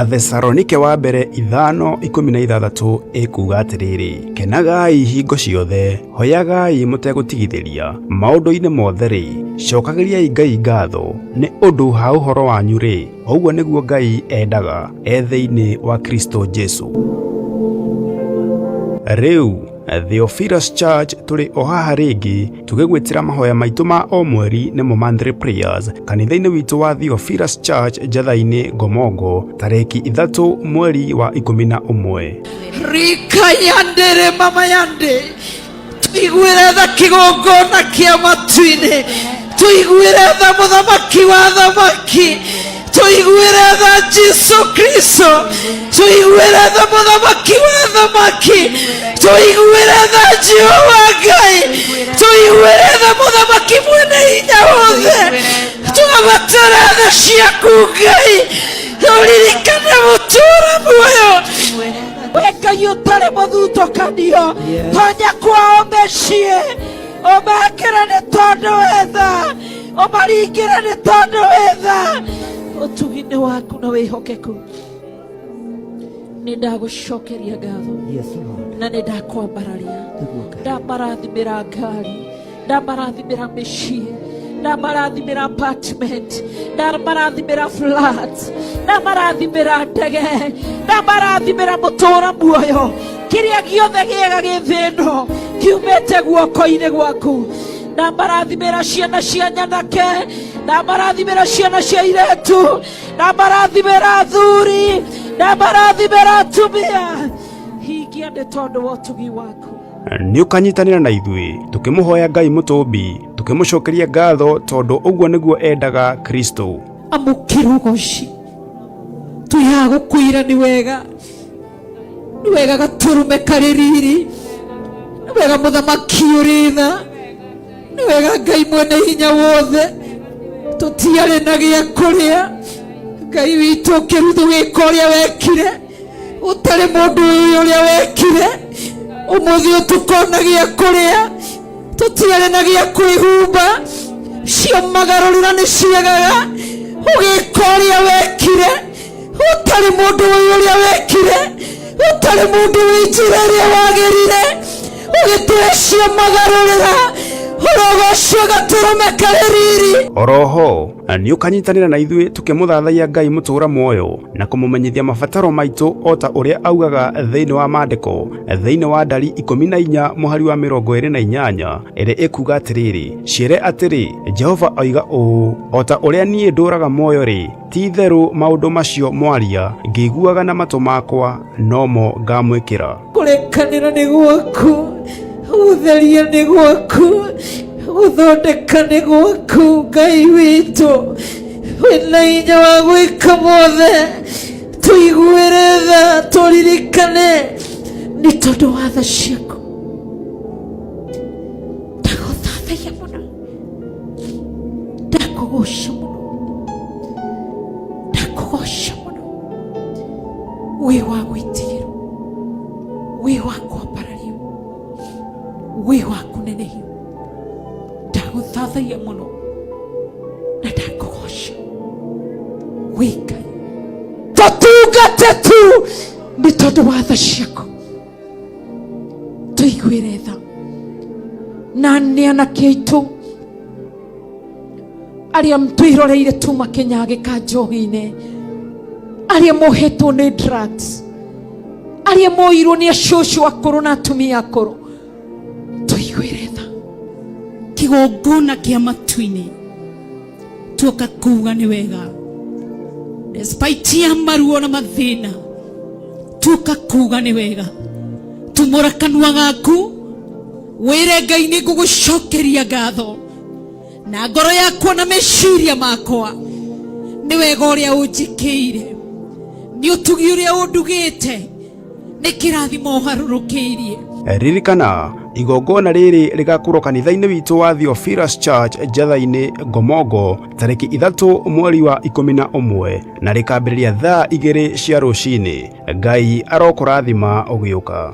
Athesalonike wa mbere 5:16 ĩkuuga atĩrĩrĩ, kenagai hingo ciothe, hoyagai mũtegũtigithĩria, maũndũ-inĩ mothe-rĩ, cokagĩriai Ngai ngatho, nĩ ũndũ ha ũhoro wanyu-rĩ, ũguo nĩguo Ngai endaga e thĩinĩ wa Kristo Jesu. Rĩu Theophilus Church tũrĩ o haha rĩngĩ tũgĩgwĩtĩra mahoya maitũ ma o mweri nĩmo monthly prayers kanitha-inĩ witũ wa Theophilus Church Njatha-inĩ Ngomongo tarĩki 3 mweri wa 11. Rikayandere mama yande tuiguĩre tha kĩgongona kĩa matu-inĩ, tuiguĩre tha mũthamaki wa thamaki, tuiguĩre tha Jesu Kristo, tuiguĩre tha mũthamaki wa thamaki, tuiguĩre tha Jehova Ngai, tuiguĩre tha mũthamaki mwene hinya wothe, twabatara tha ciaku Ngai, tũririkane mũtũũra muoyo. We Ngai ũtarĩ mũthutũkanio, tonya kwao mĩciĩ, ũmekĩre nĩ tondũ wĩ tha, ũmaringĩre nĩ tondũ wĩ tha, ũtugi nĩ waku na wĩhokeku. Nĩ ndagũcokeria ngatho na nĩ ndakwambararia, ndamarathimĩra ngari, ndamarathimĩra mĩciĩ, ndamarathimĩra apartment, ndamarathimĩra flat, ndamarathimĩra ndege, ndamarathimĩra mũtũũra muoyo. Kĩrĩa gĩothe gĩega gĩ thĩ ĩno kiumĩte guoko-inĩ gwaku. Ndamarathimĩra ciana cia nyanake, ndamarathimĩra ciana cia airĩtu, ndamarathimĩra athuri, ndamarathimĩra atumia. Hingia nĩ tondũ wa ũtugi waku. Nĩ ũkanyitanĩra na ithuĩ tũkĩmũhoya Ngai mũtũmbi, tũkĩmũcokeria ngatho tondũ ũguo nĩguo endaga Kristo. Amũkĩra ũgoci, twĩhaga gũkwĩra nĩ wega, nĩ wega gatũrũme karĩ riri, nĩ wega mũthamaki ũrĩ tha, nĩ wega Ngai mwene hinya wothe. Tũtiarĩ na gĩa kũrĩa, Ngai witũ ũkĩruthu wĩka ũrĩa wekire, ũtarĩ mũndũ ũyũ ũrĩa wekire. Ũmũthĩ ũtukona gĩa kũrĩa, tũtiarĩ na gĩa kwĩhumba, cio magarũrĩra nĩ ciagaga, ũgĩka ũrĩa wekire, ũtarĩ mũndũ ũyũ ũrĩa wekire, ũtarĩ mũndũ wĩ njĩra ĩrĩa wagĩrire, ũgĩtũhe cio magarũrĩra, ũrogocwo gatũrũme karĩ riri. Oroho nĩ ũkanyitanĩra na ithuĩ tũkĩmũthathaiya Ngai mũtũũra muoyo na kũmũmenyithia mabataro maitũ o ta ũrĩa augaga thĩinĩ wa maandĩko thĩinĩ wa Ndari 14 mũhari wa 28 ĩrĩa ĩkuuga atĩrĩrĩ, ciĩre atĩrĩ, Jehova oiga ũũ, o ta ũrĩa niĩ ndũũraga muoyo-rĩ, ti-itherũ maũndũ macio mwaria ngĩiguaga na matũ makwa nomo ngamwĩkĩra. Kũrekanĩra nĩ gwaku, gũtheria nĩ gwaku, gũthondeka nĩ gwaku, Ngai witũ wĩna hinya wa gwĩka mothe. Tũiguĩre tha, tũririkane nĩ tondũ wa tha ciaku. Ndagũthathaiya mũno, ndakũgoca mũno, ndakũgoca mũno. Wĩ wa gwĩtigĩrwo, wĩ wa kwambarario, wĩ wa kũnenehio. Ndagũthathaiya mũno na ndakũgoca, wĩ Ngai. Tũtungate tu nĩ tondũ wa tha ciaku, tũiguĩre tha na nĩ anake aitũ arĩa twĩroreire tuma kĩnyagĩka njohi-inĩ, arĩa mohetwo nĩ drugs, arĩa moirwo nĩ acũcũ akũrũ na atumia akũrũ, tũiguĩre tha. Kĩgongona kĩa matu-inĩ tuoka kuga nĩ wega, despite ya maruo na mathĩna, tuoka kuga nĩ wega. Tumũra kanua gaku wĩre Ngai nĩ ngũgũcokeria ngatho na ngoro yakwa na meciria makwa, nĩ wega ũrĩa ũnjĩkĩire, nĩ ũtugi ũrĩa ũndugĩte, nĩ kĩrathimo ũharũrũkĩirie. Ririkana, igongona rĩrĩ rĩgakorwo kanitha-inĩ witũ wa Theophilus Church Njatha-inĩ Ngomongo tarĩki 3 mweri wa 11 na rĩkambĩrĩria thaa 2 cia rũcinĩ. Ngai arokũrathima ũgĩũka.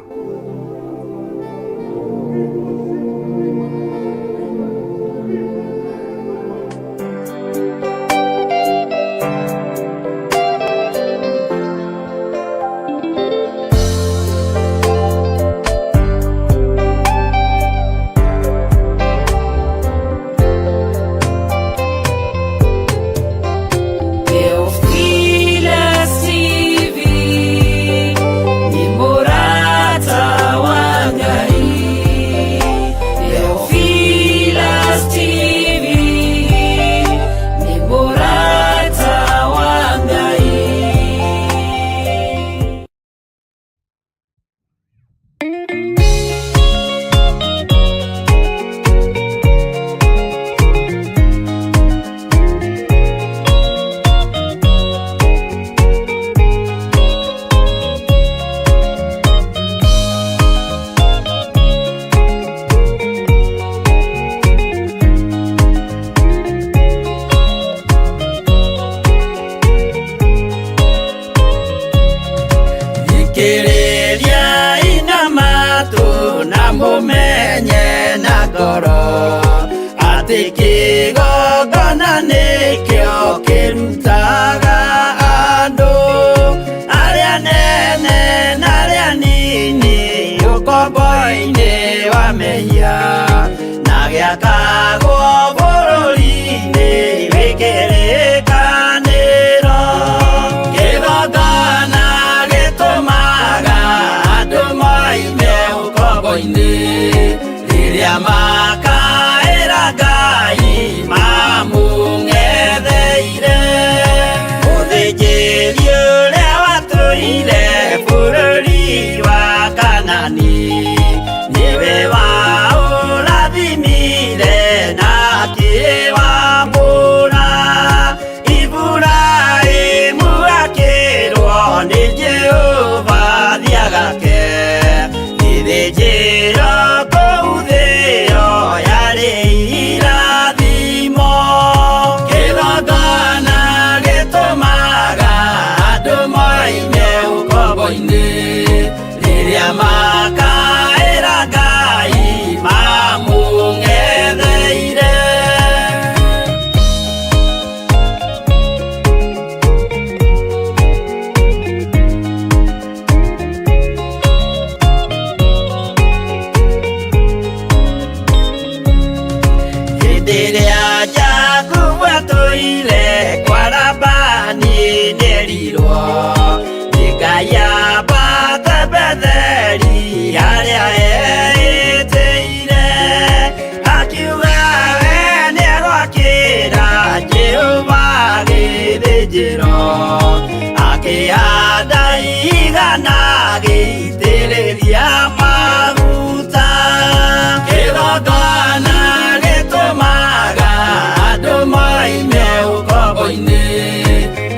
Thikĩrĩriai na matũ na mũmenye na ngoro atĩ kĩgongona nĩkĩo kĩrutaga andũ arĩa nene na arĩa nini ũkombo-inĩ wa mehia na gĩakagwo bũrũri-inĩ wĩ kĩrĩkanĩro. Kĩgongona gĩtũmaga andũ moime ũkombo-inĩ rĩrĩa makaĩra Ngai mamũng'etheire. Mũthĩnjĩri ũrĩa watũire bũrũri wa Kanani nĩwe waũrathimire na akĩwambũra. Iburahĩmu akĩrwo nĩ Jehova thiagake gĩthĩnjĩro kũu thĩo yarĩ irathimo. Kĩgongona gĩtũmaga andũ moime ũkombo-inĩ rĩrĩa makaĩra Ngai mamũng'etheire. Hĩndĩ ĩrĩa Jakubu atũire kwa Labani nĩerirwo nĩ Ngai ambate Betheli harĩa eĩtĩire. Akiuga we nĩegwakĩra Jehova gĩthĩnjĩro, akĩhanda igana agĩitĩrĩria maguta. Kĩgongona gĩtũmaga andũ moime ũkombo-inĩ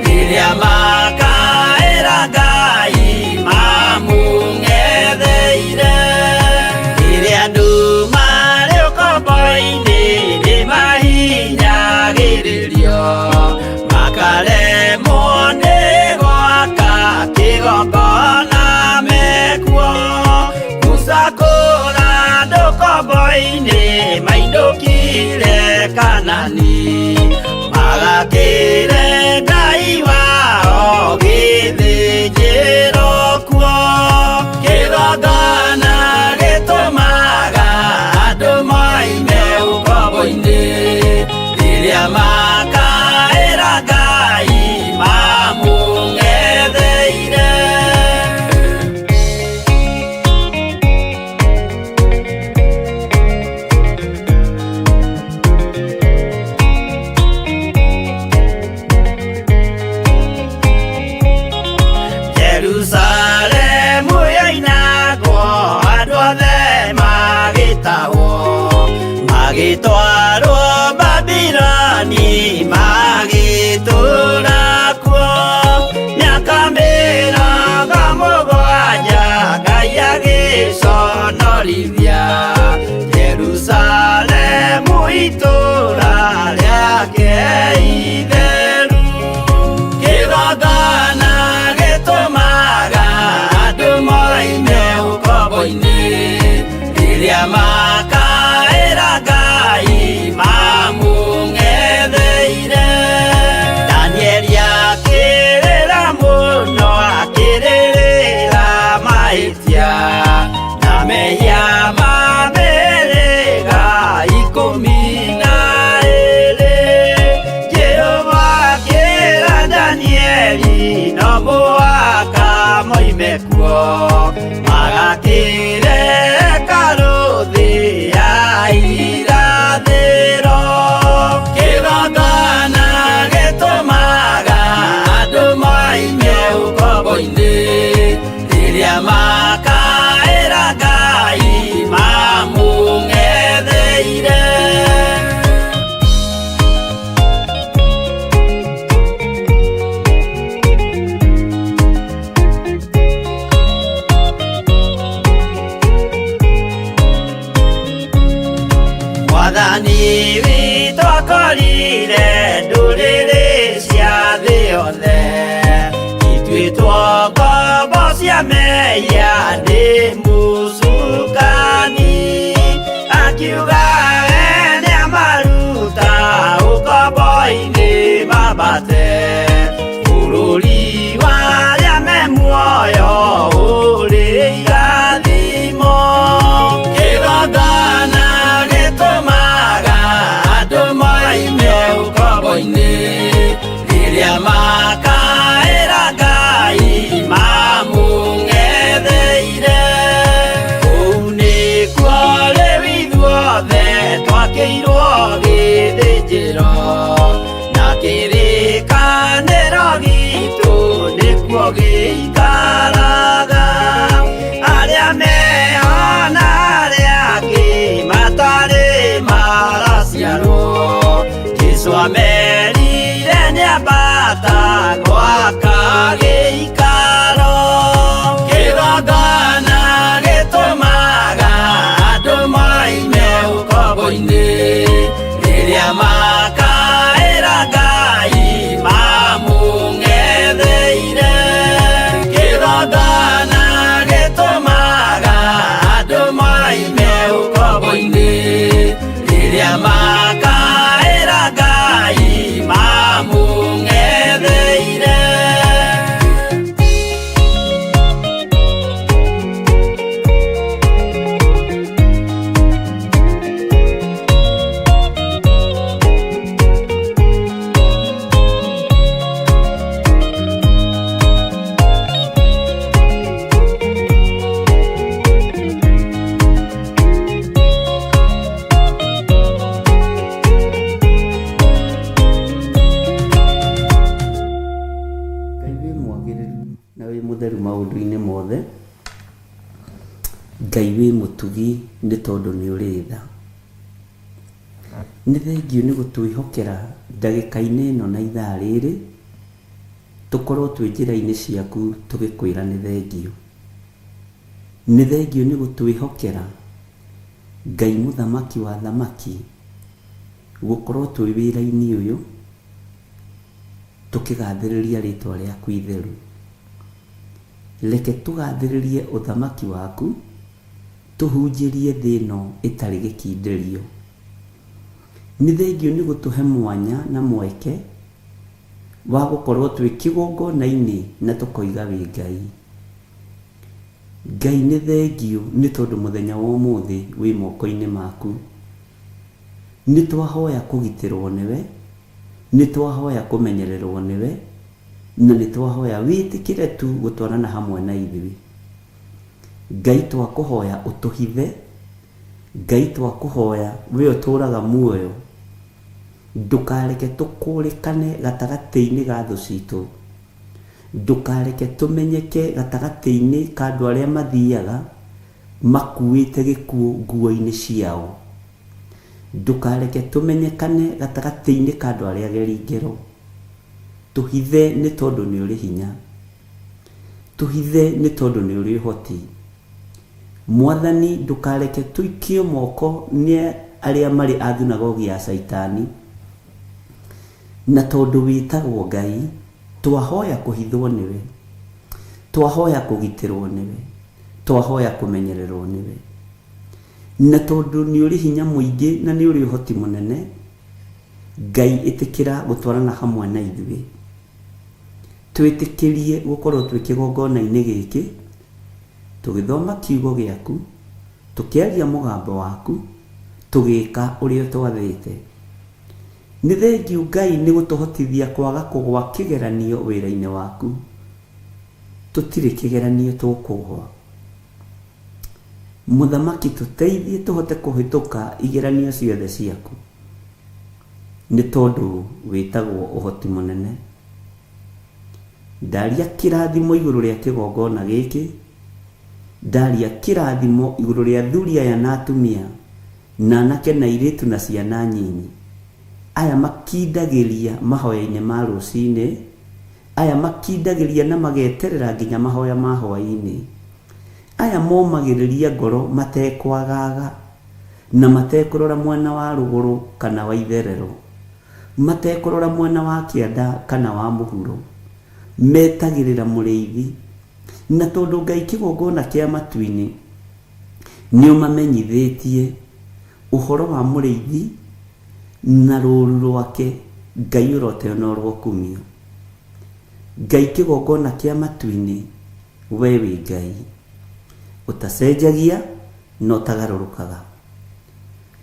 rĩrĩa makaĩra Ngai mamũng'etheire. Rĩrĩa andũ marĩ ũkombo-inĩ nĩmahinyagĩrĩrio makaremwo nĩ gwaka kĩgongona mekuo. Musa kũra andũ ũkombo-inĩ mainũkire Kanani magakĩre Ngai wao gĩthĩnjĩro kuo. Kĩgongona gĩtũmaga andũ moime ũkombo-inĩ rĩrĩa makaĩra Ngai mamũng'etheire. Jerusalemu yoinagwo andũ othe magĩtahwo magĩtwarwo Babiloni magĩtũũra kuo mĩaka 70 Ngai agĩconorithia Jerusalemu itũũra rĩake itheru. Kĩgongona gĩtũmaga andũ moime ũkombo-inĩ rĩrĩa makaĩra Ngai mamũng'etheire. Danieli akĩrĩra mũno akĩrĩrĩra mahĩtia na mehia ma mĩhĩrĩga 12. Jehova akĩra Danieli no mũhaka moime kuo magakĩre hekarũ thĩ ya irathĩro. Kĩgongona gĩtũmaga andũ moime ũkombo-inĩ rĩrĩa makaĩra cia mehia nĩ mũcukani akiuga we nĩamaruta ũkombo-inĩ mambate bũrũri wa arĩa me muoyo ũrĩ irathimo kĩgongona gĩtũmaga andũ moime ũkombo-inĩ rĩrĩa makaĩra Ngai mamũng'etheire kũu nĩkuo rĩu ithuothe twakĩirwo gĩthĩnjĩro na kĩrĩkanĩro gitũ nĩkuo gĩikaraga arĩa meho na arĩa angĩ matarĩ maraciarwo Jesũ amerire nĩambata gwaka gĩikaro kĩgongona gĩtũmaga andũ moime ũkombo-inĩ rĩrĩa makaĩra Ngai mamũng'etheire kĩgongona gĩtũmaga andũ moime ũkombo-inĩ rĩrĩa makaĩra Ngai mamũng'etheire. Ngai wĩ mwagĩrĩru na wĩ mũtheru maũndũ-inĩ mothe. Ngai wĩ mũtugi nĩ tondũ nĩ ũrĩ tha. Nĩ thengiũ nĩ gũtwĩhokera ndagĩka-inĩ ĩno na ithaa rĩrĩ, tũkorwo twĩ njĩra-inĩ ciaku tũgĩkwĩra nĩ thengiũ. Nĩ thengiũ nĩ gũtwĩhokera Ngai mũthamaki wa athamaki, gũkorwo twĩ wĩra-inĩ ũyũ, tũkĩgathĩrĩria rĩtwa rĩaku itheru. Reke tũgathĩrĩrie ũthamaki waku, tũhunjĩrie thĩ ĩno ĩtarĩ gĩkindĩrio. Nĩ thengiũ nĩ gũtũhe mwanya na mweke wa gũkorwo twĩ kĩgongona-inĩ na tũkoiga wĩ Ngai. Ngai nĩ thengiũ nĩ tondũ mũthenya wa ũmũthĩ wĩ moko-inĩ maku. Nĩ twahoya kũgitĩrwo nĩwe, nĩ twahoya kũmenyererwo nĩwe, na nĩ twahoya wĩtĩkĩre tu gũtwarana hamwe na ithuĩ. Ngai twakũhoya ũtũhithe, Ngai twakũhoya we ũtũraga muoyo, ndũkareke tũkũrĩkane gatagatĩ-inĩ ga thũ citũ. Ndũkareke tũmenyeke gatagatĩ-inĩ ka andũ arĩa mathiaga makuĩte gĩkuũ nguo-inĩ ciao. Ndũkareke tũmenyekane gatagatĩ-inĩ ka andũ arĩa ageri ngero. Tũhithe nĩ tondũ nĩ ũrĩ hinya. Tũhithe nĩ tondũ nĩ ũrĩ ũhoti. Mwathani ndũkareke tũikio moko nĩ arĩa marĩ a thunagogi ya Caitani. Na tondũ wĩtagwo Ngai, twahoya kũhithwo nĩwe. Twahoya kũgitĩrwo nĩwe. Twahoya kũmenyererwo nĩwe. Na tondũ nĩ ũrĩ hinya mũingĩ na nĩ ũrĩ ũhoti mũnene, Ngai ĩtĩkĩra gũtwarana hamwe na ithuĩ. Twĩtĩkĩrie gũkorwo twĩ kĩgongona-inĩ gĩkĩ, tũgĩthoma kiugo gĩaku, tũkĩaria mũgambo waku, tũgĩka ũrĩa ũtwathĩte. Nĩ thengiũ Ngai nĩ gũtũhotithia kwaga kũgwa kĩgeranio wĩra-inĩ waku. Tũtirĩ kĩgeranio tũkũgwa. Mũthamaki tũteithie tũhote kũhĩtũka igeranio ciothe ciaku. Nĩ tondũ wĩtagwo ũhoti mũnene. Ndaria kĩrathimo igũrũ rĩa kĩgongona gĩkĩ, ndaria kĩrathimo igũrũ rĩa athuri aya na atumia, na anake na airĩtu na ciana nyinyi, aya makindagĩria mahoya-inĩ ma rũcinĩ, aya makindagĩria na mageterera nginya mahoya ma hwaĩ-inĩ, aya momagĩrĩria ngoro matekwagaga, na matekũrora mwena wa rũgũrũ kana wa itherero, matekũrora mwena wa kĩanda kana wa mũhuro, metagĩrĩra mũrĩithi, Na tondũ Ngai kĩgongona kĩa matu-inĩ nĩ ũmamenyithĩtie ũhoro wa mũrĩithi na rũũru rwake, Ngai ũroteo na ũrokumio. Ngai kĩgongona kĩa matu-inĩ, we wĩ Ngai ũtacenjagia na ũtagarũrũkaga.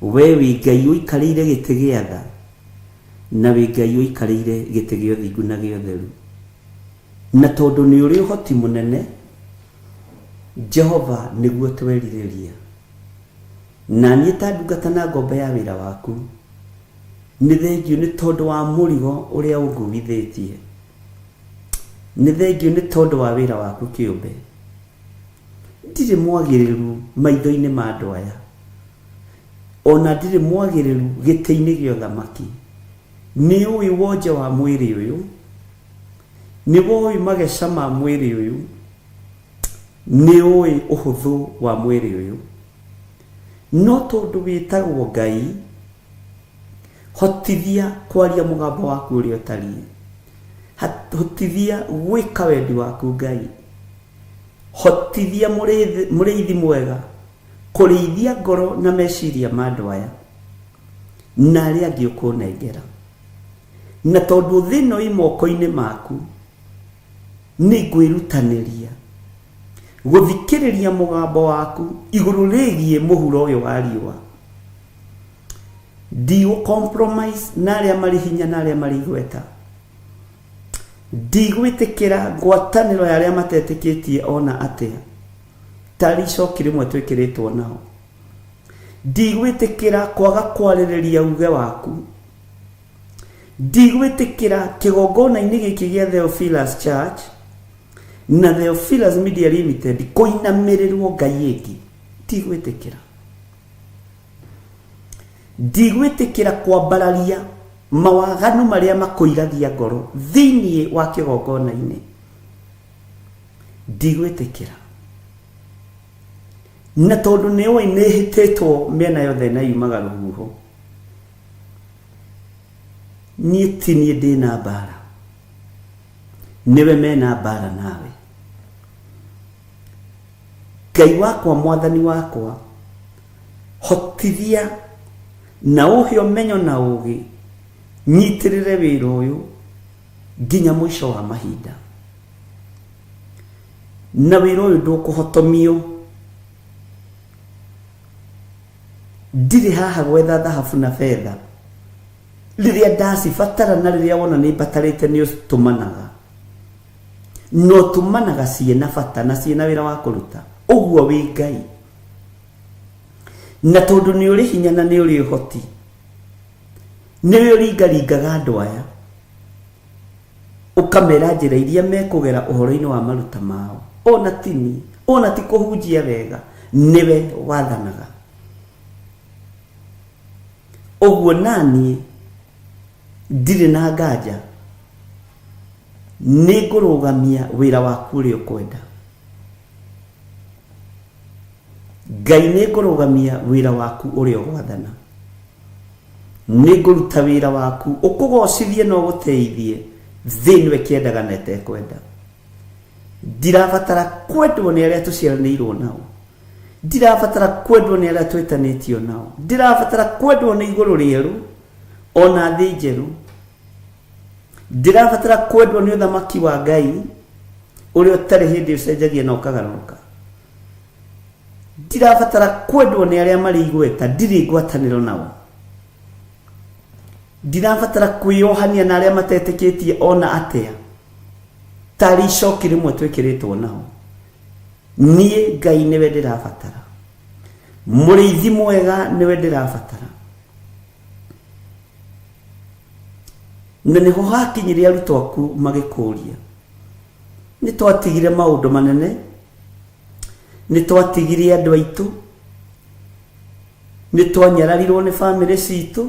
We wĩ Ngai ũikarĩire gĩtĩ gĩa tha, na wĩ Ngai ũikarĩire gĩtĩ gĩa ũthingu na gĩa ũtheru. Na tondũ nĩ ũrĩ ũhoti mũnene, Jehova, nĩguo twerirĩria. Na niĩ ta ndungata na ngombo ya wĩra waku, nĩ thengiũ nĩ tondũ wa mũrigo ũrĩa ũnguithĩtie. Nĩ thengiũ nĩ tondũ wa wĩra waku kĩũmbe. Ndirĩ mwagĩrĩru maitho-inĩ ma andũ aya, o na ndirĩ mwagĩrĩru gĩtĩ-inĩ gĩa ũthamaki. Nĩ ũĩ wonje wa mwĩrĩ ũyũ, nĩ woĩ mageca ma mwĩrĩ ũyũ, nĩ ũĩ ũhũthũ wa mwĩrĩ ũyũ. No tondũ wĩtagwo Ngai, hotithia kwaria mũgambo waku ũrĩa ũtariĩ. Hotithia gwĩka wendi waku Ngai. Hotithia mũrĩithi mwega kũrĩithia ngoro na meciria ma andũ aya na arĩa angĩ ũkũnengera. Na tondũ thĩ ĩno ĩ moko-inĩ maku, nĩ ngwĩrutanĩria gũthikĩrĩria mũgambo waku igũrũ rĩgiĩ mũhuro ũyũ wa riũa. Ndigũ compromise na arĩa marĩ hinya na arĩa marĩ igweta. Ndigwĩtĩkĩra ngwatanĩro ya arĩa matetĩkĩtie ona atĩa, tarĩ icoki rĩmwe twĩkĩrĩtwo nao. Ndigwĩtĩkĩra kwaga kwarĩrĩria uge waku. Ndigwĩtĩkĩra kĩgongona-inĩ gĩkĩ gĩa Theophilus Church na Theophilus Media Limited kũinamĩrĩrwo ngai ĩngĩ. Ndigwĩtĩkĩra. Ndigwĩtĩkĩra kwambararia mawaganu marĩa makũiragia ngoro thĩinĩ wa kĩgongona-inĩ. Ndigwĩtĩkĩra. Na tondũ nĩ ũĩ nĩ hĩtĩtwo mĩena yothe na yumaga rũhuho, niĩ ti niĩ ndĩna mbara, nĩwe mena mbara nawe. Ngai wakwa, mwathani wakwa, hotithia na ũhe ũmenyo na ũgĩ, nyitĩrĩre wĩra ũyũ nginya mũico wa mahinda. Na wĩra ũyũ ndũkũhotomio. Ndirĩ haha gwetha thahabu na betha. Rĩrĩa ndacibatara na rĩrĩa wona nĩ mbatarĩte nĩ ũtũmanaga. Na ũtũmanaga ciĩna bata na ciĩna wĩra wa kũruta. Ũguo wĩ Ngai. Na tondũ nĩ ũrĩ hinya na nĩ ũrĩ ũhoti, nĩwe ũringaringaga andũ aya, ũkamera njĩra iria mekũgera ũhoro-inĩ wa maruta mao. Ona ti niĩ, ona ti kũhunjia wega, nĩwe wathanaga. Ũguo naniĩ ndirĩ na nganja nĩ ngũrũgamia wĩra waku ũrĩa ũkwenda. Ngai nĩ ngũrũgamia wĩra waku ũrĩa ũgwathana. Nĩ ngũruta wĩra waku ũkũgocithie na ũgũteithie thĩ ĩno ĩkĩendaga na ĩtekwenda. Ndirabatara kwendwo nĩ arĩa tũciaranĩirwo nao. Ndirabatara kwendwo nĩ arĩa twĩtanĩtio nao. Ndirabatara kwendwo nĩ igũrũ rĩerũ ona thĩ njerũ. Ndirabatara kwendwo nĩ ũthamaki wa Ngai ũrĩa ũtarĩ hĩndĩ ũcenjagia na ũkagarũrũka. Ndirabatara kwendwo nĩ arĩa marĩ igweta, ndirĩ ngwatanĩro nao. Ndirabatara kwĩyohania na arĩa matetĩkĩtie ona atĩa, tarĩ icoki rĩmwe twĩkĩrĩtwo nao. Niĩ Ngai nĩwe ndĩrabatara, mũrĩithi mwega nĩwe ndĩrabatara. Na nĩho hakinyire arutwo aku magĩkũria, nĩ twatigire maũndũ manene, nĩ twatigire andũ aitũ, nĩ twanyararirwo nĩ bamĩrĩ citũ,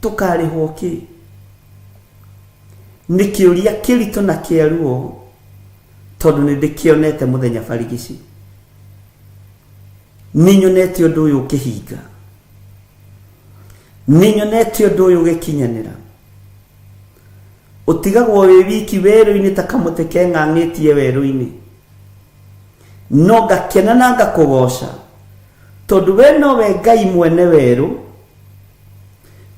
tũkarĩhwo kĩ? Nĩ kĩũria kĩritũ na kĩa ruo, tondũ nĩ ndĩkĩonete mũthenya barigici. Nĩ nyonete ũndũ ũyũ ũkĩhinga, nĩ nyonete ũndũ ũyũ ũgĩkinyanĩra. Ũtigagwo wĩ wiki werũ-inĩ ta kamũtĩ keng'ang'ĩtie werũ-inĩ. No ngakena na ngakũgoca tondũ we nowe Ngai mwene werũ,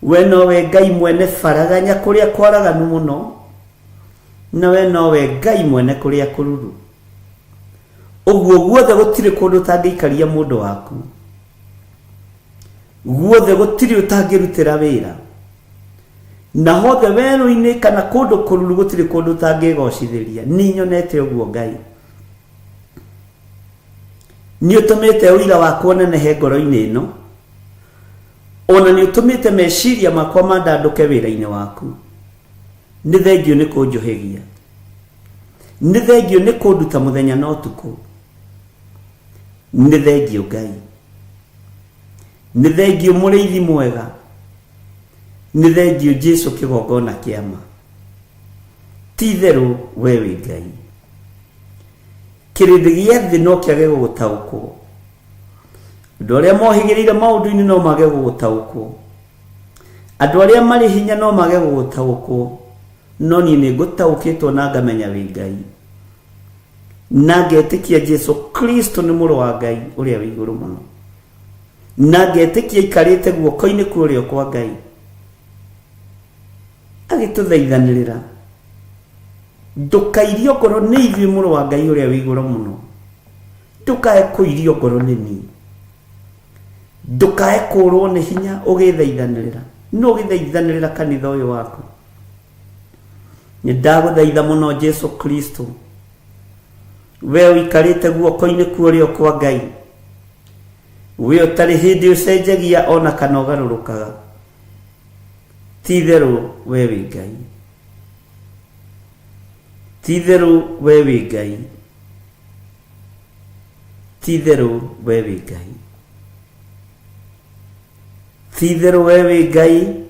we nowe Ngai mwene baraganya kũrĩa kwaraganu mũno, na we nowe Ngai mwene kũrĩa kũruru. Ũguo guothe gũtirĩ kũndũ ũtangĩikaria mũndũ waku, guothe gũtirĩ ũtangĩrutĩra wĩra, na hothe werũ-inĩ kana kũndũ kũruru gũtirĩ kũndũ ũtangĩgocithĩria. Nĩ nyonete ũguo Ngai. Nĩ ũtũmĩte ũira wakwa ũnenehe ngoro-inĩ ĩno, ona nĩ ũtũmĩte meciria makwa mandandũke wĩra-inĩ waku. Nĩ thengiũ nĩ kũnjũhĩgia, nĩ thengiũ nĩ kũnduta mũthenya na ũtukũ. Nĩ thengiũ Ngai, nĩ thengiũ mũrĩithi mwega, nĩ thengiũ Jesu kĩgongona kĩa ma. Ti itherũ we wĩ Ngai. Kĩrĩndĩ gĩa thĩ no kĩage gũgũtaũkwo, andũ arĩa mohĩgĩrĩire maũndũ-inĩ no mage gũgũtaũkwo, andũ arĩa marĩ hinya no mage gũgũtaũkwo, no niĩ nĩ ngũtaũkĩtwo na ngamenya wĩ Ngai, na ngetĩkia Jesu Kristo nĩ mũrũ wa Ngai ũrĩa wĩ igũrũ mũno, na ngetĩkia aikarĩte guoko-inĩ kwa ũrĩo kwa Ngai agĩtũthaithanĩrĩra. Ndũkairio ngoro nĩ ithuĩ mũrũ wa Ngai ũrĩa wĩ igũrũ mũno, ndũkae kũirio ngoro nĩ niĩ, ndũkae kũrwo nĩ hinya ũgĩthaithanĩrĩra. No ũgĩthaithanĩrĩra kanitha ũyũ waku. Nĩ ndagũthaitha mũno Jesu Kristo, we ũikarĩte guoko-inĩ kwa ũrĩo kwa Ngai, we ũtarĩ hĩndĩ ũcenjagia ona kana ũgarũrũkaga. Ti itherũ we wĩ Ngai, ti itherũ we wĩ Ngai, ti itherũ we wĩ Ngai, ti itherũ we wĩ Ngai,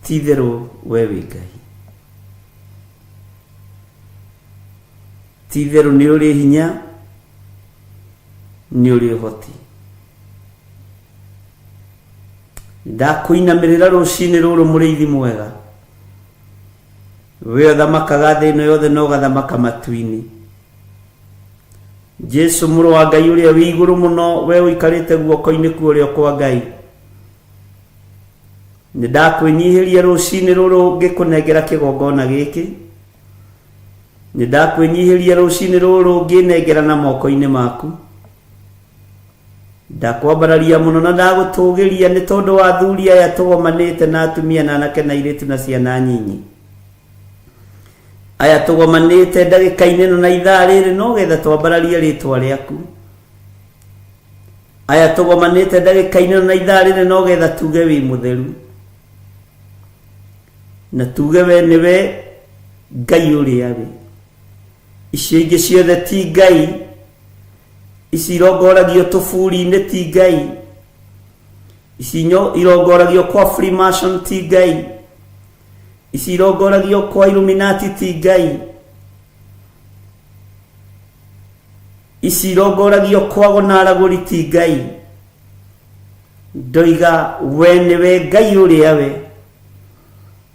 ti itherũ we wĩ Ngai, ti itherũ nĩ ũrĩ hinya, nĩ ũrĩ ũhoti. Ndakũinamĩrĩra rũcinĩ rũrũ mũrĩithi mwega, we ũthamakaga thĩ ĩno yothe na ũgathamaka matu-inĩ. Jesu mũrũ wa Ngai ũrĩa wĩ igũrũ mũno, we ũikarĩte guoko-inĩ kwa ũrĩo kwa Ngai, nĩ ndakwĩnyihĩria rũcinĩ rũrũ ngĩkũnengera kĩgongona gĩkĩ. Nĩ ndakwĩnyihĩria rũcinĩ rũrũ ngĩnengera na moko-inĩ maku. Ndakwambararia mũno na ndagũtũgĩria nĩ tondũ wa athuri aya tũgomanĩte na atumia na anake na airĩtu na ciana nyinyi. Aya tũgomanĩte ndagĩka-inĩ ĩno na ithaa rĩrĩ no getha twambararie rĩtwa rĩaku. Aya tũgomanĩte ndagĩka-inĩ ĩno na ithaa rĩrĩ no getha tuge wĩ mũtheru na tuge we nĩwe Ngai ũrĩa wĩ. Icio ingĩ ciothe ti Ngai. Ici irongoragio tũburi-inĩ ti Ngai. Ici irongoragio kwa Freemason ti Ngai. Ici irongoragio kwa Illuminati ti Ngai. Ici irongoragio kwa gonaragũri ti Ngai. Ndoiga we nĩwe Ngai ũrĩa we,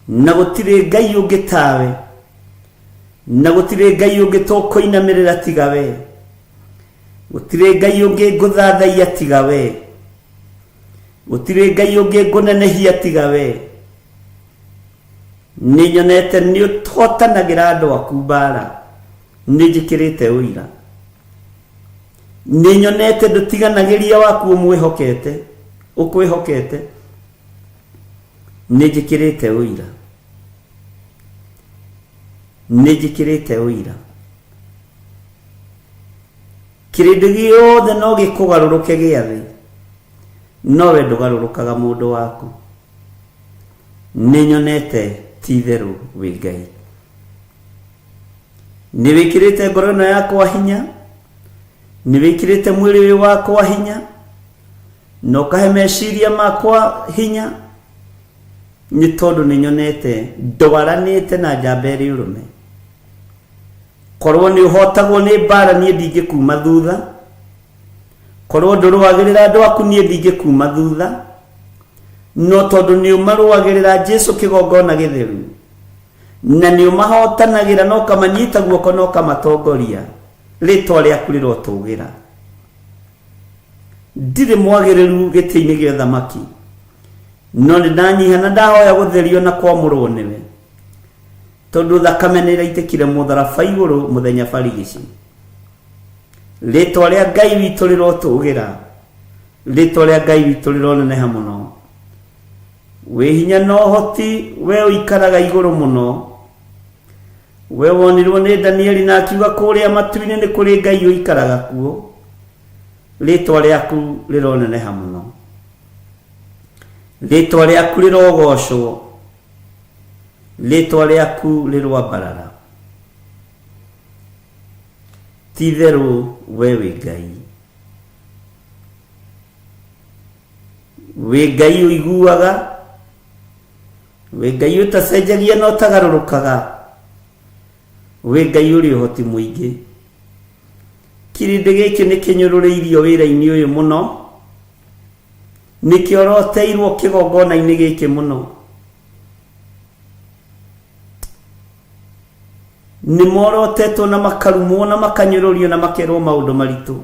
na gũtirĩ Ngai ũngĩ tawe, na gũtirĩ Ngai ũngĩ tũkũinamĩrĩra tiga we, gũtirĩ Ngai ũngĩ ngũthathaiya tiga we, gũtirĩ Ngai ũngĩ ngũnenehia tiga we. Nĩ nyonete nĩ ũhotanagĩra andũ aku mbara, nĩ njĩkĩrĩte ũira. Nĩ nyonete ndũtiganagĩria waku ũmwĩhokete, ũkwĩhokete, nĩ njĩkĩrĩte ũira. Nĩ njĩkĩrĩte ũira. Kĩrĩndĩ gĩothe no gĩkũgarũrũke gĩa thĩ, no we ndũgarũrũkaga mũndũ waku. Nĩ nyonete ti itherũ wĩ Ngai. Nĩ wĩkĩrĩte ngoro ĩno yakwa hinya, nĩ wĩkĩrĩte mwĩrĩ ũyũ wakwa hinya, na ũkahe meciria makwa hinya, nĩ tondũ nĩ nyonete ndwaranĩte na njamba ĩrĩ ũrũme. Korwo nĩ ũhotagwo nĩ mbara niĩ ndingĩkuma thutha, korwo ndũrũagĩrĩra andũ aku niĩ ndingĩkuma thutha, No tondũ nĩ ũmarũagĩrĩra Jesu kĩgongona gĩtheru, na nĩ ũmahotanagĩra na ũkamanyita guoko na ũkamatongoria, rĩtwa rĩaku rĩrotũgĩra. Ndirĩ mwagĩrĩru gĩtĩ-inĩ gĩa ũthamaki, no nĩ ndanyiha na ndahoya gũtherio na kwamũrwo nĩwe, tondũ thakame nĩ ĩraitĩkire mũtharaba igũrũ mũthenya barigici. Rĩtwa rĩa Ngai witũ rĩrotũgĩra, rĩtwa rĩa Ngai witũ rĩroneneha mũno. Wĩ hinya na ũhoti, we ũikaraga igũrũ mũno. We wonirwo nĩ Danieli na akiuga kũrĩa matu-inĩ nĩ kũrĩ Ngai ũikaraga kuo. Rĩtwa rĩaku rĩroneneha mũno. Rĩtwa rĩaku rĩrogocwo. Rĩtwa rĩaku rĩroambarara. Ti-itherũ we wĩ Ngai. Wĩ Ngai ũiguaga, wĩ Ngai ũtacenjagia na ũtagarũrũkaga, wĩ Ngai ũrĩ ũhoti mũingĩ. Kĩrĩndĩ gĩkĩ nĩ kĩnyũrũrĩirio wĩra-inĩ ũyũ mũno, nĩ kĩoroteirwo kĩgongona-inĩ gĩkĩ mũno. Nĩ morotetwo na makarumwo na makanyũrũrio na makerwo maũndũ maritũ.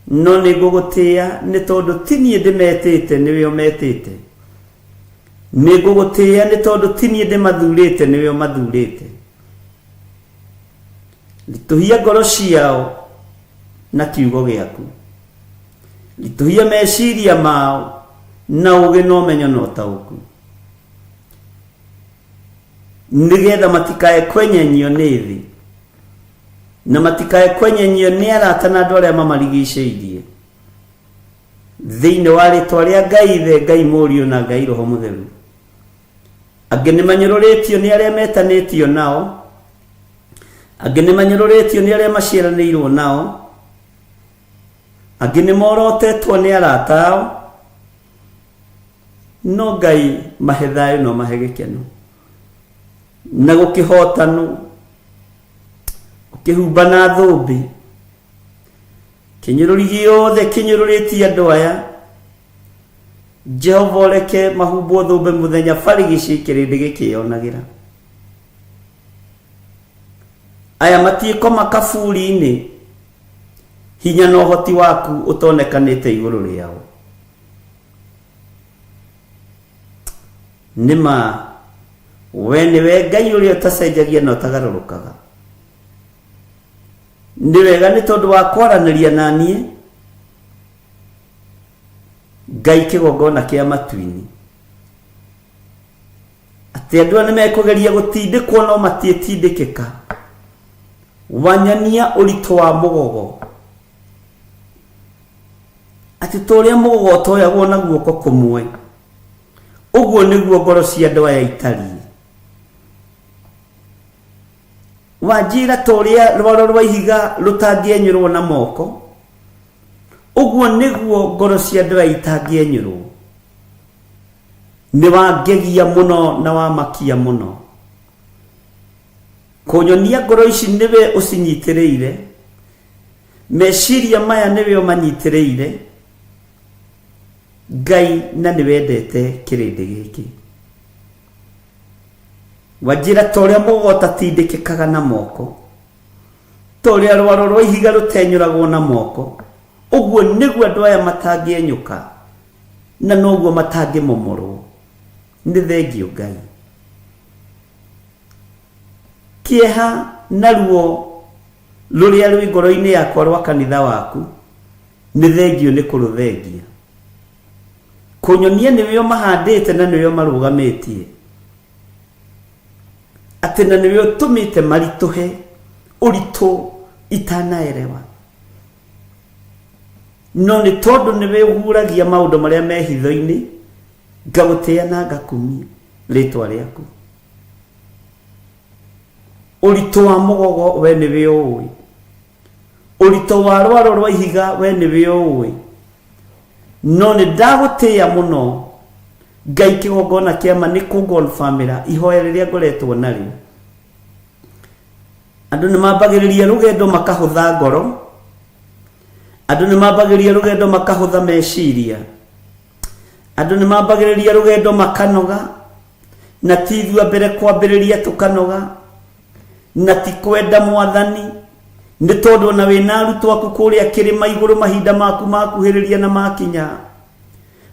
No nĩ ngũgũtĩĩa nĩ tondũ ti niĩ ndĩmetĩte, nĩwe ũmetĩte. Nĩ ngũgũtĩĩa nĩ tondũ ti niĩ ndĩmathurĩte, nĩwe ũmathurĩte. Ritũhia ngoro ciao na kiugo gĩaku. Ritũhia meciria mao na ũũgĩ na ũmenyo na ũtaũku. Nĩgetha matikae kwenyenyio nĩ thĩ na matikae kwenyenyio nĩ arata na andũ arĩa mamarigicĩirie. Thĩinĩ wa rĩtwa rĩa Ngai Ithe, Ngai Mũriũ na Ngai Roho Mũtheru. Angĩ nĩ manyũrũrĩtio nĩ arĩa metanĩtio nao, angĩ nĩ manyũrũrĩtio nĩ arĩa maciaranĩirwo nao, angĩ nĩ morotetwo nĩ arata ao, no Ngai mahe thayũ no mahe gĩkeno na gũkĩhotanwo ũkĩhumba na thũmbĩ. Kĩnyũrũri gĩothe kĩnyũrũrĩtie andũ aya, Jehova ũreke mahumbwo thũmbĩ mũthenya barigici kĩrĩndĩ gĩkĩyonagĩra. Aya matiĩkoma kaburi-inĩ, hinya na ũhoti waku ũtonekanĩte igũrũ rĩao. Nĩ ma we nĩwe Ngai ũrĩa ũtacenjagia na ũtagarũrũkaga. Nĩ wega nĩ tondũ wa kwaranĩria na niĩ, Ngai kĩgongona kĩa matu-inĩ, atĩ andũ aya nĩ mekũgeria gũtindĩkwo no matiĩtindĩkĩka. Wanyania ũritũ wa mũgogo, atĩ ta ũrĩa mũgogo ũtoyagwo na guoko kũmwe, ũguo nĩguo ngoro cia andũ aya itariĩ. Wanjĩra ta ũrĩa rwaro rwa ihiga rũtangĩenyũrwo na moko, ũguo nĩguo ngoro cia andũ aya itangĩenyũrwo. Nĩ wangegia mũno na wamakia mũno. Kũnyonia ngoro ici nĩwe ũcinyitĩrĩire, meciria maya nĩwe ũmanyitĩrĩire, Ngai, na nĩ wendete kĩrĩndĩ gĩkĩ. Wanjĩra ta ũrĩa mũgogo ũtatindĩkĩkaga na moko, ta ũrĩa rwaro rwa ihiga rũtenyũragwo na moko, ũguo nĩguo andũ aya matangĩenyũka na noguo matangĩmomorwo. Nĩ thengiũ Ngai. Kĩeha na ruo rũrĩa rwĩ ngoro-inĩ yakwa rwa kanitha waku, nĩ thengiũ nĩ kũrũthengia. Kũnyonia nĩwe ũmahandĩte na nĩwe ũmarũgamĩtie, atĩ na nĩwe ũtũmĩte maritũhe ũritũ itanaerewa. No nĩ tondũ nĩwe ũguũragia maũndũ marĩa me hitho-inĩ, ngagũtĩĩa na ngakumia rĩtwa rĩaku. Ũritũ wa mũgogo we nĩwe ũũĩ, ũritũ wa rwaro rwa ihiga we nĩwe ũũĩ. No nĩ ndagũtĩĩa mũno Ngai kĩgongona kĩa ma nĩ kũngonbamĩra ihoya rĩrĩa ngoretwo narĩo. Andũ nĩ mambagĩrĩria rũgendo makahũtha ngoro, andũ nĩ mambagĩrĩria rũgendo makahũtha meciria, Andũ nĩ mambagĩrĩria rũgendo makanoga, na ti ithuĩ a mbere kwambĩrĩria tũkanoga, na ti kwenda Mwathani, nĩ tondũ ona wĩna arutwo aku kũrĩa kĩrĩma igũrũ mahinda maku makuhĩrĩria na makinya,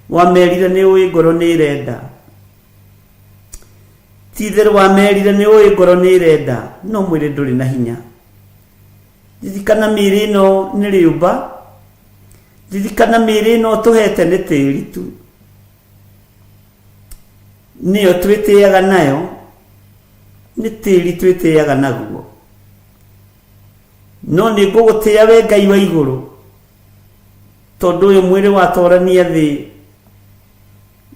wamerire nĩ ũĩ ngoro nĩ ĩrenda. Ti itherũ wamerire nĩ ũĩ ngoro nĩ ĩrenda, no mwĩrĩ ndũrĩ na hinya. Ririkana mĩĩrĩ ĩno nĩ rĩũmba, ririkana mĩĩrĩ ĩno tũhete nĩ tĩri tu, nĩyo twĩtĩaga nayo, nĩ tĩri twĩtĩaga naguo. No nĩ ngũgũtĩa we Ngai wa igũrũ, tondũ ũyũ mwĩrĩ watũrania thĩ,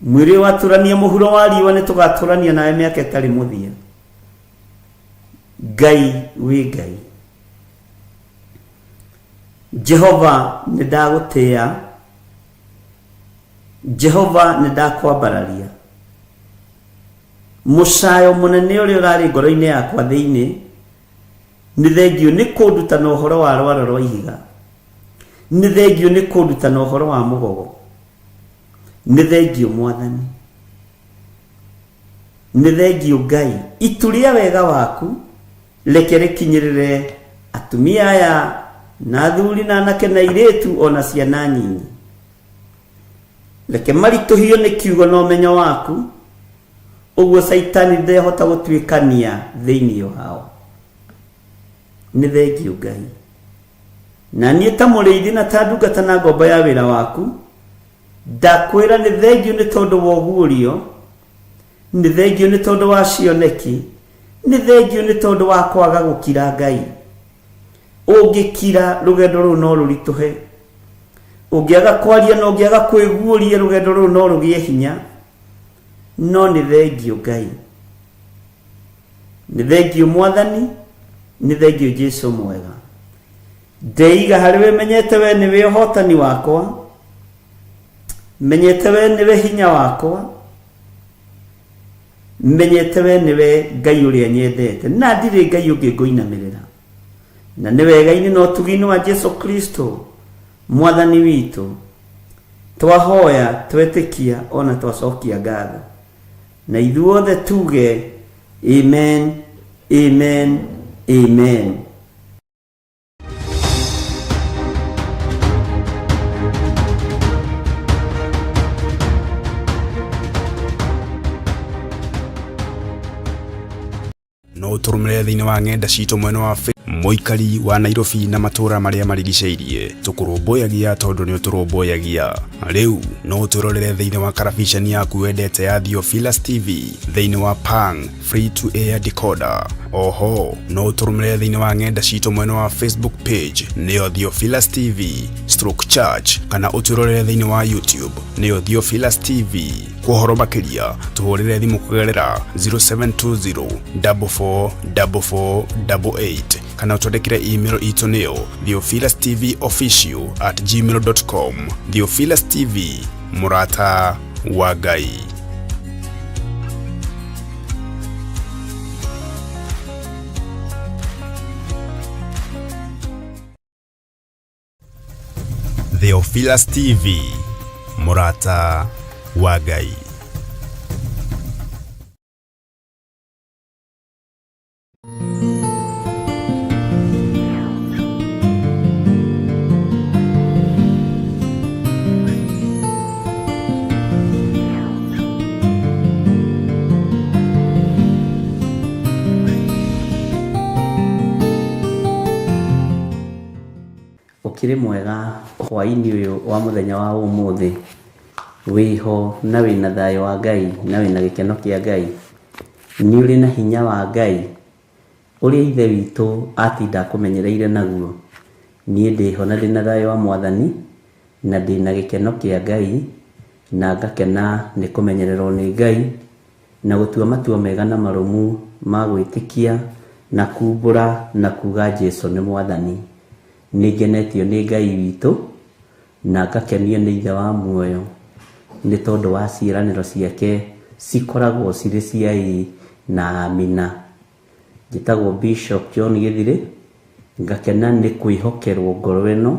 mwĩrĩ watũrania mũhuro wa riũa, nĩ tũgatũrania nawe mĩaka ĩtarĩ mũthia. Ngai wĩ Ngai. Jehova nĩ ndagũtĩa, Jehova nĩ ndakwambararia. Mũcayo mũnene ũrĩa ũrarĩ ngoro-inĩ yakwa thĩinĩ, nĩ thengiũ nĩ kũndutana ũhoro wa rwaro rwa ihiga, nĩ thengiũ nĩ kũndutana ũhoro wa mũgogo, nĩ thengiũ Mwathani, nĩ thengiũ Ngai. Itu rĩa wega waku reke rĩkinyĩrĩre atumia aya na athuri na anake na airĩtu ona ciana nyinyi. Reke maritũhio nĩ kiugo na ũmenyo waku, ũguo Caitani ndehota gũtuĩkania thĩinĩ wao. Nĩ thengiũ Ngai. Na niĩ ta mũrĩithi na ta ndungata na ngombo ya wĩra waku, ndakwĩra nĩ thengiũ nĩ tondũ wa ũguũrio, nĩ thengiũ nĩ tondũ wa cioneki, nĩ thengiũ nĩ tondũ wa kwaga gũkira Ngai. Ũngĩkira rũgendo rũu no rũritũhe, ũngĩaga kwaria na ũngĩaga kwĩguũria rũgendo rũu no rũgĩe hinya. No nĩ thengiũ Ngai, nĩ thengiũ Mwathani, nĩ thengiũ Jesu mwega. Ndeiga harĩ we, menyete we nĩwe ũhotani wakwa, menyete we nĩwe hinya wakwa, menyete we nĩwe Ngai ũrĩa nyendete, na ndirĩ Ngai ũngĩ ngũinamĩrĩra. Na nĩ wega-inĩ na ũtugi-inĩ wa Jesu Kristo Mwathani witũ, twahoya twetĩkia ona twacokia ngatho, na ithuothe tuge amen, amen, amen. No ũtũrũmĩrĩre thĩinĩ wa ng'enda citũ mwena wa mũikari wa Nairobi na matũũra marĩa marigicĩirie. Tũkũrũmbũyagia tondũ nĩ ũtũrũmbũyagia. Rĩu no ũtwĩrorere thĩinĩ wa karabiceni yaku wendete ya Theophilus TV thĩinĩ wa Pang free to air decoder. Oho no ũtũrũmĩrĩre thĩinĩ wa ng'enda citũ mwena wa Facebook page nĩyo Theophilus TV stroke church, kana ũtwĩrorere thĩinĩ wa YouTube nĩyo Theophilus TV. Kwa ũhoro makĩria tũhũrĩre thimũ kũgerera 0720 44 44 88 kana ũtwandĩkĩre email itũ nĩyo theophilustvofficial@gmail.com. Theophilus TV, mũrata wa Ngai. Theophilus TV, mũrata wa Ngai. Ũkĩrĩ mwega hwaĩ-inĩ ũyũ wa mũthenya wa ũmũthĩ, wĩho na wĩna thayũ wa Ngai na wĩna gĩkeno kĩa Ngai, nĩ ũrĩ na hinya wa Ngai ũrĩa Ithe witũ atinda akũmenyereire naguo. Niĩ ndĩho na ndĩna thayũ wa Mwathani na ndĩna gĩkeno kĩa Ngai na ngakena nĩ kũmenyererwo nĩ Ngai na gũtua matua mega na marũmu ma gwĩtĩkia na kumbũra na kuga Jesu nĩ Mwathani. Nĩ ngenetio nĩ Ngai witũ na ngakenio nĩ Ithe wa muoyo nĩ tondũ wa ciĩranĩro ciake cikoragwo cirĩ cia ĩĩ na amina. Njĩtagwo Bishop John Gĩthirĩ, ngakena nĩ kwĩhokerwo ngoro ĩno,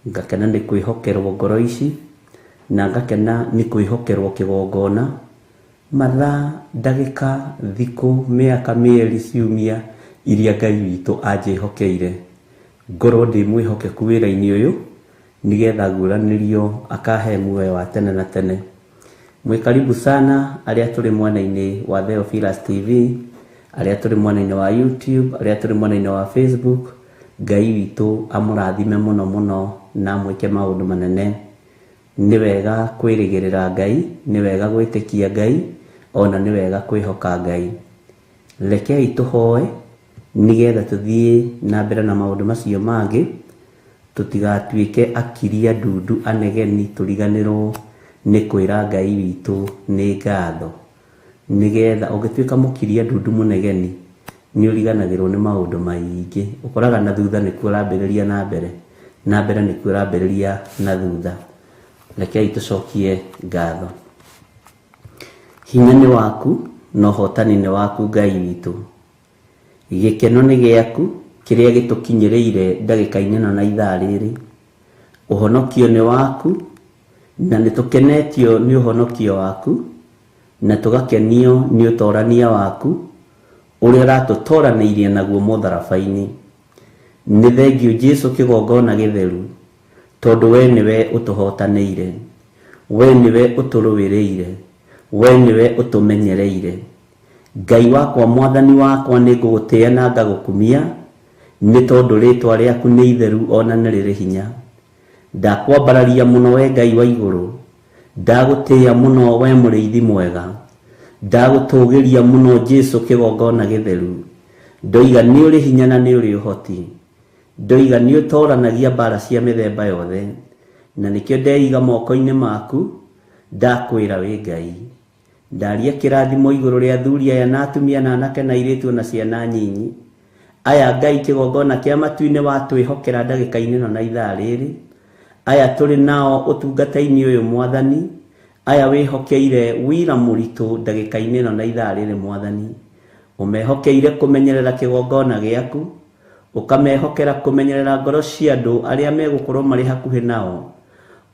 ngakena nĩ kwĩhokerwo ngoro ici, Na ngakena nĩ kwĩhokerwo kĩgongona mathaa, ndagĩka, thikũ, mĩaka, mĩeri, ciumia iria Ngai witũ anjĩhokeire. Ngorwo ndĩ mwĩhokeku wĩra-inĩ ũyũ nĩgetha nguranĩrio akahe muoyo wa tene na tene. Mwĩ karibu sana arĩa tũrĩ mwena-inĩ wa Theophilus TV, arĩa tũrĩ mwena-inĩ wa YouTube, arĩa tũrĩ mwena-inĩ wa Facebook. Ngai witũ amũrathime mũno mũno na amwĩke maũndũ manene. Nĩ wega kwĩrĩgĩrĩra Ngai, nĩ wega gwĩtĩkia Ngai, ona nĩ wega kwĩhoka Ngai. Rekei tũhoe nĩgetha tũthiĩ na mbere na maũndũ macio mangĩ, tũtigatuĩke akiria ndundu anegeni tũriganĩrwo nĩ kwĩra Ngai witũ nĩ ngatho. Nĩgetha ũngĩtuĩka mũkiria ndundu mũnegeni nĩ ũriganagĩrwo nĩ maũndũ maingĩ. Ũkoraga na thutha nĩkuo ũrambĩrĩria na mbere, na mbere nĩkuo ũrambĩrĩria na thutha. Rekei tũcokie ngatho. Hinya nĩ waku na ũhotani nĩ waku Ngai witũ. Gĩkeno nĩ gĩaku kĩrĩa gĩtũkinyĩrĩire ndagĩka-inĩ ĩno na ithaa rĩrĩ. Ũhonokio nĩ waku na nĩ tũkenetio nĩ ũhonokio waku na tũgakenio nĩ ũtorania waku ũrĩa ũratũtoranĩirie naguo mũtharaba-inĩ. Nĩ thengiũ Jesũ kĩgongona gĩtheru, tondũ we nĩwe ũtũhotanĩire, we nĩwe ũtũrũĩrĩire, we nĩwe ũtũmenyereire. Ngai wakwa, mwathani wakwa, nĩ ngũgũtĩĩa na ngagũkumia nĩ tondũ rĩtwa rĩaku nĩ itheru ona nĩ rĩrĩ hinya. Ndakwambararia mũno we Ngai wa igũrũ, ndagũtĩĩa mũno we mũrĩithi mwega, ndagũtũgĩria mũno Jesũ kĩgongona gĩtheru. Ndoiga nĩ ũrĩ hinya na nĩ ũrĩ ũhoti, ndoiga nĩ ũtoranagia mbara cia mĩthemba yothe, na nĩkĩo ndeiga moko-inĩ maku, ndakwĩra wĩ Ngai. Ndaria kĩrathimo igũrũ rĩa athuri aya na atumia na anake na airĩtu na ciana nyinyi. Aya Ngai kĩgongona kĩa matu-inĩ watwĩhokera ndagĩka-inĩ ĩno na ithaa rĩrĩ. Aya tũrĩ nao ũtungata-inĩ ũyũ mwathani, aya wĩhokeire wĩra mũritũ ndagĩka-inĩ ĩno na ithaa rĩrĩ mwathani. Ũmehokeire kũmenyerera kĩgongona gĩaku, ũkamehokera kũmenyerera ngoro cia andũ arĩa megũkorwo marĩ hakuhĩ nao,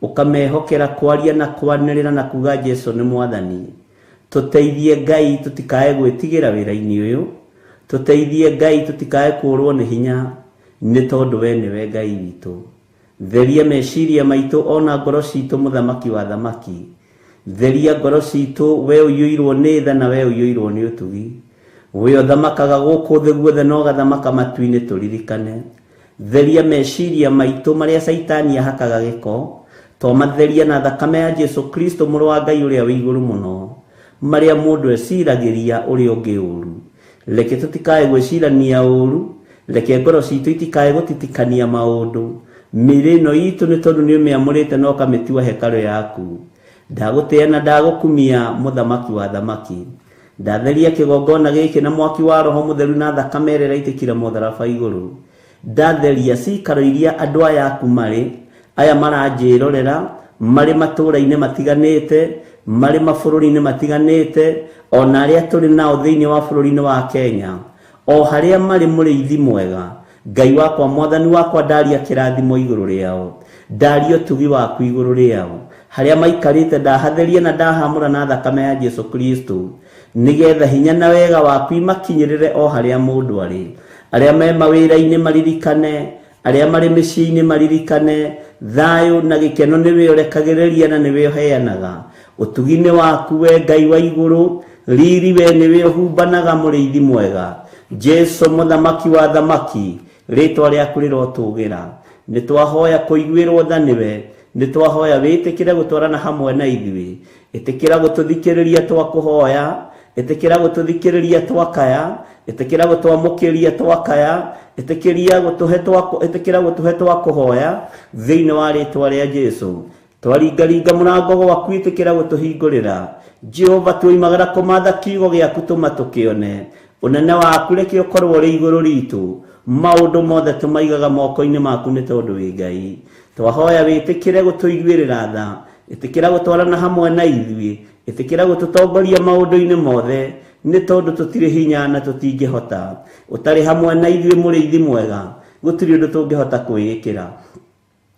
ũkamehokera kwaria na kwanĩrĩra na kuga Jesũ nĩ mwathani. Tũteithie Ngai tũtikae gwĩtigĩra wĩra-inĩ ũyũ, tũteithie Ngai tũtikae kũũrwo nĩ hinya, nĩ tondũ we nĩwe Ngai witũ. Theria meciria maitũ ona ngoro citũ mũthamaki wa thamaki. Theria ngoro citũ we ũiyũirwo nĩ tha na we ũiyũirwo nĩ ũtugi. We ũthamakaga gũkũ thĩ guothe na ũgathamaka matu-inĩ tũririkane. Theria meciria maitũ marĩa Caitani ahakaga gĩko, twamatheria na thakame ya Jesũ Kristo mũrũ wa Ngai ũrĩa wĩ igũrũ mũno, marĩa mũndũ eciragĩria ũrĩa ũngĩ ũru. Reke tũtikae gwĩcirania ũru, reke ngoro citũ itikae gũtitikania maũndũ. Mĩĩrĩ ĩno itũ nĩ tondũ nĩ ũmĩamũrĩte na ũkamĩtua hekarũ yaku. Ndagũtĩĩa na ndagũkumia mũthamaki wa thamaki. Ndatheria kĩgongona gĩkĩ na mwaki wa Roho Mũtheru na thakame ĩrĩa ĩraitĩkire mũtharaba igũrũ. Ndatheria cikaro iria andũ aya aku marĩ, aya maranjĩrorera, marĩ matũũra-inĩ matiganĩte, marĩ mabũrũri-inĩ matiganĩte, ona arĩa tũrĩ nao thĩinĩ wa bũrũri-inĩ wa Kenya, o harĩa marĩ mũrĩithi mwega. Ngai wakwa, mwathani wakwa, ndaria kĩrathimo igũrũ rĩao, ndaria ũtugi waku igũrũ rĩao, harĩa maikarĩte ndahatheria na ndahamũra na thakame ya Jesũ Kristo, nĩgetha hinya na wega waku imakinyĩrĩre o harĩa mũndũ arĩ. Arĩa me mawĩra-inĩ maririkane, arĩa marĩ mĩciĩ-inĩ maririkane, thayũ na gĩkeno nĩwe ũrekagĩrĩria na nĩwe ũheanaga. Ũtugi nĩ waku we Ngai wa igũrũ, riri we nĩwe ũhumbanaga mũrĩithi mwega. Jesũ mũthamaki wa thamaki, rĩtwa rĩaku rĩrotũgĩra. Nĩ twahoya kũiguĩrwo tha nĩwe, nĩ twahoya wĩtĩkĩre gũtwarana hamwe na ithuĩ. Ĩtĩkĩra gũtũthikĩrĩria twakũhoya, ĩtĩkĩra gũtũthikĩrĩria twakaya, ĩtĩkĩra gũtwamũkĩria twakaya, ĩtĩkĩria gũtũhe ĩtĩkĩra gũtũhe twakũhoya thĩinĩ wa rĩtwa rĩa Jesũ. Twaringaringa mũrango gwaku, ĩtĩkĩra gũtũhingũrĩra. Jehova, tuoimagara kũmatha kiugo gĩaku tũma tũkĩone. Ũnene waku reke ũkorwo ũrĩ igũrũ ritũ. Maũndũ mothe tũmaigaga moko-inĩ maku nĩ tondũ wĩ Ngai. Twahoya wĩtĩkĩre gũtũiguĩrĩra tha, ĩtĩkĩra gũtwarana hamwe na ithuĩ, ĩtĩkĩra gũtũtongoria maũndũ-inĩ mothe, nĩ tondũ tũtirĩ hinya na tũtingĩhota. Ũtarĩ hamwe na ithuĩ mũrĩithi mwega, gũtirĩ ũndũ tũngĩhota kwĩĩkĩra.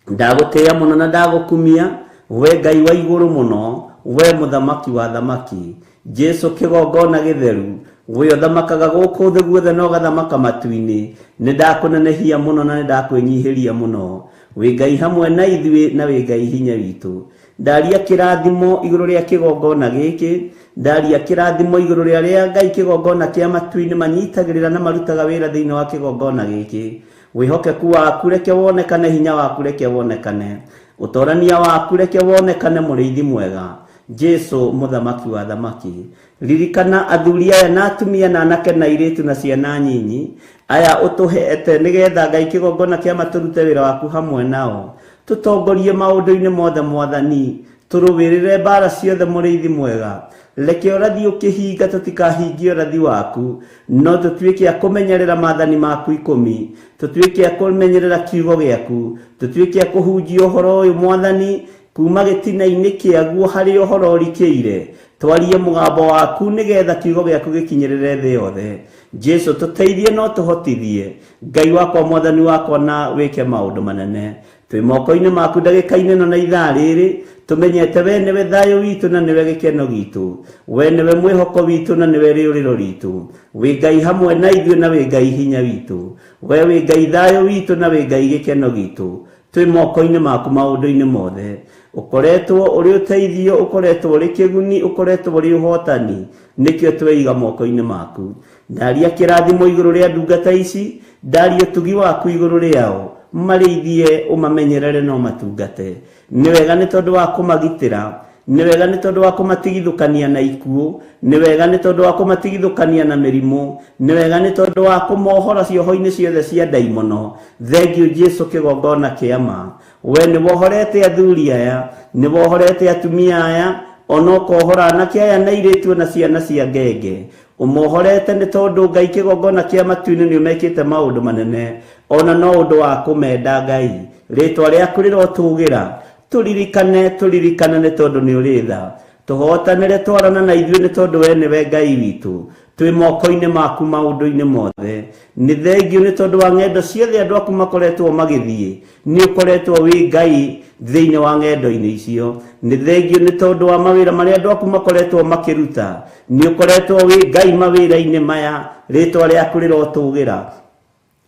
Ndagũtĩĩa mũno na ndagũkumia, We Ngai wa igũrũ mũno, we mũthamaki wa thamaki, Jesu kĩgongona gĩtheru, we ũthamakaga gũkũ thĩ guothe na ũgathamaka matu-inĩ, nĩ ndakũnenehia mũno na nĩ ndakwĩnyihĩria mũno. Wĩ Ngai hamwe na ithuĩ na wĩ Ngai hinya witũ. Ndaria kĩrathimo igũrũ rĩa kĩgongona gĩkĩ, ndaria kĩrathimo igũrũ rĩa arĩa Ngai kĩgongona kĩa matu-inĩ manyitagĩrĩra na marutaga wĩra thĩinĩ wa kĩgongona gĩkĩ. Wĩhokeku waku reke wonekane, hinya waku reke wonekane, ũtorania waku reke wonekane, mũrĩithi mwega, Jesu mũthamaki wa thamaki. Ririkana athuri aya na atumia na anake na airĩtu na ciana nyinyi aya ũtũheete nĩgetha Ngai kĩgongona kĩa matũrute wĩra waku hamwe nao. Tũtongorie maũndũ-inĩ mothe Mwathani, tũrũĩrĩre mbara ciothe mũrĩithi mwega. Reke ũrathi ũkĩhinga tũtikahingie ũrathi waku, no tũtuĩke a kũmenyerera maathani maku 10, tũtuĩke a kũmenyerera kiugo gĩaku, tũtuĩke a kũhunjia ũhoro ũyũ Mwathani kuma gĩtina-inĩ kĩaguo harĩ ũhoro ũrikĩire. Twarie mũgambo waku nĩgetha kiugo gĩaku gĩkinyĩrĩre thĩ yothe. Jesu tũteithie no tũhotithie, Ngai wakwa Mwathani wakwa, na wĩke maũndũ manene. Twĩ moko-inĩ maku ndagĩka-inĩ ĩno na ithaa rĩrĩ, tũmenyete we nĩwe thayũ witũ na nĩwe gĩkeno gitũ, we nĩwe mwĩhoko witũ na nĩwe rĩũrĩro ritũ. Wĩ Ngai hamwe na ithuĩ na wĩ Ngai hinya witũ, we wĩ Ngai thayũ witũ na wĩ Ngai gĩkeno gitũ. Twĩ moko-inĩ maku maũndũ-inĩ mothe. Ũkoretwo ũrĩ ũteithio, ũkoretwo ũrĩ kĩguni, ũkoretwo ũrĩ ũhotani, nĩkĩo tweiga moko-inĩ maku. Ndaria kĩrathimo igũrũ rĩa ndungata ici, ndaria ũtugi waku igũrũ rĩao, marĩithie ũmamenyerere na ũmatungate. Nĩ wega nĩ tondũ wa kũmagitĩra, nĩ wega nĩ tondũ wa kũmatigithũkania na ikuũ, nĩ wega nĩ tondũ wa kũmatigithũkania na mĩrimũ, nĩ wega nĩ tondũ wa kũmohora cioho-inĩ ciothe cia ndaimono. Thengiũ Jesu kĩgongona kĩa ma. We nĩ wohorete athuri aya, nĩ wohorete atumia aya, ona ũkohora anake aya na airĩtu na ciana cia ngenge. Ũmohorete nĩ tondũ Ngai kĩgongona kĩa matu-inĩ nĩ ũmekĩte maũndũ manene, ona no ũndũ wa kũmenda Ngai. Rĩtwa rĩaku rĩrotũgĩra. Tũririkane, tũririkane nĩ tondũ nĩ ũrĩ tha. Tũhotanĩre twarana na ithuĩ nĩ tondũ we nĩwe Ngai witũ. Twĩ moko-inĩ maku maũndũ-inĩ mothe. Nĩ thengiũ nĩ tondũ wa ng'endo ciothe andũ aku makoretwo magĩthiĩ, nĩ ũkoretwo wĩ Ngai thĩinĩ wa ng'endo-inĩ icio. Nĩ thengiũ nĩ tondũ wa mawĩra marĩa andũ aku makoretwo makĩruta, nĩ ũkoretwo wĩ Ngai mawĩra-inĩ maya. Rĩtwa rĩaku rĩrotũgĩra.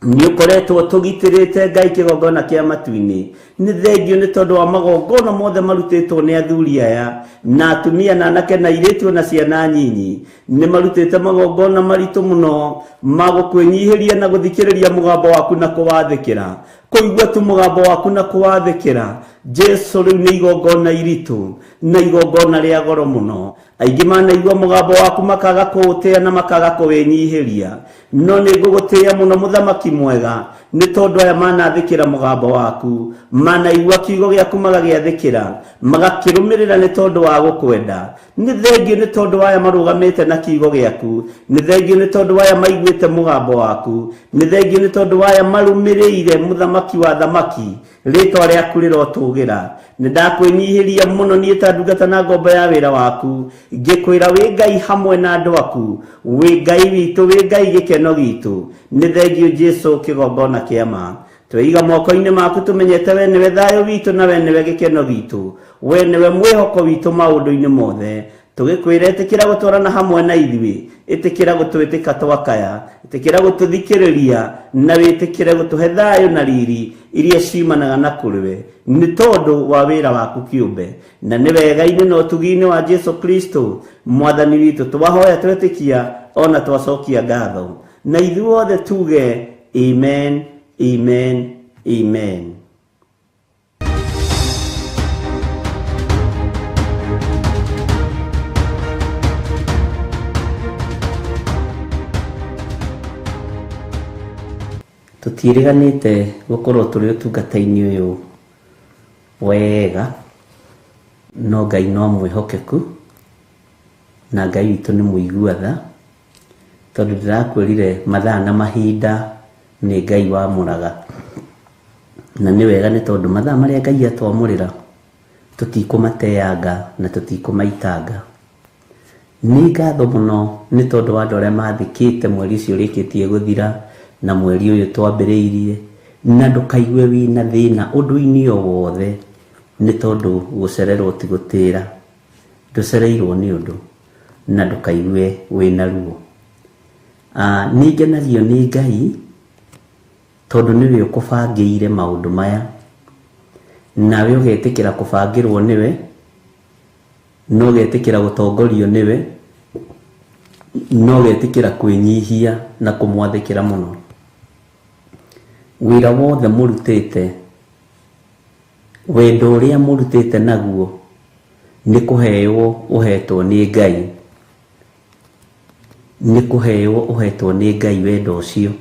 Nĩ ũkoretwo tũgitĩrĩte Ngai kĩgongona kĩa matu-inĩ. Nĩ thengiũ nĩ tondũ wa magongona mothe marutĩtwo nĩ athuri aya na atumia na anake na airĩtu na ciana nyinyi. Nĩ marutĩte magongona maritũ mũno ma gũkwĩnyihĩria na gũthikĩrĩria mũgambo waku na kũwathĩkĩra. Kũigua tu mũgambo waku na kũwathĩkĩra, Jesu rĩu nĩ igongona iritũ na igongona rĩa goro mũno. Aingĩ manaigua mũgambo waku makaga kũũtĩa na makaga kũwĩnyihĩria, no nĩ ngũgũtĩĩa mũno mũthamaki mwega, nĩ tondũ aya manathĩkĩra mũgambo waku, manaigua kiugo gĩaku magagĩathĩkĩra, magakĩrũmĩrĩra nĩ tondũ wa gũkwenda. Nĩ thengiũ nĩ tondũ aya marũgamĩte na kiugo gĩaku, nĩ thengiũ nĩ tondũ aya maiguĩte mũgambo waku, nĩ thengiũ nĩ tondũ aya marũmĩrĩire mũthamaki wa thamaki. Rĩtwa rĩaku rĩrotũgĩra. Nĩ ndakwĩnyihĩria mũno niĩ ta ndungata na ngombo ya wĩra waku, ngĩkwĩra wĩ Ngai hamwe na andũ aku, wĩ Ngai witũ, wĩ Ngai gĩkeno gitũ. Nĩ thengiũ Jesu kĩgongona kĩa ma. Tweiga moko-inĩ maku tũmenyete we nĩwe thayũ witũ na we nĩwe gĩkeno gitũ, we nĩwe mwĩhoko witũ maũndũ-inĩ mothe. Tũgĩkwĩra ĩtĩkĩra gũtwarana hamwe na ithuĩ, ĩtĩkĩra gũtwĩtĩka twakaya, ĩtĩkĩra gũtũthikĩrĩria na wĩtĩkĩre gũtũhe thayũ na riri iria ciumanaga na kũrĩ we nĩ tondũ wa wĩra waku kĩũmbe. Na nĩ wega-inĩ na ũtugi-inĩ wa Jesu Kristo Mwathani witũ twahoya twetĩkia ona twacokia ngatho, na ithuothe tuge amen, amen, amen. Tũtiĩrĩganĩte gũkorwo tũrĩ ũtungata-inĩ ũyũ wega, no Ngai no mwĩhokeku na Ngai witũ nĩ mũigua tha, tondũ ndĩrakwĩrire mathaa na mahinda nĩ Ngai wamũraga. Na nĩ wega nĩ tondũ mathaa marĩa Ngai atwamũrĩra tũtikũmateanga na tũtikũmaitanga. Nĩ ngatho mũno nĩ tondũ wa andũ arĩa mathĩkĩte mweri ũcio ũrĩkĩtie gũthira na mweri ũyũ twambĩrĩirie, na ndũkaigue wĩna thĩna ũndũ-inĩ o wothe. Nĩ tondũ gũcererwo ti gũtĩra, ndũcereirwo nĩ ũndũ na ndũkaigue wĩna ruo. Nĩ ngenagio nĩ Ngai tondũ nĩwe ũkũbangĩire maũndũ maya, nawe ũgetĩkĩra kũbangĩrwo nĩwe, na ũgetĩkĩra gũtongorio nĩwe, na ũgetĩkĩra kwĩnyihia na kũmwathĩkĩra mũno. Wĩra wothe mũrutĩte, wendo ũrĩa mũrutĩte naguo nĩ kũheo ũhetwo nĩ Ngai, nĩ kũheo ũhetwo nĩ Ngai wendo ũcio.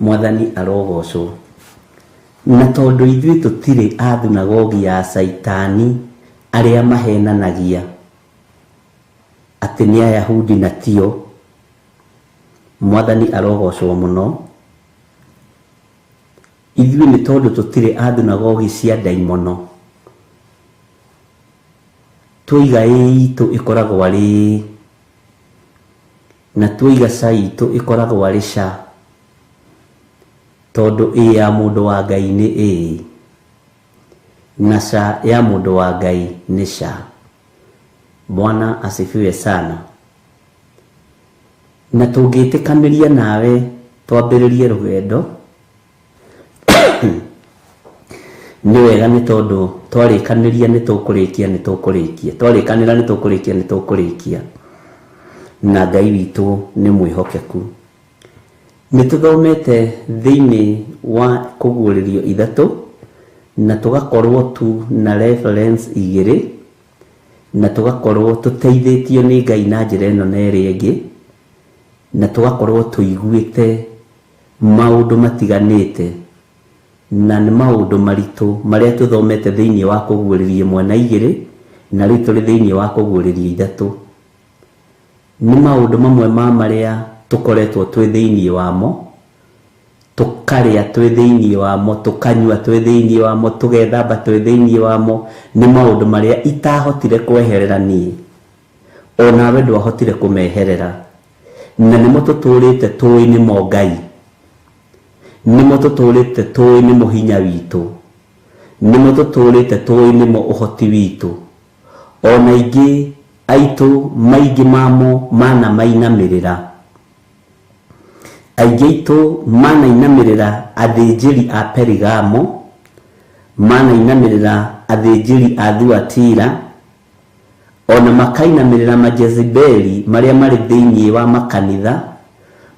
Mwathani arogocwo. Na tondũ ithuĩ tũtirĩ a thunagogi ya Caitani arĩa mahenanagia atĩ nĩ Ayahudi na tio, Mwathani arogocwo mũno. Ithuĩ nĩ tondũ tũtirĩ a thunagogi cia ndaimono, twoiga ĩĩ itũ ĩkoragwo arĩ ĩĩ, na twoiga ca itũ ĩkoragwo arĩ ca, tondũ ĩĩ ya mũndũ wa Ngai nĩ ĩĩ, na ca ya mũndũ wa Ngai nĩ ca. Bwana asifiwe sana. Na tũngĩtĩkanĩria nawe twambĩrĩrie rũgendo, nĩ wega nĩ tondũ twarĩkanĩria nĩ tũkũrĩkia, nĩ tũkũrĩkia, twarĩkanĩra nĩ tũkũrĩkia, nĩ tũkũrĩkia, na Ngai witũ nĩ mwĩhokeku. Nĩ tũthomete thĩinĩ wa kũguũrĩrio ithatũ, na tũgakorwo tu na reference igĩrĩ, na tũgakorwo tũteithĩtio nĩ Ngai na njĩra ĩno na ĩrĩa ĩngĩ, na tũgakorwo tũiguĩte maũndũ matiganĩte, na nĩ maũndũ maritũ marĩa tũthomete thĩinĩ wa kũguũrĩrio ĩmwe na igĩrĩ, na rĩu tũrĩ thĩinĩ wa kũguũrĩrio ithatũ. Nĩ maũndũ mamwe ma marĩa tũkoretwo twĩ thĩinĩ wamo, tũkarĩa twĩ thĩinĩ wamo, tũkanyua twĩ thĩinĩ wamo, tũgethamba twĩ thĩinĩ wamo. Nĩ maũndũ marĩa itahotire kweherera niĩ, onawe ndwahotire kũmeherera, na nĩmo tũtũrĩte tũĩ nĩmo Ngai, nĩmo tũtũrĩte tũĩ nĩmo hinya witũ, nĩmo tũtũrĩte tũĩ nĩmo ũhoti witũ. Ona ingĩ aitũ maingĩ mamo manamainamĩrĩra, aingĩ aitũ manainamĩrĩra athĩnjĩri a Perigamo, manainamĩrĩra athĩnjĩri a Thuatira, ona makainamĩrĩra Majezebeli marĩa marĩ thĩinĩ wa makanitha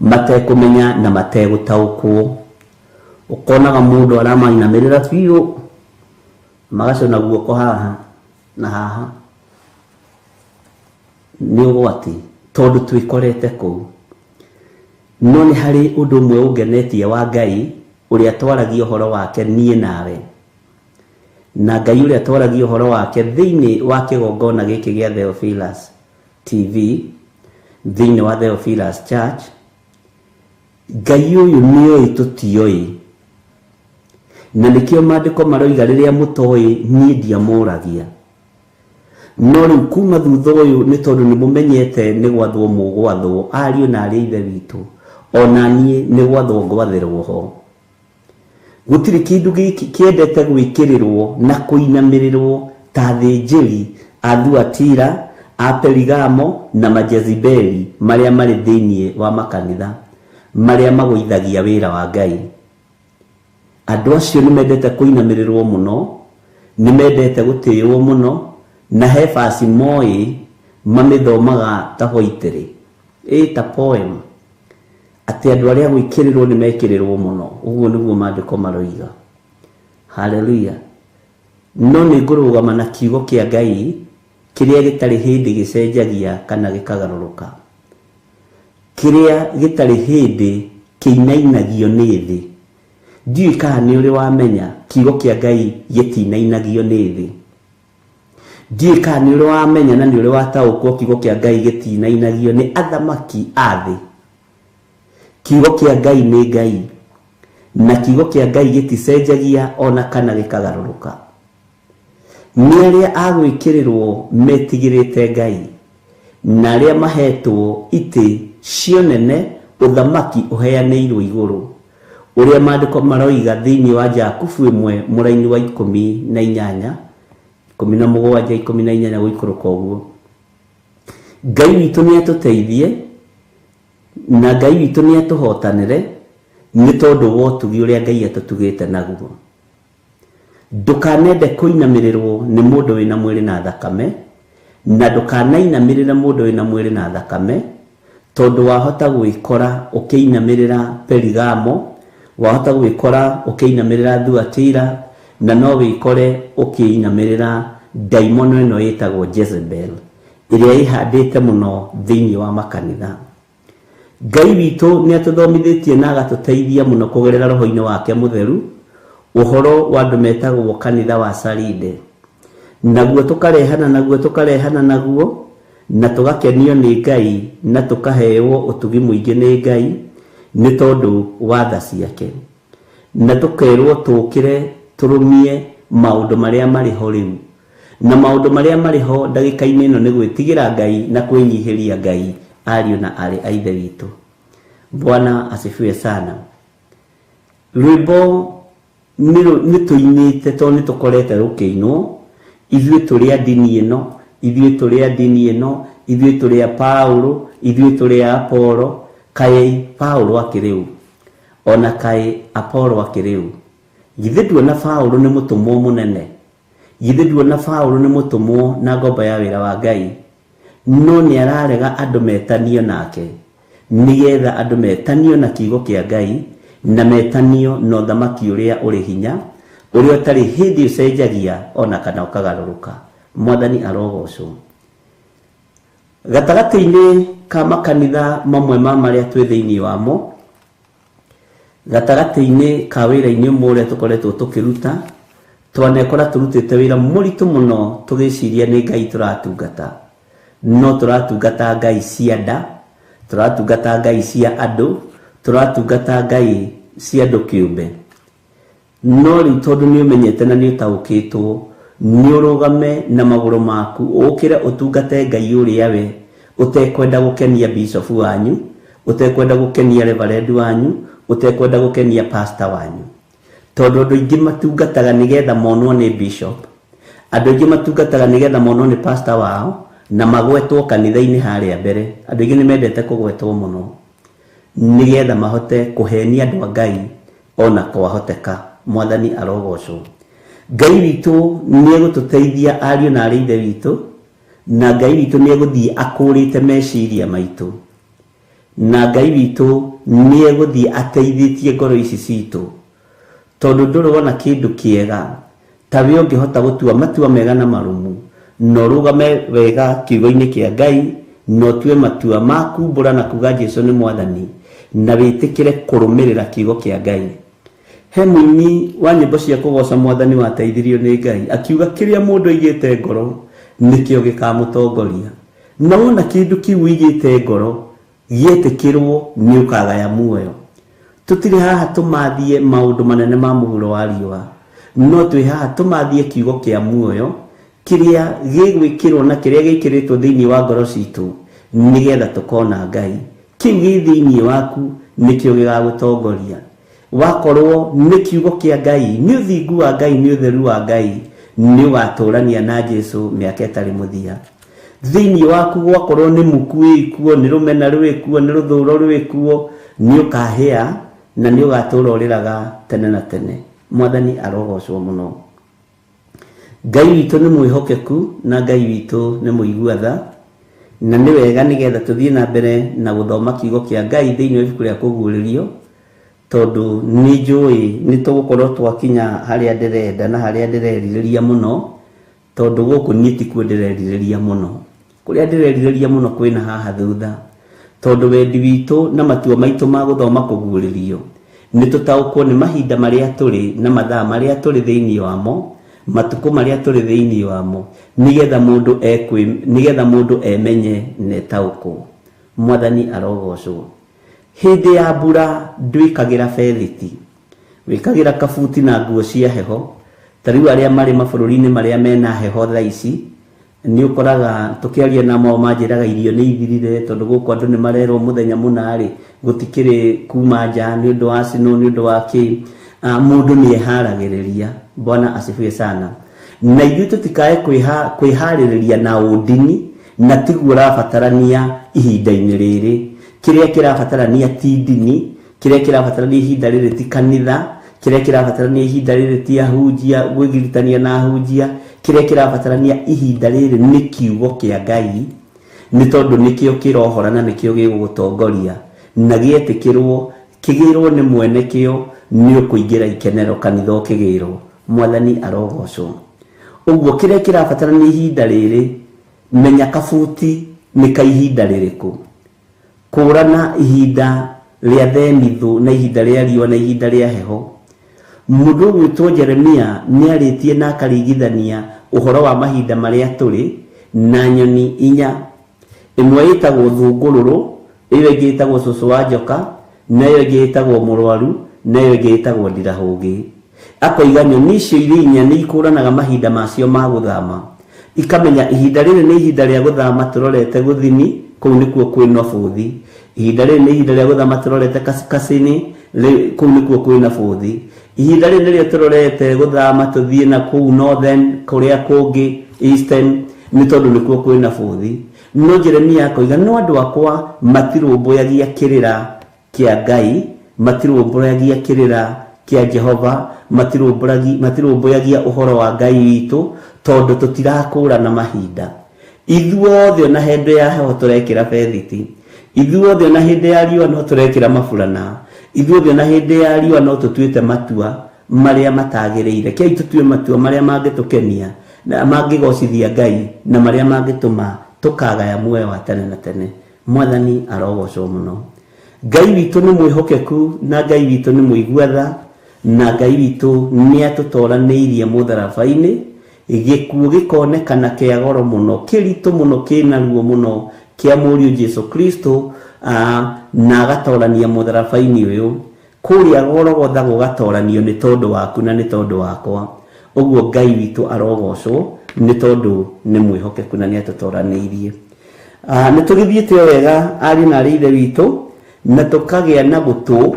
matekũmenya na mategũtaũkwo. Ũkonaga mũndũ aramainamĩrĩra biũ, magacũna guoko haha na haha. Nĩ ũgwati tondũ twĩkorete kũu. No nĩ harĩ ũndũ ũmwe ũngenetie wa Ngai ũrĩa twaragia ũhoro wake niĩ nawe, na Ngai ũrĩa twaragia ũhoro wake thĩinĩ wa kĩgongona gĩkĩ gĩa Theophilus TV, thĩinĩ wa Theophilus Church. Ngai ũyũ nĩoĩ tũtioĩ, na nĩkĩo maandĩko maroiga rĩrĩa mũtoĩ niĩ ndiamũragia. No rĩu kuma thutha ũyũ nĩ tondũ nĩ mũmenyete nĩ gwathwo mũgwathwo, ariũ na arĩ ithe witũ, ona niĩ nĩ gwathwo ngwathĩrwo ho. Gũtirĩ kĩndũ gĩkĩ kĩendete gwĩkĩrĩrwo na kũinamĩrĩrwo ta athĩnjĩri a Thuatira, a Perigamo na Majezibeli marĩa marĩ thĩinĩ wa makanitha, marĩa magũithagia wĩra wa Ngai. Andũ acio nĩ mendete kũinamĩrĩrwo mũno, nĩ mendete gũtĩĩwo mũno, na he baci moĩ mamĩthomaga ta poetry, ĩ ta poem, atĩ andũ arĩa gwĩkĩrĩrwo nĩ mekĩrĩrwo mũno. Ũguo nĩguo maandĩko maroiga. Haleluya. No nĩ ngũrũgama na kiugo kĩa Ngai kĩrĩa gĩtarĩ hĩndĩ gĩcenjagia kana gĩkagarũrũka, kĩrĩa gĩtarĩ hĩndĩ kĩinainagio nĩ thĩ. Ndiũĩ kana nĩ ũrĩ wamenya kiugo kĩa Ngai gĩtinainagio nĩ thĩ. Ndiũĩ kana nĩ ũrĩ wamenya na nĩ ũrĩ wataũkwo kiugo kĩa Ngai gĩtinainagio nĩ athamaki a thĩ. Kiugo kĩa Ngai nĩ Ngai, na kiugo kĩa Ngai gĩticenjagia ona kana gĩkagarũrũka. Nĩ arĩa a gwĩkĩrĩrwo metigĩrĩte Ngai, na arĩa mahetwo itĩ cionene ũthamaki ũheanĩirwo igũrũ, Ũrĩa maandĩko maroiga thĩinĩ wa Jakubu 1 mũraini wa 18 17 18 gũikũrũka ũguo. Ngai witũ nĩ atũteithie na Ngai witũ nĩ atũhotanĩre nĩ tondũ wa ũtugi ũrĩa Ngai atũtugĩte naguo. Ndũkanende kũinamĩrĩrwo nĩ mũndũ wĩna mwĩrĩ na thakame, na ndũkanainamĩrĩre mũndũ wĩna mwĩrĩ na thakame, tondũ wahota gwĩkora ũkĩinamĩrĩra Perigamo, wahota gwĩkora ũkĩinamĩrĩra Thuatira, na no wĩkore ũkĩinamĩrĩra ndaimono ĩno ĩtagwo Jezebel, ĩrĩa ĩhandĩte mũno thĩinĩ wa makanitha. Ngai witũ nĩ atũthomithĩtie na agatũteithia mũno kũgerera roho-inĩ wake mũtheru, ũhoro wa andũ metagwo kanitha wa Saride. Naguo tũkarehana naguo tũkarehana naguo, na tũgakenio nĩ Ngai na tũkaheo ũtugi mũingĩ nĩ Ngai nĩ tondũ wa tha ciake. Na tũkerwo tũkĩre tũrũmie maũndũ marĩa marĩ ho rĩu. Na maũndũ marĩa marĩ ho ndagĩka-inĩ ĩno nĩ gwĩtigĩra Ngai na kwĩnyihĩria Ngai, ariũ na aarĩ a Ithe witũ. Bwana asifiwe sana. Rwĩmbo nĩ tũinĩte tondũ nĩ tũkorete rũkĩinwo, ithuĩ tũrĩ a ndini ĩno, ithuĩ tũrĩ a ndini ĩno, ithuĩ tũrĩ a Paulo, ithuĩ tũrĩ a Apollo. Kaĩ Paulo akĩrĩ ũ? Ona kaĩ Apollo akĩrĩ ũ? Githĩ nduona Paulo nĩ mũtũmwo mũnene? Githĩ nduona Paulo nĩ mũtũmwo na ngombo ya wĩra wa Ngai? No nĩ ararega andũ metanio nake, nĩgetha andũ metanio na kiugo kĩa Ngai, na metanio na ũthamaki ũrĩa ũrĩ hinya, ũrĩa ũtarĩ hĩndĩ ũcenjagia ona kana ũkagarũrũka. Mwathani arogocwo. Gatagatĩ-inĩ ka makanitha mamwe ma marĩa twĩ thĩinĩ wamo, gatagatĩ-inĩ ka wĩra-inĩ ũmwe ũrĩa tũkoretwo tũkĩruta, twanekora tũrutĩte wĩra mũritũ mũno tũgĩciria nĩ Ngai tũratungata. No tũratungata Ngai cia nda, tũratungata Ngai cia andũ, tũratungata Ngai cia andũ kĩũmbe. No rĩu tondũ nĩ ũmenyete na nĩ ũtaũkĩtwo, nĩ ũrũgame na magũrũ maku, ũkĩre ũtungate Ngai ũrĩa we, ũtekwenda gũkenia bishop wanyu, ũtekwenda gũkenia reverend wanyu, ũtekwenda gũkenia pastor wanyu. Tondũ andũ aingĩ matungataga nĩgetha monwo nĩ bishop, andũ aingĩ matungataga nĩgetha monwo nĩ pastor wao, na magwetwo kanitha-inĩ harĩa mbere. Andũ aingĩ nĩ mendete kũgwetwo mũno nĩgetha mahote kũhenia andũ a Ngai ona kwahoteka. Mwathani arogocwo. Ngai witũ nĩ egũtũteithia ariũ na aarĩ Ithe witũ, na Ngai witũ nĩ egũthiĩ akũrĩte meciria maitũ, na Ngai witũ nĩ egũthiĩ ateithĩtie ngoro ici citũ, tondũ ndũrĩ wona kĩndũ kĩega ta we ũngĩhota gũtua matua mega na marũmu, na ũrũgame wega kiugo-inĩ kĩa Ngai, na ũtue matua ma kumbũra na kuga Jesũ nĩ Mwathani, na wĩtĩkĩre kũrũmĩrĩra kiugo kĩa Ngai. He mũini wa nyĩmbo cia kũgoca Mwathani wateithirio nĩ Ngai, akiuga kĩrĩa mũndũ aigĩte ngoro nĩkĩo gĩkamũtongoria. Na wona kĩndũ kĩu ũigĩte ngoro gĩetĩkĩrwo nĩ ũkagaya muoyo. Tũtirĩ haha tũmathie maũndũ manene ma mũhuro wa riũa, no twĩ haha tũmathie kiugo kĩa muoyo kĩrĩa gĩgwĩkĩrwo na kĩrĩa gĩkĩrĩtwo thĩinĩ wa ngoro citũ nĩgetha tũkona Ngai. Kĩu gĩ thĩinĩ waku nĩkĩo gĩgagũtongoria. Wakorwo nĩ kiugo kĩa Ngai, nĩ ũthingu wa Ngai, nĩ ũtheru wa Ngai, nĩ ũgatũrania na Jesũ mĩaka ĩtarĩ mũthia. Thĩinĩ waku gwakorwo nĩ muku ĩkuo, nĩ rũmena rwĩkuo, nĩ rũthũro rwĩkuo, nĩ ũkahĩa na nĩ ũgatũra ũrĩraga tene na tene. Mwathani arogocwo mũno. Ngai witũ nĩ mwĩhokeku na Ngai witũ nĩ mũigua tha, na nĩ wega nĩgetha tũthiĩ na mbere na gũthoma kiugo kĩa Ngai thĩinĩ wa ibuku rĩa Kũguũrĩrio, tondũ nĩ njũĩ nĩ tũgũkorwo twakinya harĩa ndĩrenda na harĩa ndĩrerirĩria mũno, tondũ gũkũ niĩ tikuo ndĩrerirĩria mũno. Kũrĩa ndĩrerirĩria mũno kwĩna haha thutha, tondũ wendi witũ na matua maitũ ma gũthoma Kũguũrĩrio nĩ tũtaũkwo nĩ mahinda marĩa tũrĩ na mathaa marĩa tũrĩ thĩinĩ wamo, matukũ marĩa tũrĩ thĩinĩ wamo, nĩgetha mũndũ nĩgetha mũndũ emenye na etaũkwo. Mwathani arogocwo. Hĩndĩ ya mbura ndwĩkagĩra bethiti, wĩkagĩra kabuti na nguo cia heho. Ta rĩu arĩa marĩ mabũrũri-inĩ marĩa mena heho thaa ici, Nĩ ũkoraga tũkĩaria na mao manjĩraga irio nĩ ithirire tondũ gũkũ andũ nĩ marerwo mũthenya mũna rĩ gũtikĩrĩ kuma nja nĩ ũndũ wa snow nĩ ũndũ wa kĩ. Mũndũ nĩ eharagĩrĩria. Bwana asifiwe sana. Na ithuĩ tũtikae kwĩharĩrĩria na ũndini na tiguo ũrabatarania ihinda-inĩ rĩrĩ. Kĩrĩa kĩrabatarania ti ndini, kĩrĩa kĩrabatarania ihinda rĩrĩ ti kanitha, kĩrĩa kĩrabatarania ihinda rĩrĩ ti ahunjia gwĩgiritania na ahunjia, kĩrĩa kĩrabatarania ihinda rĩrĩ nĩ kiugo kĩa Ngai, nĩ tondũ nĩkĩo kĩrohora na nĩkĩo gĩgũgũtongoria, na gĩetĩkĩrwo kĩgĩrwo nĩ mwene kĩo nĩ ũkũingĩra ikenero kanitha ũkĩgĩrwo. Mwathani arogocwo. Ũguo kĩrĩa kĩrabatarania ihinda rĩrĩ, menya kabuti nĩ ka ihinda rĩrĩkũ. Kũrana ihinda rĩa themithũ na ihinda rĩa riũa na ihinda rĩa heho. Mũndũ ũgwĩtwo Jeremia nĩ arĩtie na akarigithania ũhoro wa mahinda marĩa tũrĩ na nyoni inya. Ĩmwe ĩtagwo thũngũrũrũ, ĩyo ĩngĩ ĩtagwo cũcũ wa njoka, na ĩyo ĩngĩ ĩtagwo mũrwaru, na ĩyo ĩngĩ ĩtagwo ndirahũgĩ. Akoiga nyoni icio irĩ inya nĩ ikũranaga mahinda macio ma gũthama. Ikamenya ihinda rĩrĩ nĩ ihinda rĩa gũthama tũrorete gũthini, kũu nĩkuo kwĩna bũthi. Ihinda rĩrĩ nĩ ihinda rĩa gũthama tũrorete kaskazini, kũu nĩkuo kwĩna bũthi. Ihinda rĩrĩ nĩrĩo tũrorete gũthama tũthiĩ na kũu northern, kũrĩa kũngĩ eastern, nĩ tondũ nĩkuo kwĩna bũthi. No Jeremia akoiga no andũ akwa matirũmbũyagia kĩrĩra kĩa Ngai, matirũmbũyagia kĩrĩra kĩa Jehova, matirũmbũyagia ũhoro wa Ngai witũ, tondũ tũtirakũrana mahinda. Ithuothe ona hĩndĩ ya heho tũrekĩra bethiti, ithuothe ona hĩndĩ ya riũa no tũrekĩra maburana, ithuothe ona hĩndĩ ya riũa no tũtuĩte matua marĩa matagĩrĩire. Kei tũtue matua marĩa mangĩtũkenia na mangĩgocithia Ngai na marĩa mangĩtũma tũkagaya muoyo wa tene na tene. Mwathani arogocwo mũno. Ngai witũ nĩ mwĩhokeku na Ngai witũ nĩ mũigua tha na Ngai witũ nĩ atũtoranĩirie mũtharaba-inĩ. Gĩkuũ gĩkonekana kĩa goro mũno, kĩritũ mũno, kĩna ruo mũno kĩa mũriũ Jesu Kristo, na agatorania mũtharaba-inĩ ũyũ. Kũrĩa Golgotha gũgatoranio nĩ tondũ waku na nĩ tondũ wakwa. Ũguo Ngai witũ arogocwo nĩ tondũ nĩ mwĩhokeku na nĩ atũtoranĩirie. Nĩ tũgĩthiĩte o wega ariũ na arĩ ithe witũ na tũkagĩa na gũtũ,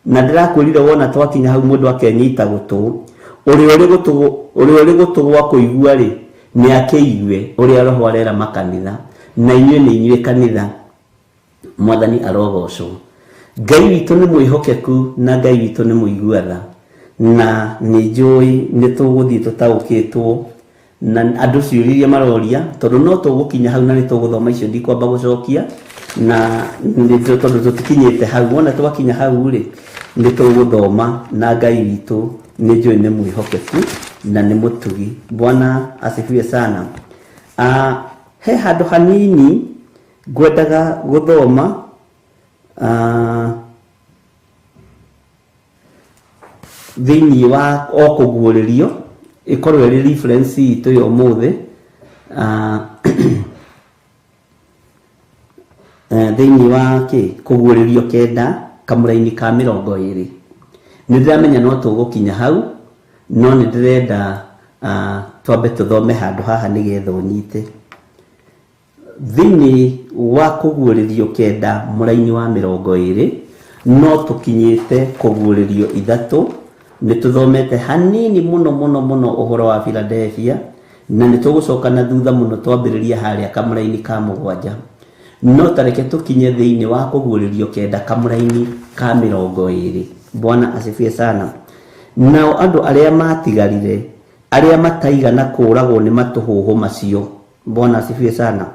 na ndĩrakwĩrire wona twakinya hau mũndũ akenyita gũtũ. Ũrĩa ũrĩ gũtũ gwa kũigua rĩ, nĩ akĩigue ũrĩa Roho arera makanitha, na inyuĩ nĩ inyuĩ kanitha. Mwathani arogocwo. Ngai witũ nĩ mwĩhokeku na Ngai witũ nĩ mũigua tha, na nĩ njũĩ nĩ tũgũthiĩ tũtaũkĩtwo na andũ ciũria iria maroria, tondũ no tũgũkinya hau na nĩ tũgũthoma icio ndikwamba gũcokia, na nĩ tondũ tũtikinyĩte hau. Wona twakinya hau rĩ, nĩ tũgũthoma na Ngai witũ nĩ njũĩ nĩ mwĩhokeku na nĩ mũtugi. Bwana asifiwe sana. He handũ hanini ngwendaga gũthoma, thĩinĩ wa o kũguũrĩrio, ĩkorwo ĩrĩ reference itũ ya ũmũthĩ, thĩinĩ wa kĩ kũguũrĩrio 9 kamũraini ka 20. Nĩ ndĩramenya no tũgũkinya hau, no nĩ ndĩrenda twambe tũthome handũ haha nĩgetha ũnyite. Thĩinĩ wa kũguũrĩrio 9 mũraini wa 20, no tũkinyĩte kũguũrĩrio 3. Nĩ tũthomete hanini mũno mũno mũno ũhoro wa Philadelphia, na nĩ tũgũcoka na thutha mũno twambĩrĩria harĩa kamũraini ka 7. No tareke tũkinye thĩinĩ wa kũguũrĩrio 9 kamũraini ka 20. Bwana asifiwe sana. Nao andũ arĩa matigarire, arĩa mataigana kũũragwo nĩ matũhũhũ macio, Bwana asifiwe sana,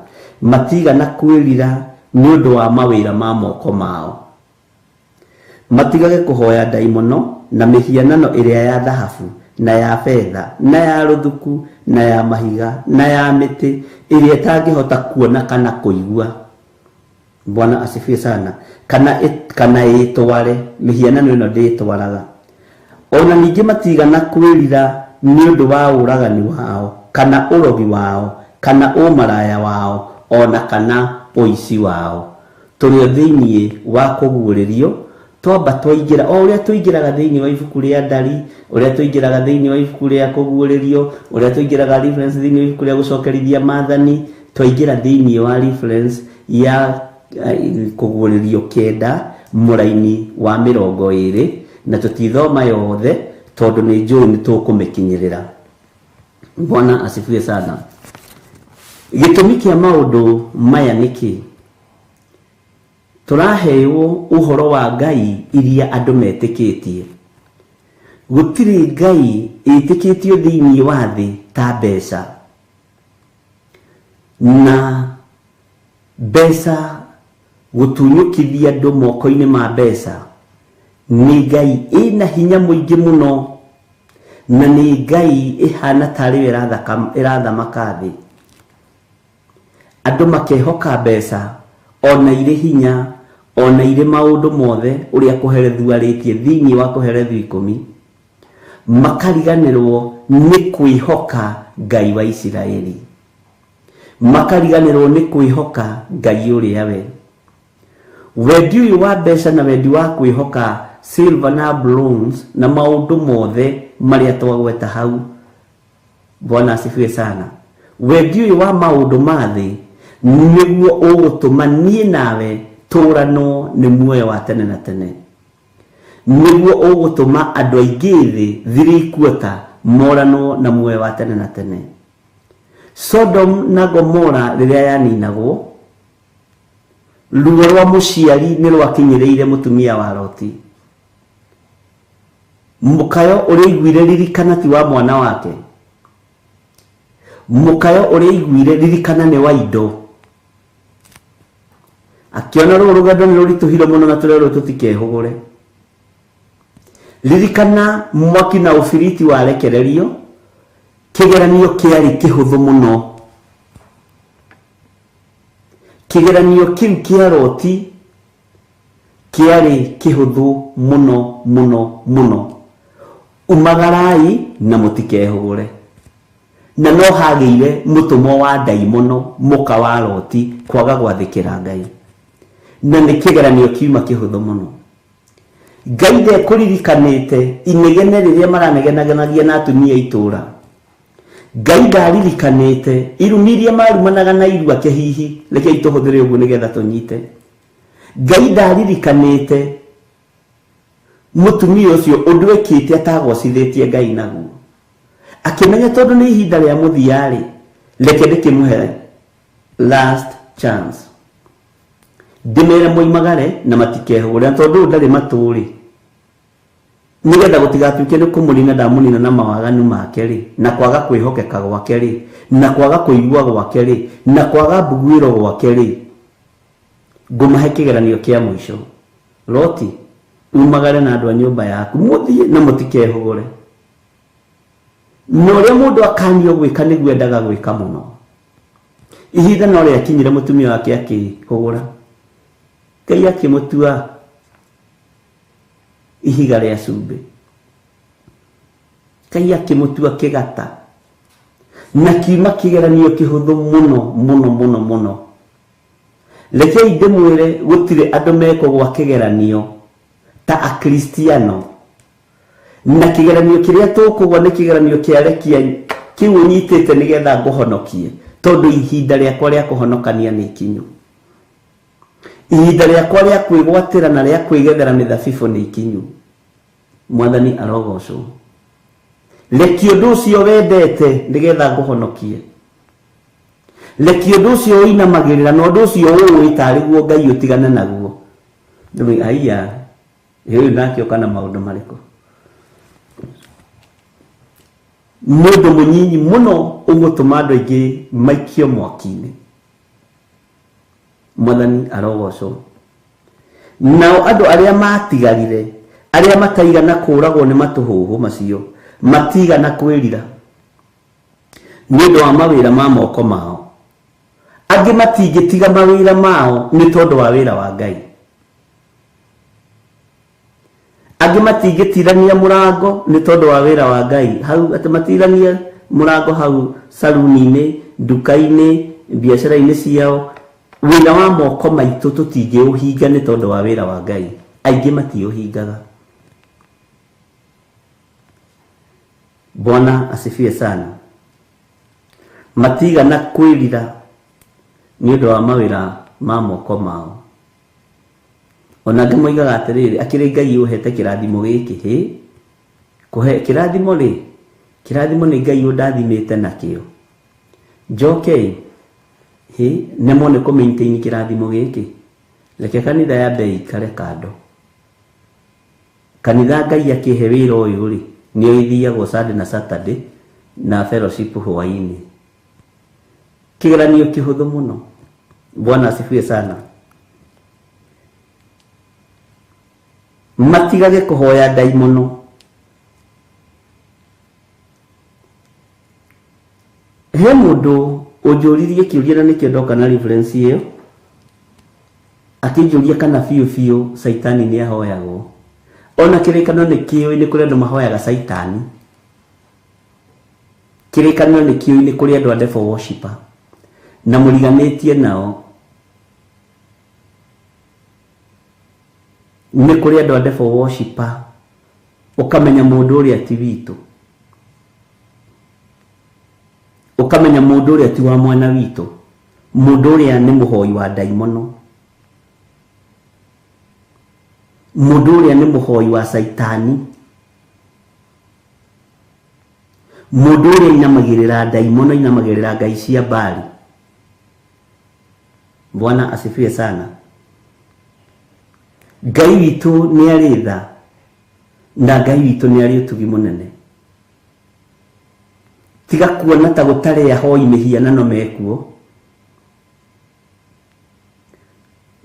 matigana kwĩrira nĩ ũndũ wa mawĩra ma moko mao, matigage kũhoya ndaimono na mĩhianano ĩrĩa ya thahabu na ya betha na ya rũthuku na ya mahiga na ya mĩtĩ ĩrĩa ĩtangĩhota kuona kana kũigua. Bwana asifiwe sana. Kana ĩtware mĩhianano ĩno ndĩtwaraga. Ona ningĩ matigana kwĩrira nĩ ũndũ wa ũragani wao kana ũrogi wao kana ũmaraya wao ona kana ũici wao. Tũrĩ o thĩinĩ wa kũguũrĩrio Twamba twaingĩra o ũrĩa tũingĩraga thĩinĩ wa ibuku rĩa ndari, ũrĩa tũingĩraga thĩinĩ wa ibuku rĩa kũguũrĩrio, ũrĩa tũingĩraga reference thĩinĩ wa ibuku rĩa gũcokerithia maathani, twaingĩra thĩinĩ wa reference ya kũguũrĩrio 9 mũraini wa 20, na tũtithoma yothe tondũ nĩ njũĩ nĩ tũkũmĩkinyĩrĩra. Bwana asifiwe sana. Gĩtũmi kĩa maũndũ maya nĩ kĩ? Tũraheo ũhoro wa Ngai iria andũ metĩkĩtie. Gũtirĩ Ngai ĩtĩkĩtio thĩinĩ wa thĩ ta mbeca. Na mbeca gũtunyũkithia andũ moko-inĩ ma mbeca nĩ Ngai ĩna hinya mũingĩ mũno, na nĩ Ngai ĩhana tarĩ yo ĩrathamaka thĩ. Andũ makehoka mbeca ona irĩ hinya, ona irĩ maũndũ mothe ũrĩa kũherethu arĩtie thĩinĩ wa kũherethu 10, makariganĩrwo nĩ kwĩhoka Ngai wa Isiraeli, makariganĩrwo nĩ kwĩhoka Ngai ũrĩa we. Wendi ũyũ wa mbeca na wendi wa kwĩhoka silver na bronze na maũndũ mothe marĩa twagweta hau. Bwana asifiwe sana. Wendi ũyũ wa maũndũ ma thĩ nĩguo ũgũtũma niĩ nawe tũranwo nĩ muoyo wa tene na tene, nĩguo ũgũtũma andũ aingĩ thĩ 3/4 moranwo na muoyo wa tene na tene. Sodom na Gomora rĩrĩa yaninagwo, ruo rwa mũciari nĩ rwakinyĩrĩire mũtumia wa Loti. Mũkayo ũrĩa aiguire ririkana ti wa mwana wake, mũkayo ũrĩa aiguire ririkana nĩ wa indo. Akĩona rũrũ rũgendo nĩ rũritũhire mũno na tũrerwo tũtikehũgũre. Ririkana mwaki na ũbiriti warekererio, kĩgeranio kĩarĩ kĩhũthũ mũno. Kĩgeranio kĩu kĩa Loti kĩarĩ kĩhũthũ mũno mũno mũno. Umagarai na mũtikehũgũre. Na no hagĩire mũtũmwo wa ndaimono mũka wa Loti kwaga gwathĩkĩra Ngai. Na nĩ kĩgeranio kiuma kĩhũthũ mũno. Ngai ndekũririkanĩte inegene rĩrĩa maranegenaganagia na atumia itũũra. Ngai ndaririkanĩte irumi iria marumanaga na irua kĩhihi, rekei tũhũthĩre ũguo nĩgetha tũnyite. Ngai ndaririkanĩte mũtumia ũcio ũndũ ekĩte atagocithĩtie Ngai naguo. Akĩmenya tondũ nĩ ihinda rĩa mũthia-rĩ, reke ndĩkĩmũhe last chance. Ndĩmere moimagare na matikehũgũre, na tondũ ũyũ ndarĩ matũ-rĩ, nĩgetha gũtigatuĩke nĩ kũmũnina ndamũnina na mawaganu make-rĩ, na kwaga kwĩhokeka gwake-rĩ, na kwaga kũigua gwake-rĩ, na kwaga mbuguĩro gwake-rĩ, ngũmahe kĩgeranio kĩa mũico. Loti, umagare na andũ a nyũmba yaku, mũthiĩ na mũtikehũgũre. Na ũrĩa mũndũ akanio gwĩka nĩguo endaga gwĩka mũno. Ihinda no rĩakinyire mũtumia wake akĩhũgũra. Ngai akĩmũtua ihiga rĩa cumbĩ. Ngai akĩmũtua kĩgata. Na kiuma kĩgeranio kĩhũthũ mũno mũno mũno mũno. Rekei ndĩmwĩre gũtirĩ andũ mekũgwa kĩgeranio ta Akristiano. Na kĩgeranio kĩrĩa tũkũgwa nĩ kĩgeranio kĩa rekia kĩu ũnyitĩte nĩgetha ngũhonokie, tondũ ihinda rĩakwa rĩa kũhonokania nĩ ikinyu. Ihinda rĩakwa rĩa kwĩgwatĩra na rĩa kwĩgethera mĩthabibũ nĩ ikinyu. Mwathani arogocwo. Rekia ũndũ ũcio wendete nĩgetha ngũhonokie. Rekia ũndũ ũcio ũinamagĩrĩra na ũndũ ũcio ũũĩ tarĩ guo Ngai ũtigane naguo. Ndũmĩ, aiya, ũyũ nake oka na maũndũ marĩkũ? Nĩ ũndũ mũnyinyi mũno ũgũtũma andũ aingĩ maikio mwaki-inĩ. Mwathani arogocwo. Nao andũ arĩa matigarire, arĩa mataigana kũũragwo nĩ matũhũhũ macio, matigana kwĩrira nĩ ũndũ wa mawĩra ma moko mao. Angĩ matingĩtiga mawĩra mao nĩ tondũ wa wĩra wa Ngai. Angĩ matingĩtirania mũrango nĩ tondũ wa wĩra wa Ngai. Hau atĩ matirania mũrango hau saruni-inĩ, nduka-inĩ, biacara-inĩ ciao. Wĩra wa moko maitũ tũtingĩũhinga nĩ tondũ wa wĩra wa Ngai. Aingĩ matiũhingaga. Bwana asifiwe sana. Matigana kwĩrira nĩ ũndũ wa mawĩra ma moko mao. Ona angĩ moigaga atĩrĩrĩ, akĩrĩ Ngai ũhete kĩrathimo gĩkĩ, hĩ kũhe kĩrathimo rĩ, kĩrathimo nĩ Ngai ũndathimĩte nakĩo, njoke hĩ nemwo nĩ kũ maintain kĩrathimo gĩkĩ, reke kanitha yambe ĩikare kando. Kanitha Ngai akĩhe wĩra ũyũ rĩ, nĩ ĩthiagwo Sunday na Saturday na fellowship hwaĩ-inĩ. Kĩgeranio kĩhũthũ mũno. Bwana asifiwe sana. Matigage kũhoya ndaimono. He mũndũ ũnjũririe kĩũria na nĩkĩo ndoka na reference ĩyo, akĩnjũria kana biũ biũ Caitani nĩ ahoyagwo. Ona kĩrĩkanĩro nĩ kĩũĩ nĩ kũrĩ andũ mahoyaga Caitani. Kĩrĩkanĩro nĩ kĩũĩ nĩ kũrĩ andũ a devil worshipper na mũriganĩtie nao. Nĩ kũrĩ andũ a devil worshipper, ũkamenya mũndũ ũrĩa ti witũ, ũkamenya mũndũ ũrĩa ti wa mwana witũ, mũndũ ũrĩa nĩ mũhoi wa ndaimono, mũndũ ũrĩa nĩ mũhoi wa Caitani, mũndũ ũrĩa inamagĩrĩra ndaimono, inamagĩrĩra ngai cia Baali. Bwana asifiwe sana. Ngai witũ nĩ arĩ tha na Ngai witũ nĩ arĩ ũtugi mũnene. Tiga kuona ta gũtarĩ ahoi mĩhianano mekuo.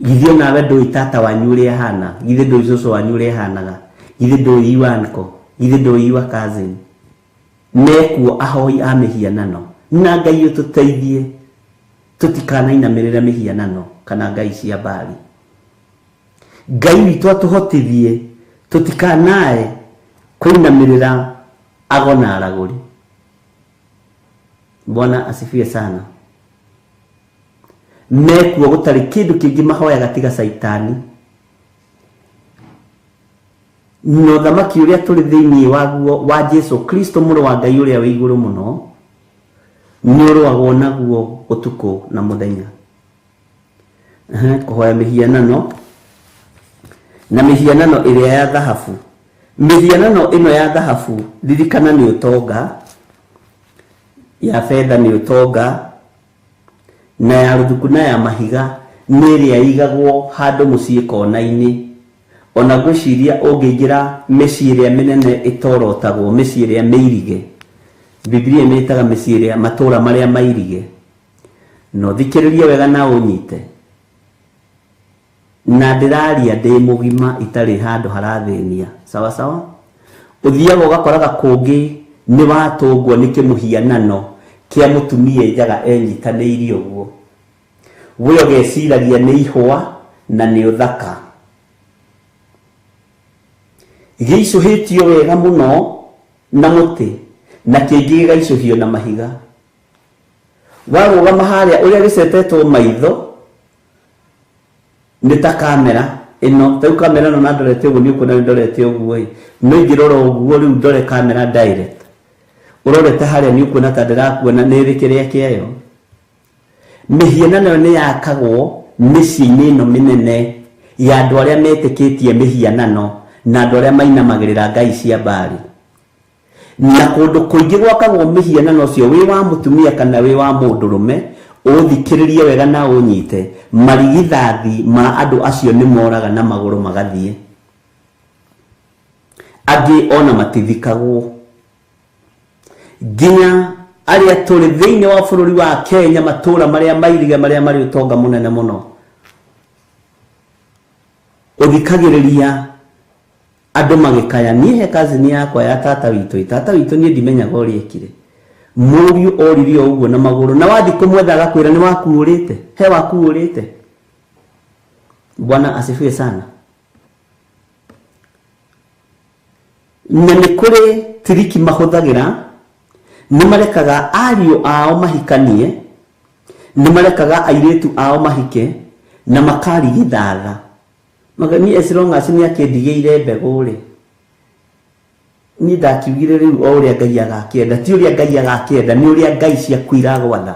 Githĩ onawe ndũĩ tata wanyu ũrĩa ahana, githĩ ndũĩ cũcũ wanyu ũrĩa ahanaga, githĩ ndũĩ your uncle, githĩ ndũĩ your cousin. Mekuo ahoi a mĩhianano. Na Ngai ũtũteithie tũtikanainamĩrĩre mĩhianano kana ngai cia Baali. Ngai witũ atũhotithie tũtikanae kũinamĩrĩra ago na aragũri. Bwana asifiwe sana. Mekuo gũtarĩ kĩndũ kĩngĩ mahoyaga tiga Caitani. Na ũthamaki ũrĩa tũrĩ thĩinĩ waguo wa Jesu Kristo mũrũ wa Ngai ũrĩa wĩ igũrũ mũno nĩ ũrũagwo naguo ũtukũ na mũthenya. Kũhoya mĩhianano na mĩhianano ĩrĩa ya thahabu. Mĩhianano ĩno ya thahabu, ririkana nĩ ũtonga, ya betha nĩ ũtonga, na ya rũthuku na ya mahiga nĩ ĩrĩa ĩigagwo handũ mũciĩ kona-inĩ. Ona ngwĩciria ũngĩingĩra mĩciĩ ĩrĩa mĩnene ĩtorotagwo, mĩciĩ ĩrĩa mĩirige, Biblia ĩmĩtaga mĩciĩ ĩrĩa matũũra marĩa mairige. No thikĩrĩrie wega na ũnyite. Na ndĩraria ndĩ mũgima itarĩ handũ harathĩnia. Sawa sawa? Ũthiaga ũgakoraga kũngĩ nĩ watũngwo nĩ kĩmũhianano kĩa mũtumia njaga enyitanĩirie ũguo. We ũgeciragia nĩ ihũa na nĩ ũthaka. Gĩicũhĩtio wega mũno na mũtĩ na kĩngĩ gĩgaicũhio na mahiga. Warũgama harĩa ũrĩa gĩcetetwo maitho nĩ ta kamera ĩno. Ta rĩu kamera ĩno na ndorete ũguo nĩ ũkuona nĩ ndorete ũguo ĩ. No ingĩrora ũguo rĩu ndore kamera direct. Ũrorete harĩa nĩ ũkuona ta ndĩrakuona nĩ ĩrĩ kĩrĩa kĩayo. Mĩhianano nĩ yakagwo mĩciĩ-inĩ ĩno mĩnene ya andũ arĩa metĩkĩtie mĩhianano na andũ arĩa mainamagĩrĩra ngai cia Baali. Na kũndũ kũingĩ gwakagwo mĩhianano ũcio wĩ wa mũtumia kana wĩ wa mũndũrũme, ũthikĩrĩrie wega na ũnyite, marigithathi ma andũ acio nĩ moraga na magũrũ magathiĩ. Angĩ ona matithikagwo. Nginya arĩa tũrĩ thĩinĩ wa bũrũri wa Kenya, matũũra marĩa mairige marĩa marĩ ũtonga mũnene mũno, ũthikagĩrĩria andũ magĩkaya. Niĩ he cousin yakwa ya tata witũ, tata witũ niĩ ndimenyaga ũrĩa ekire. Mũriũ oririe o ũguo na magũrũ, na wathiĩ kũmwetha agakwĩra nĩ waku ũrĩte, he waku ũrĩte. Bwana asifiwe sana. Na nĩ kũrĩ tiriki mahũthagĩra, nĩ marekaga ariũ ao mahikanie, nĩ marekaga airĩtu ao mahike, na makarigithatha. Magani as long as nĩ akĩndigĩire mbegũ rĩ, niĩ ndakiugire rĩu o ũrĩa Ngai agakĩenda, ti ũrĩa Ngai agakĩenda, nĩ ũrĩa Ngai ciaku iragwatha.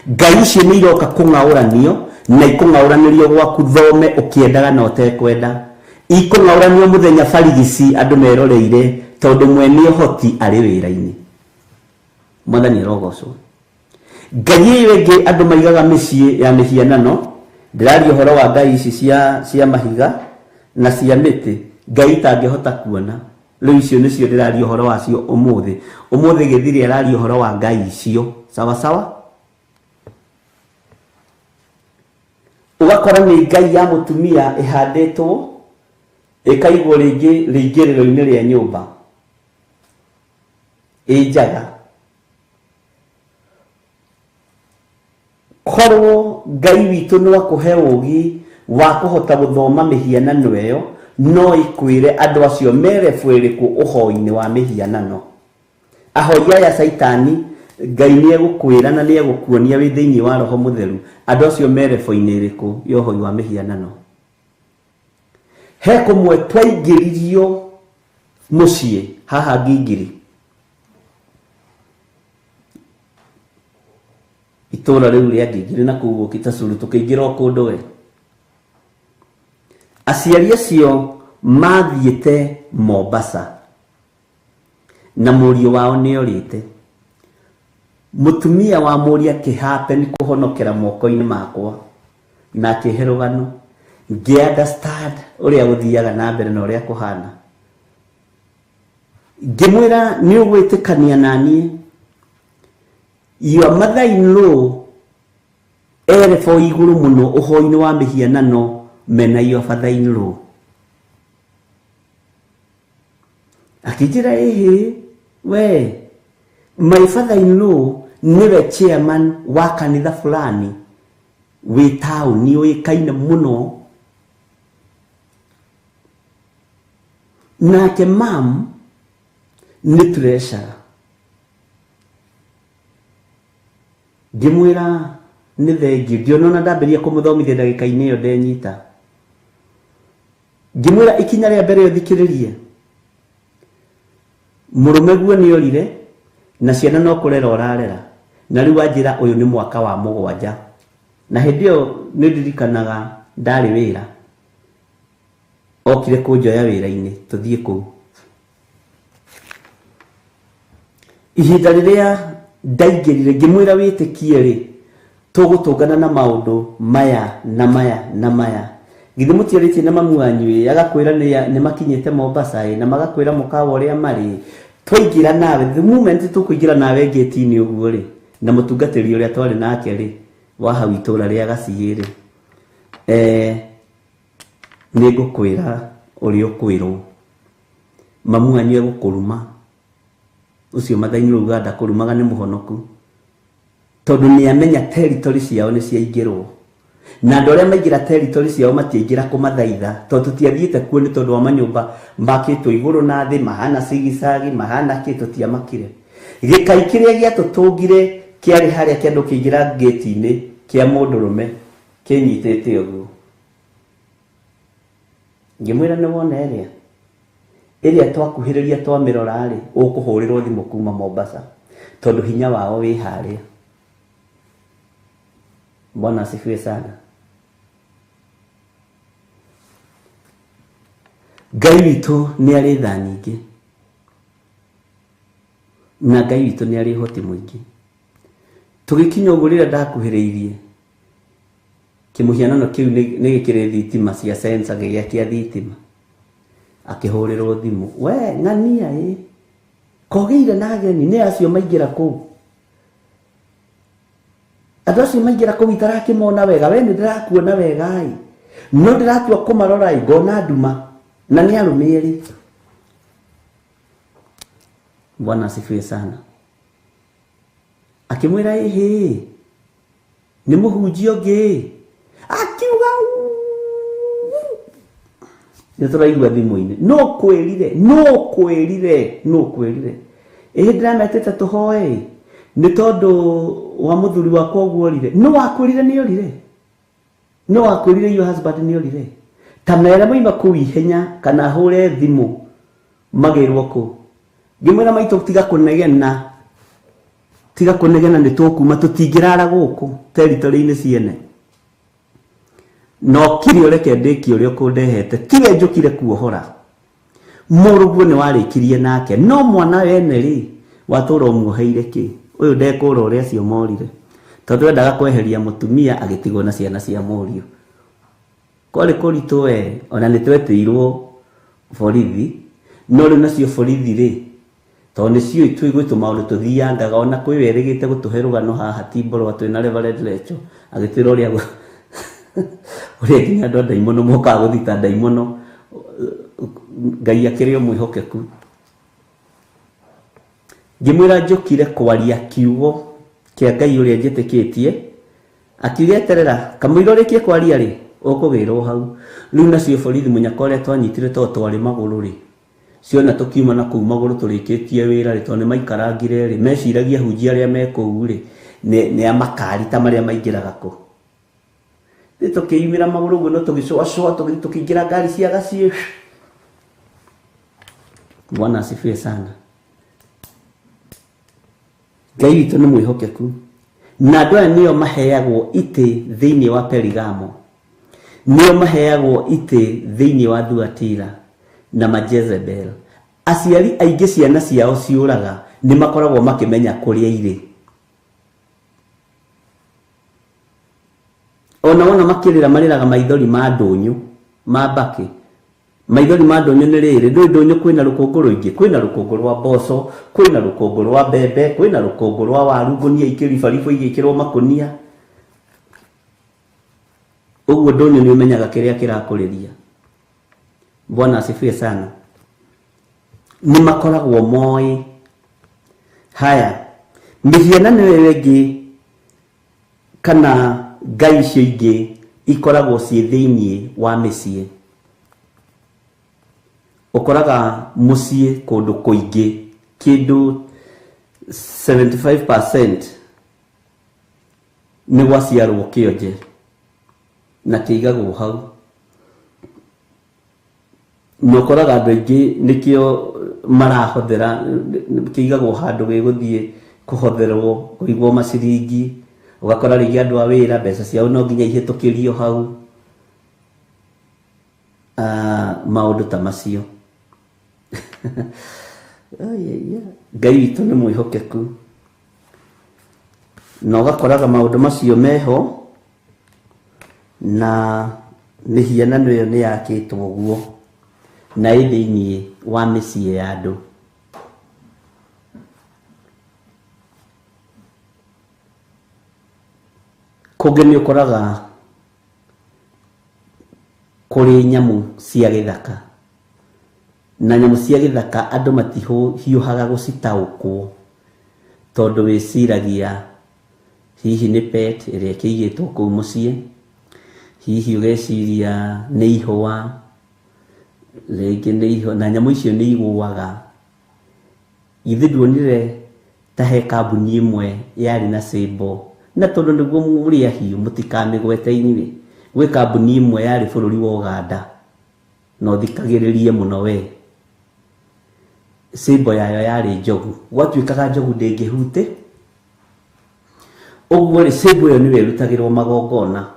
Ngai icio nĩ iroka kũng'aũranio na ikũng'aũranĩrio gwaku thome ũkĩendaga na ũtekwenda. Ikũng'aũranio mũthenya barigici andũ meroreire tondũ mwene ũhoti arĩ wĩra-inĩ. Mwathani arogocwo. Ngai ĩyo ĩngĩ andũ maigaga mĩciĩ ya mĩhianano, ndĩraria ũhoro wa ngai ici cia mahiga na cia mĩtĩ, ngai itangĩhota kuona. Rĩu icio nĩcio ndĩraria ũhoro wacio ũmũthĩ. Ũmũthĩ Gĩthiri araria ũhoro wa ngai icio. Sawa sawa? Ũgakora nĩ ngai ya mũtumia ĩhandĩtwo ĩkaigwo rĩngĩ rĩingĩrĩro-inĩ rĩa nyũmba ĩ njaga. Korwo Ngai witũ no akũhe ũũgĩ wa kũhota gũthoma mĩhianano ĩyo, no ĩkwĩre andũ acio merebu ĩrĩkũ ũhoi-inĩ wa mĩhianano. Ahoi aya caitani, Ngai nĩ egũkwĩra na nĩ egũkuonia wĩ thĩinĩ wa Roho Mũtheru andũ acio merebu-inĩ ĩrĩkũ ya ũhoi wa mĩhianano. He kũmwe twaingĩririo mũciĩ haha Ngingiri, itũra rĩu rĩa Ngingiri na kũu Gĩtacuru, tũkĩingĩra o kũndũ we. Aciari acio mathiĩte Mombasa na mũriũ wao nĩorĩte. Mũtumia wa mũriũ akĩhappen kũhonokera moko-inĩ makwa na akĩhe rũgano, ngĩ understand ũrĩa gũthiaga na mbere na ũrĩa kũhana. Ngĩmwĩra nĩ ũgwĩtĩkania na niĩ, your mother in law erebo igũrũ mũno ũhoi-inĩ wa mĩhianano mena your father in law. Akĩnjĩra ĩhĩ, we my father in law nĩwe chairman wa kanitha fulani wĩ taũni ũĩkaine mũno, nake mam nĩ treasurer. Ngĩmwĩra nĩ thengiũ, ngĩona ona ndambĩrĩria kũmũthomithia ndagĩka-inĩ ĩyo ndenyita. Ngĩmwĩra ikinya rĩa mbere ũthikĩrĩrie, mũrũme guo nĩ orire na ciana no kũrera ũrarera, na rĩu wanjĩra ũyũ nĩ mwaka wa 7. Na hĩndĩ ĩyo nĩ ndirikanaga ndarĩ wĩra, okire kũnjoya wĩra-inĩ tũthiĩ kũu. Ihinda rĩrĩa ndaingĩrire ngĩmwĩra wĩtĩkie rĩ, tũgũtũngana na maũndũ maya na maya na maya. Githĩ mũtiarĩtie na mamu wanyu ĩ, agakwĩra nĩ makinyĩte Mombasa ĩ, na magakwĩra mũkawa ũrĩa marĩ. Twaingĩra nawe, the moment tũkũingĩra nawe gate-inĩ ũguo rĩ, na mũtungatĩri ũrĩa twarĩ nake rĩ, wa hau itũra rĩa Gaciĩ rĩ, nĩ ngũkwĩra ũrĩa ũkwĩrwo. Mamu wanyu egũkũruma. Ũcio Mathai-inĩ rũu Uganda kũrumaga nĩ mũhonoku, tondũ nĩ amenya territory ciao nĩ ciaingĩrwo. Na andũ arĩa maingĩra territory ciao matiaingĩra kũmathaitha, tondũ tũtiathiĩte kuo nĩ tondũ wa manyũmba makĩtwo igũrũ na thĩ, mahana cigicagi, mahana kĩ, tũtiamakire. Gĩkai kĩrĩa gĩatũtũngire kĩarĩ harĩa kĩandũ kĩingĩra gate-inĩ kĩa mũndũrũme kĩnyitĩte ũguo. Ngĩmwĩra nĩ wona ĩrĩa ĩrĩa twakuhĩrĩria twamĩrora rĩ, ũkũhũrĩrwo thimũ kuma Mombasa tondũ hinya wao wĩ harĩa. Bwana asifiwe sana. Ngai witũ nĩ arĩ tha nyingĩ, na Ngai witũ nĩ arĩ ũhoti mũingĩ. Tũgĩkinya ũguo rĩrĩa ndakuhĩrĩirie kĩmũhianano kĩu nĩ gĩkĩrĩ thitima cia sensor gĩgĩakia thitima, akĩhũrĩrwo thimũ, we ng'ania ĩ, kogĩire na ageni nĩ acio maingĩra kũu. Andũ acio maingĩra kũu itarakĩmona wega, we nĩ ndĩrakuona wega ĩ, no ndĩratua kũmarora ĩ, ngona nduma na nĩ arũme erĩ. Bwana asifiwe sana. Akĩmwĩra ĩhĩ, nĩ mũhunjia ũngĩ. Akiuga nĩ tũraigua thimũ-inĩ, no kwĩrire, no kwĩrire, no kwĩrire. Ĩhĩ ndĩrametĩte tũhoe nĩ tondũ wa mũthuri wakwa ũguo orire. No wakwĩrire nĩ orire? No wakwĩrire your husband nĩ orire? Ta mere moima kũu ihenya kana hũre thimũ magĩrwo kũ. Ngĩmwĩra maitũ tiga kũnegena, tiga kũnegena nĩ tũkuma tũtingĩrara gũkũ territory-inĩ ciene. No kiri ũreke ndĩkie ũrĩa ũkũndehete, tiwe njũkire kuohora. Mũrũguo nĩ warĩkirie nake, no mwana wene rĩ watũra ũmuoheire kĩ? Ũyũ ndekũra ũrĩa acio morire. Tondũ endaga kweheria mũtumia agĩtigwo na ciana cia mũriũ. Kwarĩ kũritũ we, ona nĩ twetĩirwo borithi, no rĩu nacio borithi rĩ, tondũ nĩciũĩ twĩ gwĩ tũmaũndũ tũthiangaga, ona kwĩ werĩgĩte gũtũhe rũgano haha Timborwa twĩna Reverend Lecho, agĩtwĩra ũrĩa ũrĩa nginya andũ a ndaimono mokaga gũthita ndaimono, Ngai akĩrĩ o mwĩhokeku. Ngĩmwĩra njũkire kwaria kiugo kĩa Ngai ũrĩa njĩtĩkĩtie, akiuga eterera kamũira ũrĩkie kwaria rĩ, ũkũgĩrwo hau. Rĩu nacio borithi mũnyaka ũrĩa twanyitire tondũ twarĩ magũrũ rĩ, ciona tũkiuma na kũu magũrũ tũrĩkĩtie wĩra rĩ, tondũ nĩ maikarangire rĩ, meciragia hunjia arĩa me kũu rĩ, nĩ a makari ta marĩa maingĩraga kũ. Nĩ tũkĩumĩra magũrũ ũguo no tũgĩcũacũa, tũkĩingĩra ngari cia gaciĩ. Bwana asifiwe sana. Ngai witũ nĩ mwĩhokeku. Na andũ aya nĩo maheagwo itĩ thĩinĩ wa Perigamo, nĩo maheagwo itĩ thĩinĩ wa Thuatira na Majezebel. Aciari aingĩ ciana ciao ciũraga nĩ makoragwo makĩmenya kũrĩa irĩ. Ona wona makĩrĩra marĩraga maithori ma ndũnyũ ma mbakĩ. Maithori ma ndũnyũ nĩ rĩrĩ, ndũĩ ndũnyũ kwĩna rũkũngũ rũingĩ, kwĩna rũkũngũ rwa mboco, kwĩna rũkũngũ rwa mbembe, kwĩna rũkũngũ rwa waru, ngũnia ikĩribaribwo igĩkĩrwo makũnia. Ũguo ndũnyũ nĩ ũmenyaga kĩrĩa kĩrakũrĩria. Bwana asifiwe sana. Nĩ makoragwo moĩ. Haya, mĩhianano ĩyo ĩngĩ kana ngai icio ingĩ ikoragwo ciĩ thĩinĩ wa mĩciĩ. Ũkoraga mũciĩ kũndũ kũingĩ kĩndũ 75% nĩ gwaciarwo kĩonje na kĩigagwo hau. Na ũkoraga andũ aingĩ nĩkĩo marahothera, kĩigagwo handũ gĩgũthiĩ kũhotherwo, kũigwo maciringi, ũgakora rĩngĩ andũ a wĩra mbeca ciao no nginya ihĩtũkĩrio hau. Maũndũ ta macio. Ngai witũ nĩ mwĩhokeku. Na ũgakoraga maũndũ macio meho na mĩhianano ĩyo nĩ yakĩtwo ũguo na ĩ thĩinĩ wa mĩciĩ ya andũ. Kũngĩ nĩ ũkoraga kũrĩ nyamũ cia gĩthaka, na nyamũ cia gĩthaka andũ matihiũhaga gũcitaũkwo tondũ wĩciragia hihi nĩ pet ĩrĩa ĩkĩigĩtwo kũu mũciĩ, hihi ũgeciria nĩ ihũa, rĩngĩ nĩ ihũa, na nyamũ icio nĩ igũaga. Githĩ nduonire ta he kambuni ĩmwe yarĩ na symbol, na tondũ nĩguo mũrĩ ahiũ mũtikamĩgwete inyuĩ, gwĩ kambuni ĩmwe yarĩ bũrũri wa Uganda, na ũthikagĩrĩrie mũno we. Symbol yayo yarĩ njogu, gwatuĩkaga njogu ndĩngĩhute. Ũguo rĩ, symbol ĩyo nĩyo ĩrutagĩrwo magongona.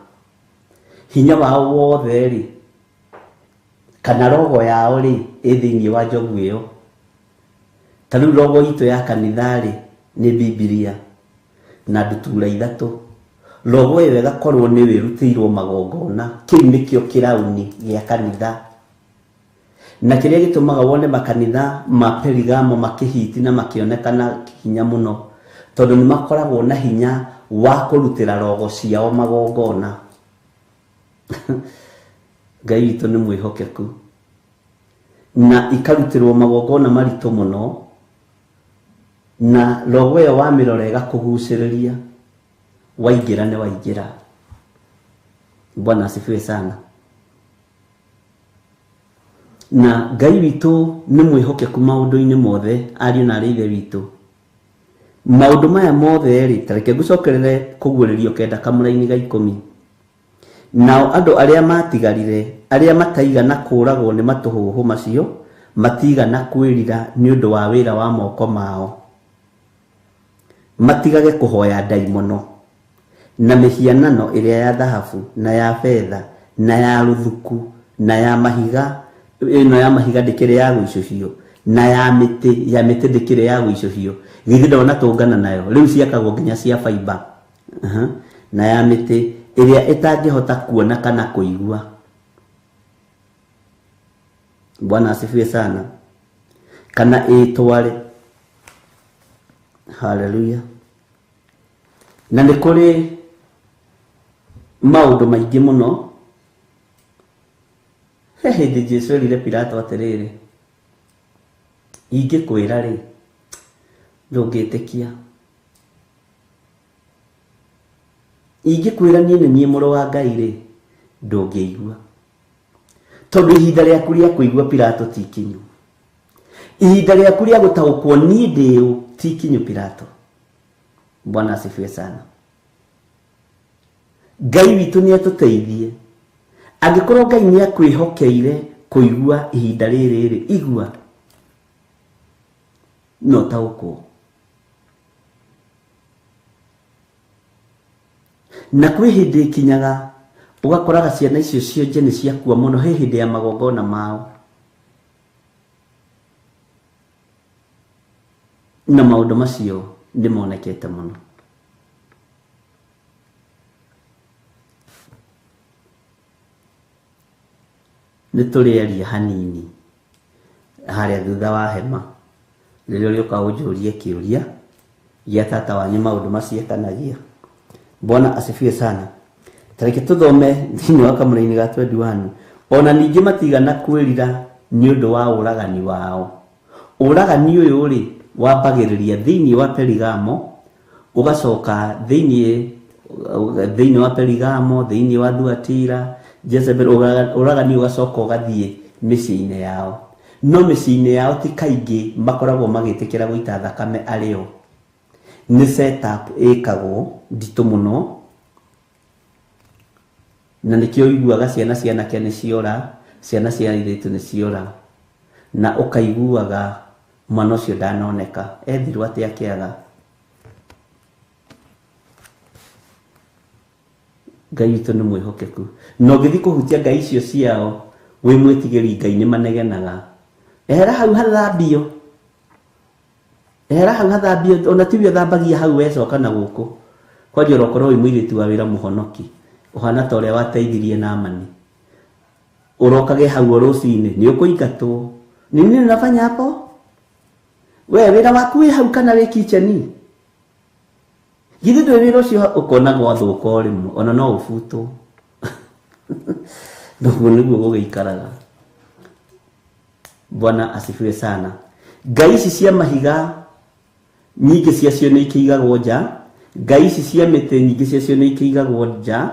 Hinya wao wothe rĩ, kana rogo yao rĩ, ĩ thĩinĩ wa njogu ĩyo. Ta rĩu rogo itũ ya kanitha rĩ, nĩ Bibilia na ndutura ithatũ. Rogo ĩyo ĩgakorwo nĩyo ĩrutĩirwo magongona. Kĩu nĩkĩo kĩrauni gĩa kanitha. Na kĩrĩa gĩtũmaga wone makanitha ma Perigamo makĩhiti na makĩonekana hinya mũno, tondũ nĩ makoragwo na hinya wa kũrutĩra rogo ciao magongona. Ngai witũ nĩ mwĩhokeku. Na ikarutĩrwo magongona maritũ mũno, na rogo ĩyo wamĩrora ĩgakũgucĩrĩria, waingĩra nĩ waingĩra. Bwana asifiwe sana. Na Ngai witũ nĩ mwĩhokeku maũndũ-inĩ mothe, ariũ na aarĩ a Ithe witũ. Maũndũ maya mothe rĩ, ta reke ngũcokerere kũguũrĩrio kenda kamũraini ga 10. Nao andũ arĩa maatigarire, arĩa mataigana kũũragwo nĩ matũhũhũ macio, matiigana kwĩrira nĩ ũndũ wa wĩra wa moko mao, matigage kũhoya ndaimono na mĩhianano ĩrĩa ya thahabu na ya betha na ya rũthuku na ya mahiga, ĩno ya mahiga ndĩkĩrĩ ya gũicũhio, na ya mĩtĩ, ya mĩtĩ ndĩkĩrĩ ya gũicũhio, githĩ ndona tũngana nayo, rĩu ciakagwo nginya cia fiber. Na ya mĩtĩ ĩrĩa ĩtangĩhota kuona kana kũigua. Bwana asifiwe sana. Kana ĩtware. Haleluya. Na nĩ kũrĩ maũndũ maingĩ mũno. He hĩndĩ Jesu erire Pilato atĩrĩrĩ, ingĩkwĩra rĩ, ndũngĩtĩkia. Ingĩkwĩra niĩ nĩ niĩ mũrũ wa Ngai rĩ, ndũngĩigua. Tondũ ihinda rĩaku rĩa kũigua Pilato ti ikinyu. Ihinda rĩaku rĩa gũtaũkwo niĩ ndĩ ũ ti ikinyu Pilato. Bwana asifiwe sana. Ngai witũ nĩ atũteithie. Angĩkorwo Ngai nĩ akwĩhokeire kũigua ihinda rĩrĩ rĩ, igua no taũkwo. Na kwĩ hĩndĩ ĩkinyaga ũgakoraga ciana icio cionje nĩ ciakua mũno, he hĩndĩ ya magongona mao na maũndũ macio nĩ monekete mũno. Nĩ tũrĩaria hanini harĩa thutha wa hema rĩrĩa ũrĩũka ũnjũrie kĩũria gĩa tata wanyu maũndũ macio ekanagia. Bwana asifiwe sana. Tareke tũthome thĩinĩ wa kamũra-inĩ ga 21. Ona ningĩ matigana kwĩrira nĩ ũndũ wa ũragani wao. Ũragani ũyũ rĩ wambagĩrĩria thĩinĩ wa Perigamo, ũgacoka thĩinĩ wa Perigamo, thĩinĩ wa Thuatira, Jezebel, ũragani ũgacoka ũgathiĩ mĩciĩ-inĩ yao. No mĩciĩ-inĩ yao ti kaingĩ makoragwo magĩtĩkĩra gũita thakame arĩ o. Nĩ setup ĩkagwo nditũ mũno, na nĩkĩo ũiguaga ciana cia anake nĩ ciora, ciana cia airĩtu nĩ ciora, na ũkaiguaga mwana ũcio ndanoneka, ethirwo atĩa kĩaga. Ngai witũ nĩ mwĩhokeku. Na ũngĩthiĩ kũhutia ngai icio ciao, wĩ mwĩtigĩri Ngai nĩ manegenaga. Ehera hau hathambio. Ehera hau hathambio, ona tiwe ũthambagia hau wecoka na gũkũ. Kwanja ũrokorwo wĩ mũirĩtu wa wĩra mũhonoki, ũhana ta ũrĩa wateithirie Naamani. Ũrokage hau o rũcinĩ, nĩ ũkũingatwo. Ni nini unafanya hapo? We wĩra waku wĩ hau kana wĩ kitchen? Githĩ ndũĩ wĩra ũcio ũkona gwathũka o rĩmwe, ona no ũbutwo. Noguo nĩguo gũgĩikaraga. Bwana asifiwe sana. Ngai ici cia mahiga nyingĩ ciacio nĩ ikĩigagwo nja, ngai ici cia mĩtĩ nyingĩ ciacio nĩ ikĩigagwo nja,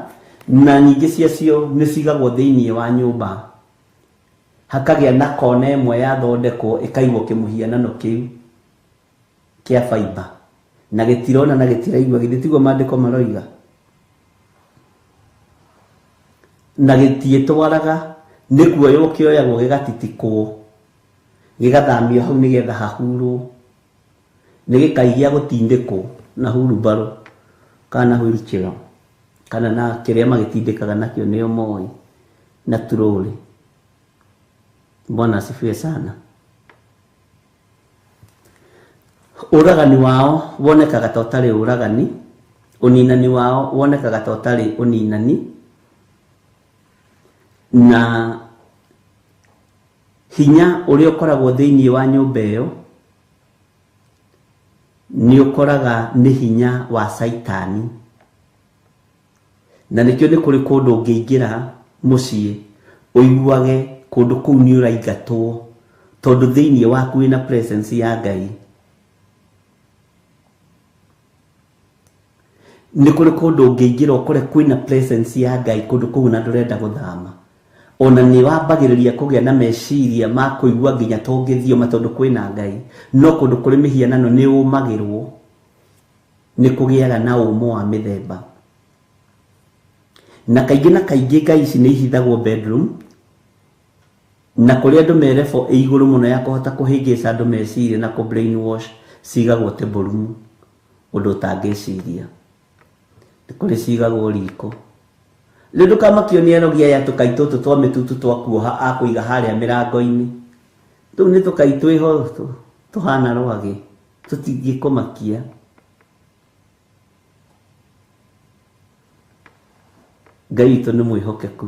na nyingĩ ciacio nĩ cigagwo thĩinĩ wa nyũmba. Hakagĩa na kona ĩmwe yathondekwo ĩkaigwo kĩmũhianano kĩu kĩa fiber, na gĩtirona na gĩtiraigua, githĩ tiguo maandĩko maroiga? Na gĩtiĩtwaraga, nĩ kuoywo kĩoyagwo gĩgatitikwo, gĩgathamio hau nĩgetha hahurwo, nĩ gĩkai gĩa gũtindĩkwo na hurumbarũ kana na wheelchair kana na kĩrĩa magĩtindĩkaga nakĩo nĩo moĩ, na turũrĩ. Bwana asifiwe sana. Ũragani wao wonekaga ta ũtarĩ ũragani, ũninani wao wonekaga ta ũtarĩ ũninani, na hinya ũrĩa ũkoragwo thĩinĩ wa nyũmba ĩyo nĩ ũkoraga nĩ hinya wa Caitani. Na nĩkĩo nĩ kũrĩ kũndũ ũngĩingĩra mũciĩ ũiguage kũndũ kũu nĩ ũraingatwo, tondũ thĩinĩ waku wĩna presence ya Ngai. Nĩ kũrĩ kũndũ ũngĩingĩra ũkore kwĩna presence ya Ngai kũndũ kũu na ndũrenda gũthama. Ona nĩ wambagĩrĩria kũgĩa na meciria ma kũigua nginya tũngĩthioma tondũ kwĩna Ngai. No kũndũ kũrĩ mĩhianano nĩ ũmagĩrwo, nĩ kũgĩaga na ũmũ wa mĩthemba. Na kaingĩ na kaingĩ ngai ici nĩ ihithagwo bedroom, na kũrĩa andũ me level ĩ igũrũ mũno ya kũhota kũhĩngĩca andũ meciria na kũ brainwash, cigagwo table room, ũndũ ũtangĩciria. Nĩ kũrĩ cigagwo riko. Rĩu ndũkamakio nĩ arogi aya tũkai tũtũ twa mĩtutu twa kuoha akũiga harĩa mĩrango-inĩ. Tũu nĩ tũkai twĩho tũhana rwagĩ, tũtingĩkũmakia. Ngai witũ nĩ mwĩhokeku.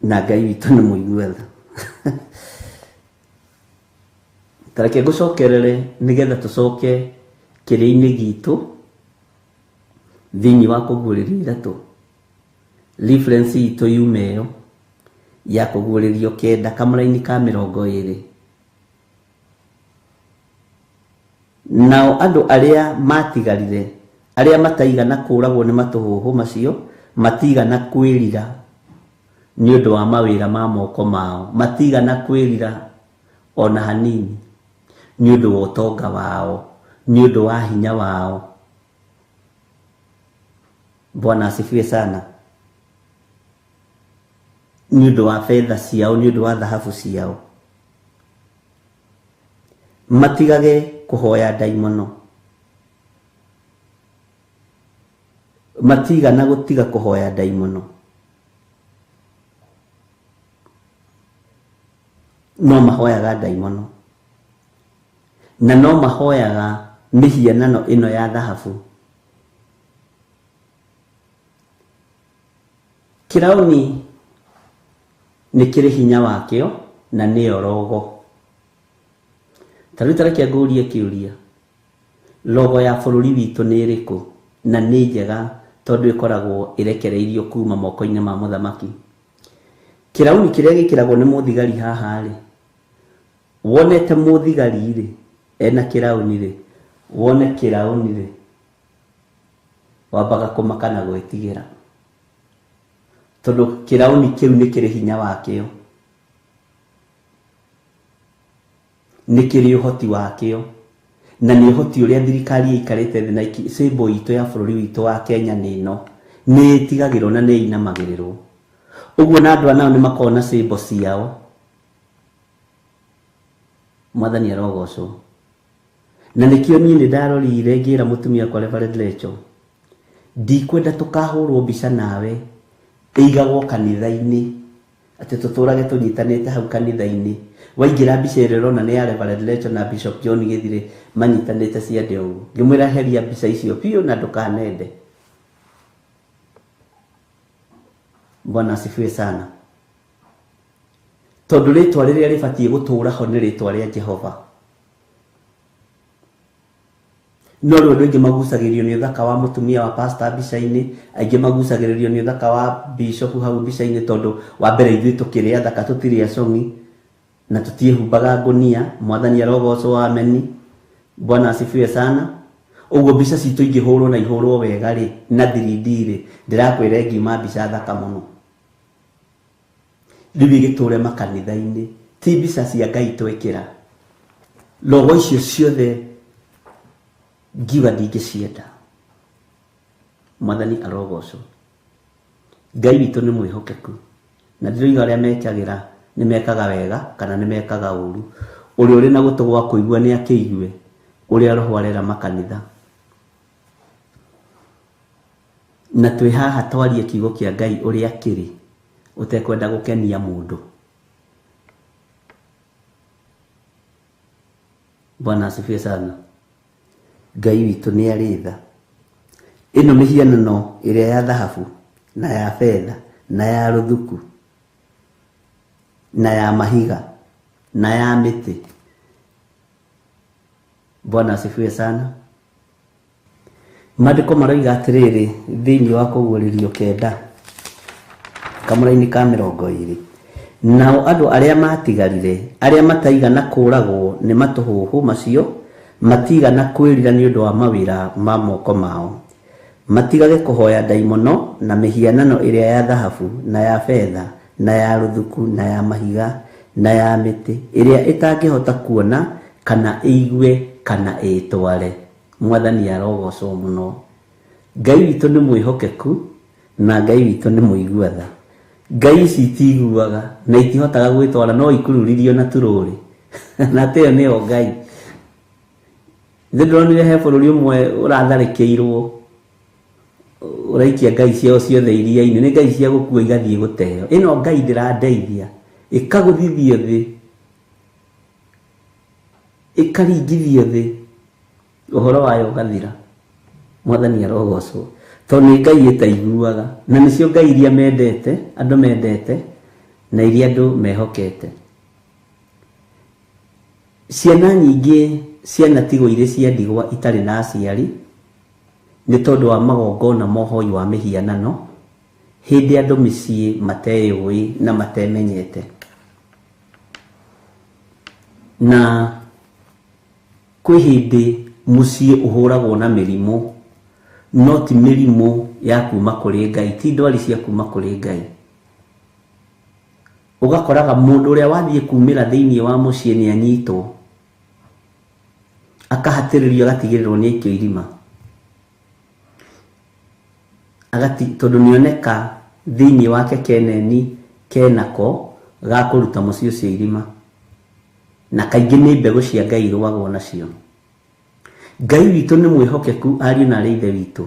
Na Ngai witũ nĩ mũigua tha. Ta reke ngũcokerere nĩgetha tũcoke kĩrĩa-inĩ gitũ thĩinĩ wa kũguũrĩrio ithatũ. Reference itũ yume ĩyo ya kũguũrĩrio 9 kamũraini ka 20. Nao andũ arĩa matigarire, arĩa mataigana kũũragwo nĩ matũhũhũ macio, matigana kwĩrira nĩ ũndũ wa mawĩra ma moko mao, matigana kwĩrira ona hanini nĩ ũndũ wa ũtonga wao, nĩ ũndũ wa hinya wao. Bwana asifiwe sana. Nĩ ũndũ wa fedha ciao, nĩ ũndũ wa thahabu ciao. Matigage kũhoya ndaimono. Matigana gũtiga kũhoya ndaimono. No mahoyaga ndaimono. Na no mahoyaga mĩhianano ĩno ya thahabu. Kĩrauni nĩ kĩrĩ hinya wakĩo na nĩyo rogo. Ta rĩu ta reke ngũrie kĩũria. Logo ya bũrũri witũ nĩ ĩrĩkũ? Na nĩ njega tondũ ĩkoragwo ĩrekereirio kuma moko-inĩ ma mũthamaki. Kĩrauni kĩrĩa gĩkĩragwo nĩ mũthigari haha rĩ, wonete mũthigari rĩ, ena kĩrauni rĩ, wone kĩrauni rĩ, wambaga kũmaka na gwĩtigĩra. Tondũ kĩrauni kĩu nĩ kĩrĩ hinya wakĩo. Nĩ kĩrĩ ũhoti wakĩo. Na nĩ ũhoti ũrĩa thirikari ĩikarĩte thĩ na symbol itũ ya bũrũri witũ wa Kenya nĩ ĩno. Nĩ ĩtigagĩrwo na nĩ ĩinamagĩrĩrwo. Ũguo na andũ anao nĩ makoragwo na symbol ciao. Mwathani arogocwo. Na nĩkĩo niĩ nĩ ndarorire ngĩra mũtumia wakwa Reverend Rachel, ndikwenda tũkahũrwo mbica nawe ĩigagwo kanitha-inĩ, atĩ tũtũrage tũnyitanĩte hau kanitha-inĩ. Waingĩra mbica ĩrĩa ũrona nĩ ya Reverend Rachel na Bishop John Gĩthire manyitanĩte ciande ũguo. Ngĩmwĩra heria mbica icio biũ na ndũkanende. Bwana asifiwe sana. Tondũ rĩtwa rĩrĩa rĩbatiĩ gũtũũra ho nĩ rĩtwa rĩa Jehova. No rĩu andũ aingĩ magucagĩrĩrio nĩ ũthaka wa mũtumia wa pastor mbica-inĩ, aingĩ magucagĩrĩrio nĩ ũthaka wa bishop hau mbica-inĩ, tondũ wa mbere ithuĩ tũkĩrĩ athaka, tũtirĩ acong'i na tũtiĩhumbaga ngũnia. Mwathani arogocwo, ameni. Bwana asifiwe sana. Ũguo mbica citũ ingĩhũrwo na ihũrwo wega rĩ, na 3D rĩ, ndĩrakwĩra ĩngiuma mbica thaka mũno. Rĩu ĩgĩtũre makanitha-inĩ, ti mbica cia Ngai twekĩra. Logo icio ciothe ngiuga ndingĩcienda. Mwathani arogocwo. Ngai witũ nĩ mwĩhokeku. Na ndĩroiga arĩa mekagĩra nĩ mekaga wega kana nĩ mekaga ũru. Ũrĩa ũrĩ na gũtũ gwa kũigua nĩ akĩigue ũrĩa Roho arera makanitha. Na twĩ haha twarie kiugo kĩa Ngai ũrĩa kĩrĩ, ũtekwenda gũkenia mũndũ. Bwana asifiwe sana. Ngai witũ nĩ arĩ tha. Ĩno mĩhianano ĩrĩa ya thahabu na ya betha na ya rũthuku na ya mahiga na ya mĩtĩ. Bwana asifiwe sana. Maandĩko maroiga atĩrĩrĩ thĩinĩ wa kũguũrĩrio 9 kamũraini ka 20, nao andũ arĩa matigarire, arĩa mataigana kũũragwo nĩ matũhũhũ macio, matigana kwĩrira nĩ ũndũ wa mawĩra ma moko mao, matigage kũhoya ndaimono na mĩhianano ĩrĩa ya thahabu na ya betha na ya rũthuku na ya mahiga na ya mĩtĩ ĩrĩa ĩtangĩhota kuona kana ĩigue kana ĩtware. Mwathani arogocwo mũno. Ngai witũ nĩ mwĩhokeku na Ngai witũ nĩ mũigua tha. Ngai ici itiguaga na itihotaga gwĩtwara no ikururirio na turũrĩ na atĩ ĩyo nĩyo Ngai. Nĩ ndĩronire he bũrũri ũmwe ũratharĩkĩirwo ũraikia ngai ciao ciothe iria-inĩ, nĩ ngai cia gũkua igathiĩ gũteo. Ĩno ngai ndĩrandeithia, ĩkagũthithio thĩ, ĩkaringithio thĩ, ũhoro wayo ũgathira. Mwathani arogocwo, tondũ nĩ ngai ĩtaiguaga, na nĩcio ngai iria mendete, andũ mendete, na iria andũ mehokete. Ciana nyingĩ cianatigwo irĩ cia ndigwa itarĩ na aciari, nĩ tondũ wa magongona ma ũhoi wa mĩhianano, hĩndĩ andũ mĩciĩ mateyũĩ na matemenyete. Na kwĩ hĩndĩ mũciĩ ũhũragwo na mĩrimũ, no ti mĩrimũ ya kuma kũrĩ Ngai, ti ndwari cia kuma kũrĩ Ngai. Ũgakoraga mũndũ ũrĩa wathiĩ kumĩra thĩinĩ wa mũciĩ nĩ anyitwo, akahatĩrĩrio agatigĩrĩrwo nĩ aikio irima. Agati, tondũ nĩoneka thĩinĩ wake keneni kenako ga kũruta mũciĩ ũcio irima. Na kaingĩ nĩ mbegũ cia Ngai irũagwo nacio. Ngai witũ nĩ mwĩhokeku ariũ na arĩ ithe witũ.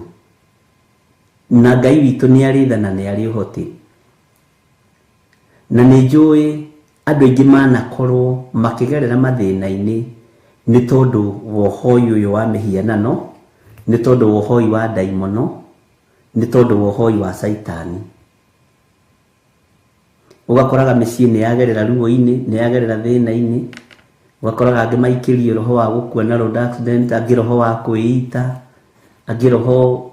Na Ngai witũ nĩ arĩ tha na nĩ arĩ ũhoti. Na nĩ njũĩ andũ aingĩ manakorwo makĩgerera mathĩna-inĩ nĩ tondũ wa ũhoi ũyũ wa mĩhianano, nĩ tondũ wa ũhoi wa ndaimono, nĩ tondũ wa ũhoi wa caitani. Ũgakoraga mĩciĩ nĩ yagerera ruo-inĩ, nĩ yagerera thĩna-inĩ, ũgakoraga angĩ maikĩrio roho wa gũkua na road accident, angĩ roho wa kwĩita, angĩ roho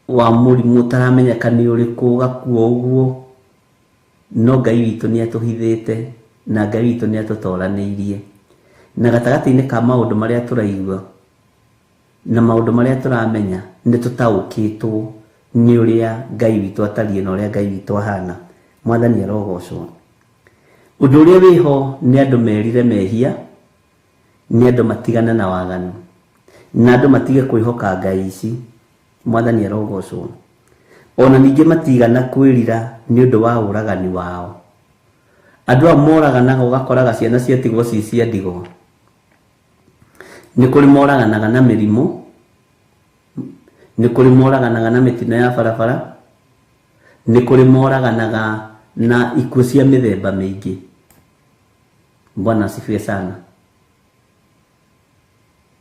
wa mũrimũ ũtaramenyeka nĩ ũrĩkũ, ũgakua ũguo. No Ngai witũ nĩ atũhithĩte na Ngai witũ nĩ atũtoranĩirie. Na gatagatĩ-inĩ ka maũndũ marĩa tũraigua na maũndũ marĩa tũramenya, nĩ tũtaũkĩtwo nĩ ũrĩa Ngai witũ atariĩ na ũrĩa Ngai witũ ahana. Mwathani arogocwo. Ũndũ ũrĩa wĩho nĩ andũ merire mehia, nĩ andũ matigane na waganu, na andũ matige kwĩhoka ngai ici. Mwathani arogocwo. Ona ningĩ matigana kwĩrira nĩ ũndũ wa ũragani wao. Andũ aya moraganaga ũgakoraga ciana ciatigwo ciĩ cia ndigwa. Nĩ kũrĩ moraganaga na mĩrimũ, nĩ kũrĩ moraganaga na mĩtino ya barabara, nĩ kũrĩ moraganaga na ikuũ cia mĩthemba mĩingĩ. Bwana asifiwe sana.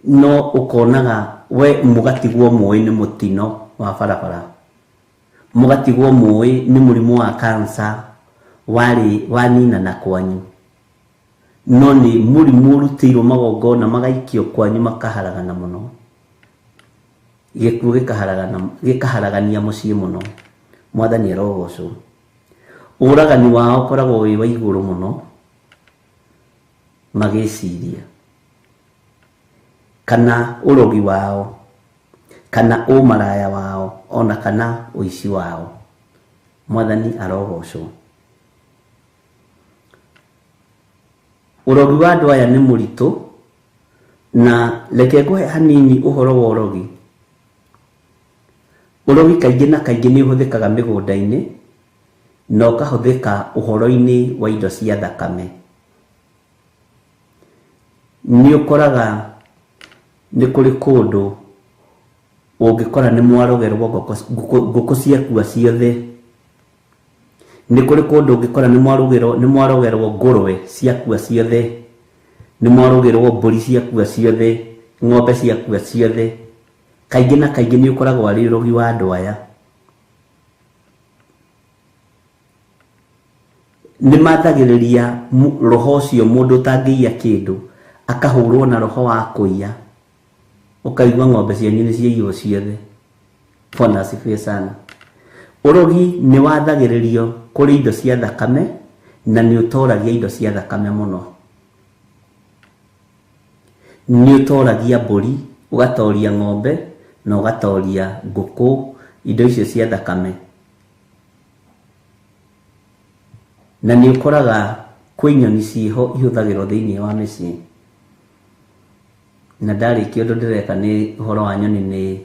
No ũkonaga we mũgatigwo mũĩ nĩ mũtino wa barabara, mũgatigwo mũĩ nĩ mũrimũ wa cancer warĩ waninana kwanyu, no nĩ mũrimũ ũrutĩirwo magongona magaikio kwanyu makaharagana mũno, gĩkuũ gĩkaharagania mũciĩ mũno. Mwathani arogocwo. Ũragani wao ũkoragwo wĩ wa igũrũ mũno magĩciria, kana ũrogi wao, kana ũmaraya wao, ona kana ũici wao. Mwathani arogocwo. Ũrogi wa andũ aya nĩ mũritũ, na reke ngũhe hanini ũhoro wa ũrogi. Ũrogi kaingĩ na kaingĩ nĩ ũhũthĩkaga mĩgũnda-inĩ, na ũkahũthĩka ũhoro-inĩ wa indo cia thakame. Nĩ ũkoraga nĩ kũrĩ kũndũ ũngĩkora nĩ mwarogerwo ngũkũ ciakua ciothe. Nĩ kũrĩ kũndũ ũngĩkora nĩ mwarogerwo ngũrwe ciakua ciothe, nĩ mwarogerwo mbũri ciakua ciothe, ng'ombe ciakua ciothe. Kaingĩ na kaingĩ nĩ ũkoragwo arĩ ũrogi wa andũ aya. Nĩ mathagĩrĩria roho ũcio mũndũ ũtangĩiya kĩndũ, akahũrwo na roho wa kũiya, ũkaigua ng'ombe cianyu nĩ ciaiywo ciothe. Bwana asifiwe sana. Ũrogi nĩ wathagĩrĩrio kũrĩ indo cia thakame, na nĩ ũtoragia indo cia thakame mũno. Nĩ ũtoragia mbũri, ũgatoria ng'ombe, na ũgatoria ngũkũ, indo icio cia thakame. Na nĩ ũkoraga kwĩ nyoni ciĩho ihũthagĩrwo thĩinĩ wa mĩciĩ. Na ndarĩkia ũndũ ndĩreka nĩ ũhoro wa nyoni nĩ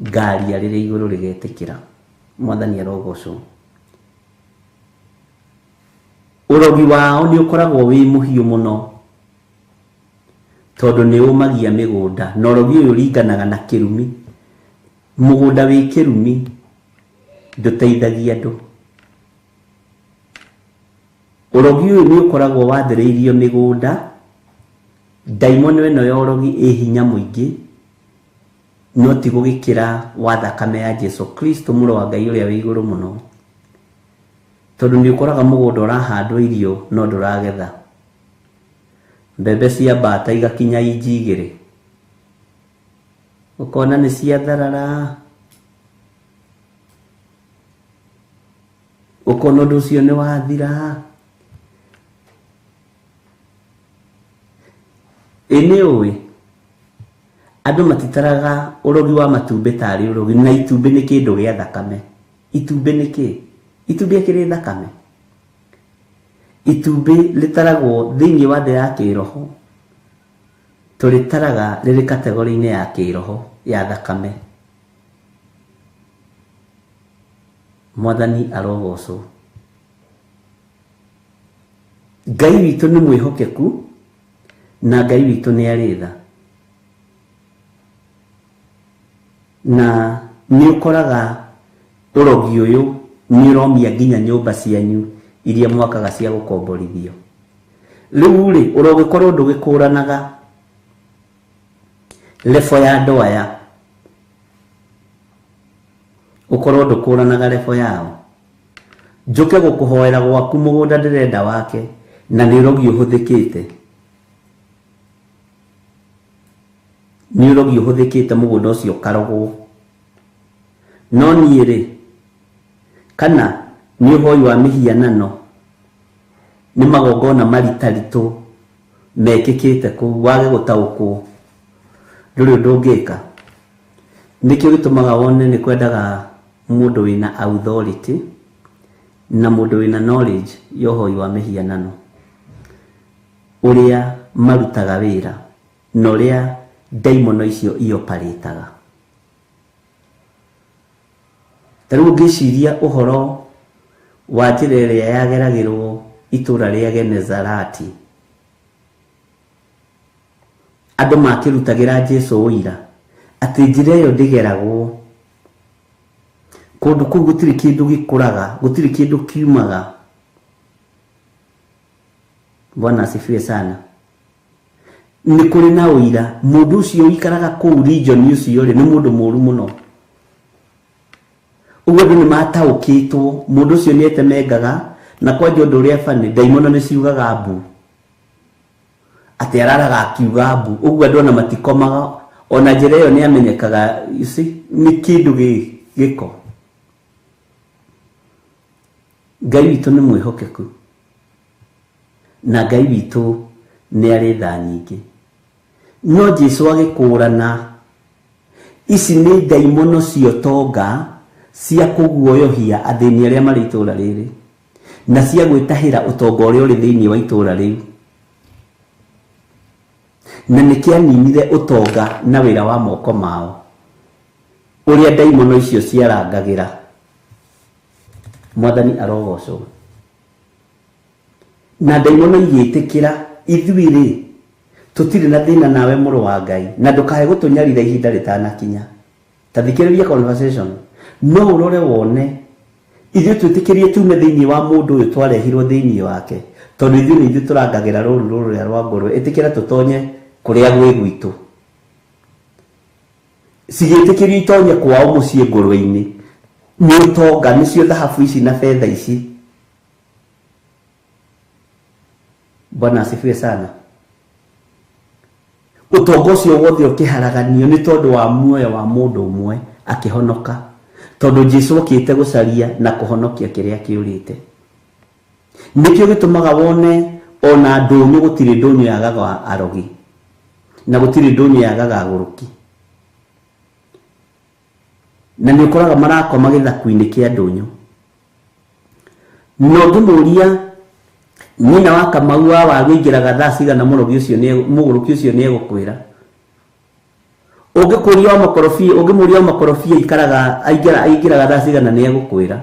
Ngaria rĩrĩa igũrũ rĩgetĩkĩra. Mwathani arogocwo. Ũrogi wao nĩ ũkoragwo wĩ mũhiũ mũno tondũ nĩ ũmagia mĩgũnda, na ũrogi ũyũ ũringanaga na kĩrumi. Mũgũnda wĩ kĩrumi ndũteithagia andũ. Ũrogi ũyũ nĩ ũkoragwo wathĩrĩirio mĩgũnda, ndaimono ĩno ya ũrogi ĩ hinya mũingĩ, no ti gũgĩkĩra wa thakame ya Jesu Kristo mũrũ wa Ngai ũrĩa wĩ igũrũ mũno. Tondũ nĩ ũkoraga mũgũnda ũrahandwo irio no ndũragetha. Mbembe cia mbata igakinya inji igĩrĩ, ũkona nĩ ciatharara, ũkona ũndũ ũcio nĩ wathira. Ĩ nĩ ũĩ andũ matitaraga ũrogi wa matumbĩ tarĩ ũrogi, na itumbĩ nĩ kĩndũ gĩa thakame. Itumbĩ nĩ kĩ? Itumbĩ akĩrĩ thakame. Itumbĩ rĩtaragwo thĩinĩ wa thĩ ya kĩroho, tũrĩtaraga rĩrĩ kategori-inĩ ya kĩroho ya thakame. Mwathani arogocwo. Ngai witũ nĩ mwĩhokeku na Ngai witũ nĩ arĩ tha. Na nĩ ũkoraga ũrogi ũyũ nĩ ũromia nginya nyũmba cianyu iria mwakaga cia gũkomborithio. Rĩu rĩ, ũrogĩkorwo ndũgĩkũranaga level ya andũ aya, ũkorwo ndũkũranaga level yao. Njũke gũkũhoera gwaku mũgũnda ndĩrenda wake, na nĩ ũrogi ũhũthĩkĩte. Nĩ ũrogi ũhũthĩkĩte mũgũnda ũcio ũkarogwo. No niĩ rĩ, kana nĩ ũhoi wa mĩhianano, nĩ magongona maritaritũ mekĩkĩte kũu, wage gũtaũkwo, ndũrĩ ũndũ ũngĩka. Nĩkĩo gĩtũmaga wone nĩ kwendaga mũndũ wĩna authority na mũndũ wĩna knowledge ya ũhoi wa mĩhianano, ũrĩa marutaga wĩra na ũrĩa ndaimono icio ioparĩtaga. Ta rĩu ũngĩciria ũhoro wa njĩra ĩrĩa yageragĩrwo itũra rĩa Genezarati, andũ makĩrutagĩra Jesu ũira atĩ njĩra ĩyo ndĩgeragwo, kũndũ kũu gũtirĩ kĩndũ gĩkũraga, gũtirĩ kĩndũ kiumaga. Bwana asifiwe sana. Nĩ kũrĩ na ũira mũndũ ũcio ũikaraga kũu region ũcio rĩ, nĩ mũndũ mũru mũno. Ũguo andũ nĩ mataũkĩtwo mũndũ ũcio nĩ etemengaga, na kwanja ũndũ ũrĩa bani, ndaimono nĩ ciugaga mbu, atĩ araraga akiuga mbu. Ũguo andũ ona matikomaga, ona njĩra ĩyo nĩ amenyekaga, you see, nĩ kĩndũ gĩko. Ngai witũ nĩ mwĩhokeku, na Ngai witũ nĩ arĩ tha nyingĩ. No Jesu agĩkũrana, ici nĩ ndaimono cia ũtonga cia kũguoyohia athĩni arĩa marĩ itũũra rĩrĩ, na cia gwĩtahĩra ũtonga ũrĩa ũrĩ thĩinĩ wa itũũra rĩu. Na nĩkĩaninire ũtonga na wĩra wa moko mao, ũrĩa ndaimono icio ciarangagĩra. Mwathani arogocwo. Na ndaimono igĩtĩkĩra, ithuĩ rĩ, tũtirĩ na thĩna nawe mũrũ wa Ngai, na ndũkae gũtũnyarira ihinda rĩtanakinya. Ta thikĩrĩria conversation, no ũrore wone ithuĩ twĩtĩkĩrie tume thĩinĩ wa mũndũ ũyũ twarehirwo thĩinĩ wake, tondũ ithuĩ nĩ ithuĩ tũrangagĩra rũru rũrĩa rwa ngũrwe. Ĩtĩkĩra tũtonye kũrĩa gwĩ gwitũ. Cigĩtĩkĩrio itonye kwao mũciĩ ngũrwe-inĩ, nĩ ũtonga, nĩcio thahabu ici na betha ici. Bwana asifiwe sana. Ũtonga ũcio wothe ũkĩharaganio nĩ tondũ wa muoyo wa mũndũ ũmwe akĩhonoka, tondũ Jesu okĩte gũcaria na kũhonokia kĩrĩa kĩũrĩte. Nĩkĩo gĩtũmaga wone ona ndũnyũ, gũtirĩ ndũnyũ yagaga arogi, na gũtirĩ ndũnyũ yagaga agũrũki. Na nĩ ũkoraga marakoma gĩthaku-inĩ kĩa ndũnyũ. Na ũngĩmũria nyina wa Kamau wa waru aingĩraga thaa cigana, mũrogi ũcio nĩ mũgũrũki ũcio nĩ egũkwĩra. Ũngĩkũria wa makorobia, ũngĩmũria wa makorobia ikaraga aingĩraga thaa cigana nĩ egũkwĩra.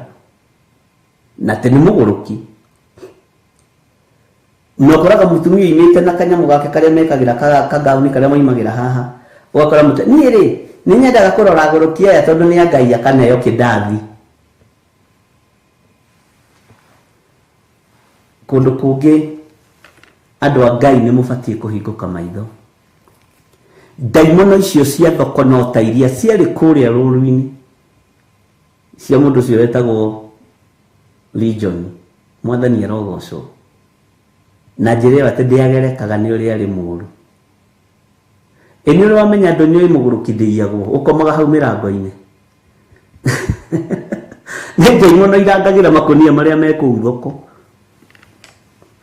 Na atĩ nĩ mũgũrũki. Na ũkoraga mũtumia oimĩte na kanyamũ gake karĩa mekagĩra kagauni karĩa moimagĩra haha. Ũgakora mũtumia, niĩ rĩ, nĩ nyendaga kũrora agũrũki aya tondũ nĩ a Ngai akaneo kĩndathi. Kũndũ kũngĩ andũ a Ngai nĩ mũbatiĩ kũhingũka maitho. Ndaimono icio cia thoko no ta iria ciarĩ kũrĩa rũru-inĩ cia mũndũ ũcio wetagwo Legion. Mwathani arogocwo. Na njĩra ĩyo atĩ ndĩagerekaga nĩ ũrĩa arĩ mũũru. Ĩ nĩ ũrĩ wamenya ndũnyũ ĩ mũgũrũki ndĩiyagwo, ũkomaga hau mĩrango-inĩ. Nĩ ndaimono irangagĩra makũnia marĩa me kũu thoko.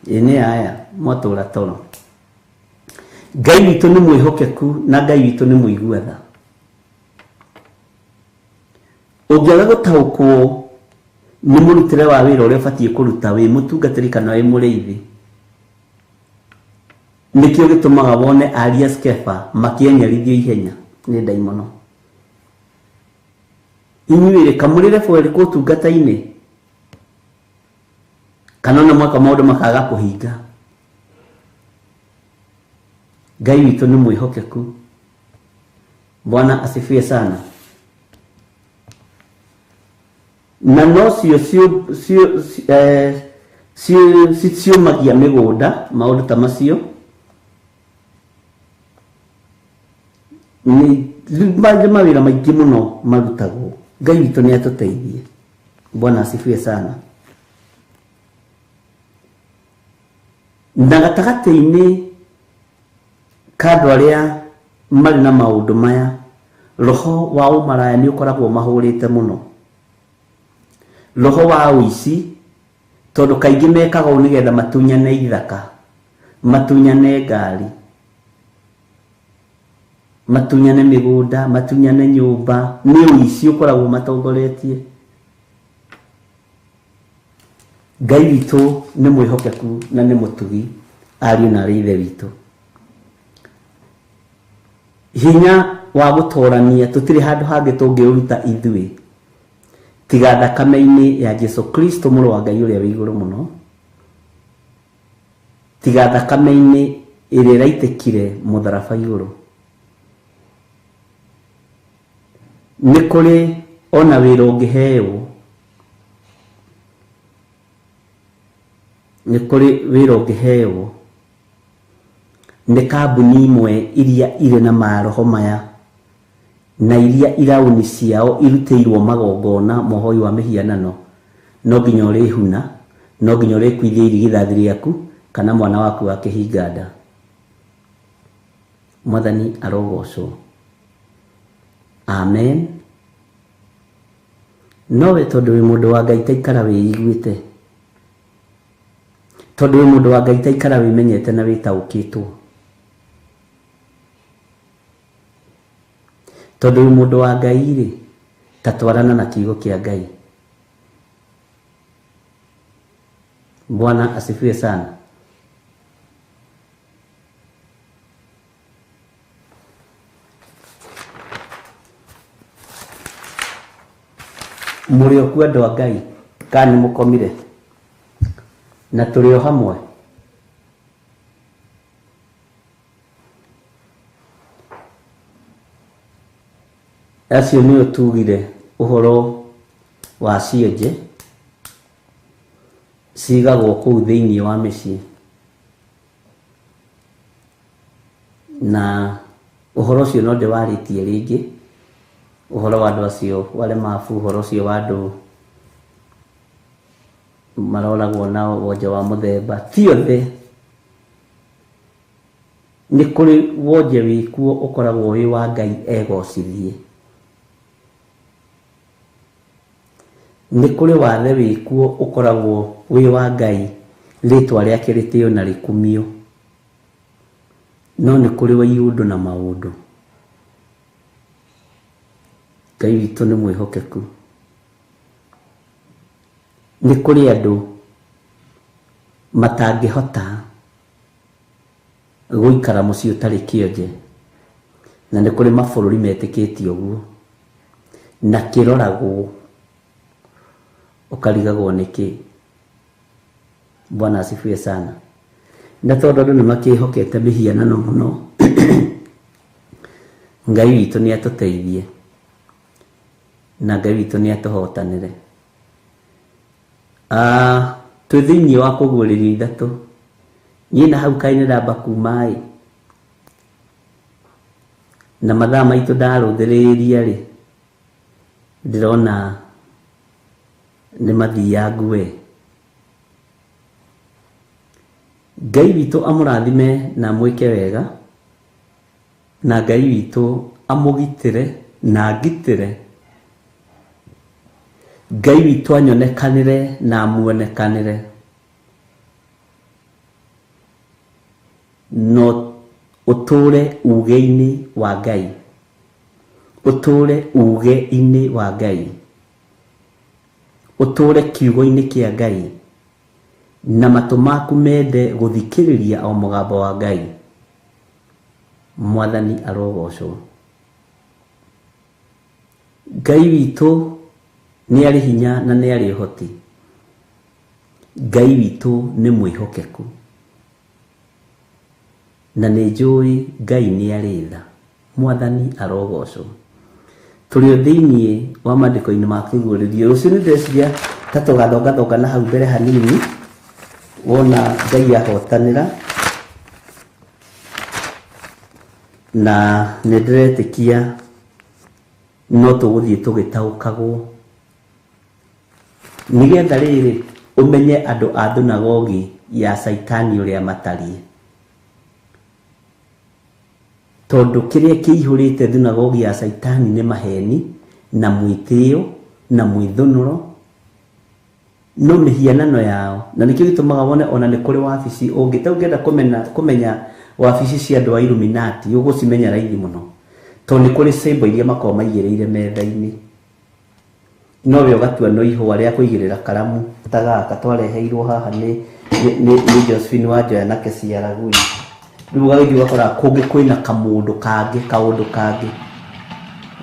Ĩ nĩ aya mwatũra toro. Ngai witũ nĩ mwĩhokeku na Ngai witũ nĩ mũigua tha. Ũngĩaga gũtaũkwo nĩ mũrutĩre wa wĩra ũrĩa ũbatiĩ kũruta wĩ mũtungatĩri kana wĩ mũrĩithi, nĩkĩo gĩtũmaga wone aria Skefa makĩenyerithio ihenya nĩ ndaimono. Inyuĩ rĩ, kamũrĩ level ĩrĩkũ ũtungata-inĩ? Kana ona mweka maũndũ makaga kũhinga. Ngai witũ nĩ mwĩhokeku. Bwana asifiwe sana. Na no cio ciũmagia mĩgũnda, maũndũ ta macio. Nĩ mawĩra maingĩ mũno marutagwo. Ngai witũ nĩ atũteithie. Bwana asifiwe sana. Na gatagatĩ-inĩ ka andũ arĩa marĩ na maũndũ maya, roho wa ũmaraya nĩ ũkoragwo mahũrĩte mũno. Roho wa ũici, tondũ kaingĩ mekaga ũũ nĩgetha matunyane ithaka, matunyane ngari, matunyane mĩgũnda, matunyane nyũmba, nĩ ũici ũkoragwo matongoretie. Ngai witũ nĩ mwĩhokeku na nĩ mũtugi, ariũ na arĩ ithe witũ. Hinya wa gũtorania tũtirĩ handũ hangĩ tũngĩũruta ithuĩ tiga thakame-inĩ ya Jesu Kristo mũrũ wa Ngai ũrĩa wĩ igũrũ mũno, tiga thakame-inĩ ĩrĩa ĩraitĩkire mũtharaba igũrũ. Nĩ kũrĩ ona wĩra ũngĩheo, nĩ kũrĩ wĩra ũngĩheo nĩ kambuni imwe iria irĩ na maroho maya na iria irauni ciao irutĩirwo magongona mohoi wa mĩhianano, no nginya ũrĩhuna, no nginya ũrĩkuithia irigithathi rĩaku kana mwana waku wa kĩhinga nda. Mwathani arogocwo. Amen. Nowe tondũ wĩ mũndũ wa Ngai taikara wĩiguĩte, tondũ wĩ mũndũ wa Ngai taikara wĩmenyete na wĩtaũkĩtwo, tondũ wĩ mũndũ wa Ngai rĩ, ta twarana na kiugo kĩa Ngai. Bwana asifiwe sana. Mũrĩ o kuo andũ a Ngai, kana nĩ mũkomire? Na tũrĩ o hamwe. Acio nĩo tugire ũhoro wa cionje cigagwo kũu thĩinĩ wa mĩciĩ, na ũhoro ũcio no ndĩwarĩtie rĩngĩ, ũhoro wa andũ acio walemavu, ũhoro ũcio wa andũ maroragwo na wonje wa mũthemba, ti othe. Nĩ kũrĩ wonje wĩkuo ũkoragwo wĩ wa Ngai egocithie. Nĩ kũrĩ wathe wĩkuo ũkoragwo wĩ wa Ngai rĩtwa rĩake rĩtĩo na rĩkumio. No nĩ kũrĩ wa iũndũ na maũndũ. Ngai witũ nĩ mwĩhokeku. Nĩ kũrĩ andũ matangĩhota gũikara mũciĩ ũtarĩ kĩonje. Na nĩ kũrĩ mabũrũri metĩkĩtie ũguo na kĩroragwo ũkarigagwo nĩkĩ. Bwana asifiwe sana. Na tondũ andũ nĩ makĩhokete mĩhianano mũno, Ngai witũ nĩ atũteithie na Ngai witũ nĩ atũhotanĩre. Twĩ thĩinĩ wa kũguũrĩrio ithatũ, niĩ na hau kaĩ nĩ ndamba kuma ĩ, na mathaa maitũ ndarũthĩrĩria rĩ, ndĩrona nĩ mathiangu we. Ngai witũ amũrathime na amwĩke wega, na Ngai witũ amũgitĩre na angitĩre. Ngai witũ anyonekanĩre na amuonekanĩre. No ũtũre uge-inĩ wa Ngai, ũtũre uge-inĩ wa Ngai, ũtũre kiugo-inĩ kĩa Ngai, na matũ maku mende gũthikĩrĩria o mũgambo wa Ngai. Mwathani arogocwo. Ngai witũ nĩ arĩ hinya na nĩ arĩ ũhoti. Ngai witũ nĩ mwĩhokeku, na nĩ njũĩ Ngai nĩ arĩ tha. Mwathani arogocwo. Tũrĩ o thĩinĩ wa maandĩko-inĩ ma kĩguũrĩrio. Rũciũ nĩ ndĩreciria ta tũgathongathonga na hau mbere hanini, wona Ngai ahotanĩra, na nĩ ndĩretĩkia no tũgũthiĩ tũgĩtaũkagwo, nĩgetha rĩrĩ ũmenye andũ a thunagogi ya Caitani ũrĩa matariĩ, tondũ kĩrĩa kĩihũrĩte thunagogi ya Caitani nĩ maheni na mwĩtĩo na mwĩthũnũro, no mĩhianano yao. Na nĩkĩo gĩtũmaga wone ona nĩ kũrĩ wabici ũngĩ ta ũngĩenda kũmenya wabici cia andũ a Illuminati, ũgũcimenya raithi mũno, tondũ nĩ kũrĩ symbol iria makoragwo maigĩrĩire metha-inĩ, no we ũgatua no ihũa rĩa kũigĩrĩra karamu ta gaka twareheirwo haha nĩ Josephine Wanjoya na Keciaragui. Rĩu ũgagĩthiĩ ũgakora kũngĩ kwĩna kamũndũ kangĩ, kaũndũ kangĩ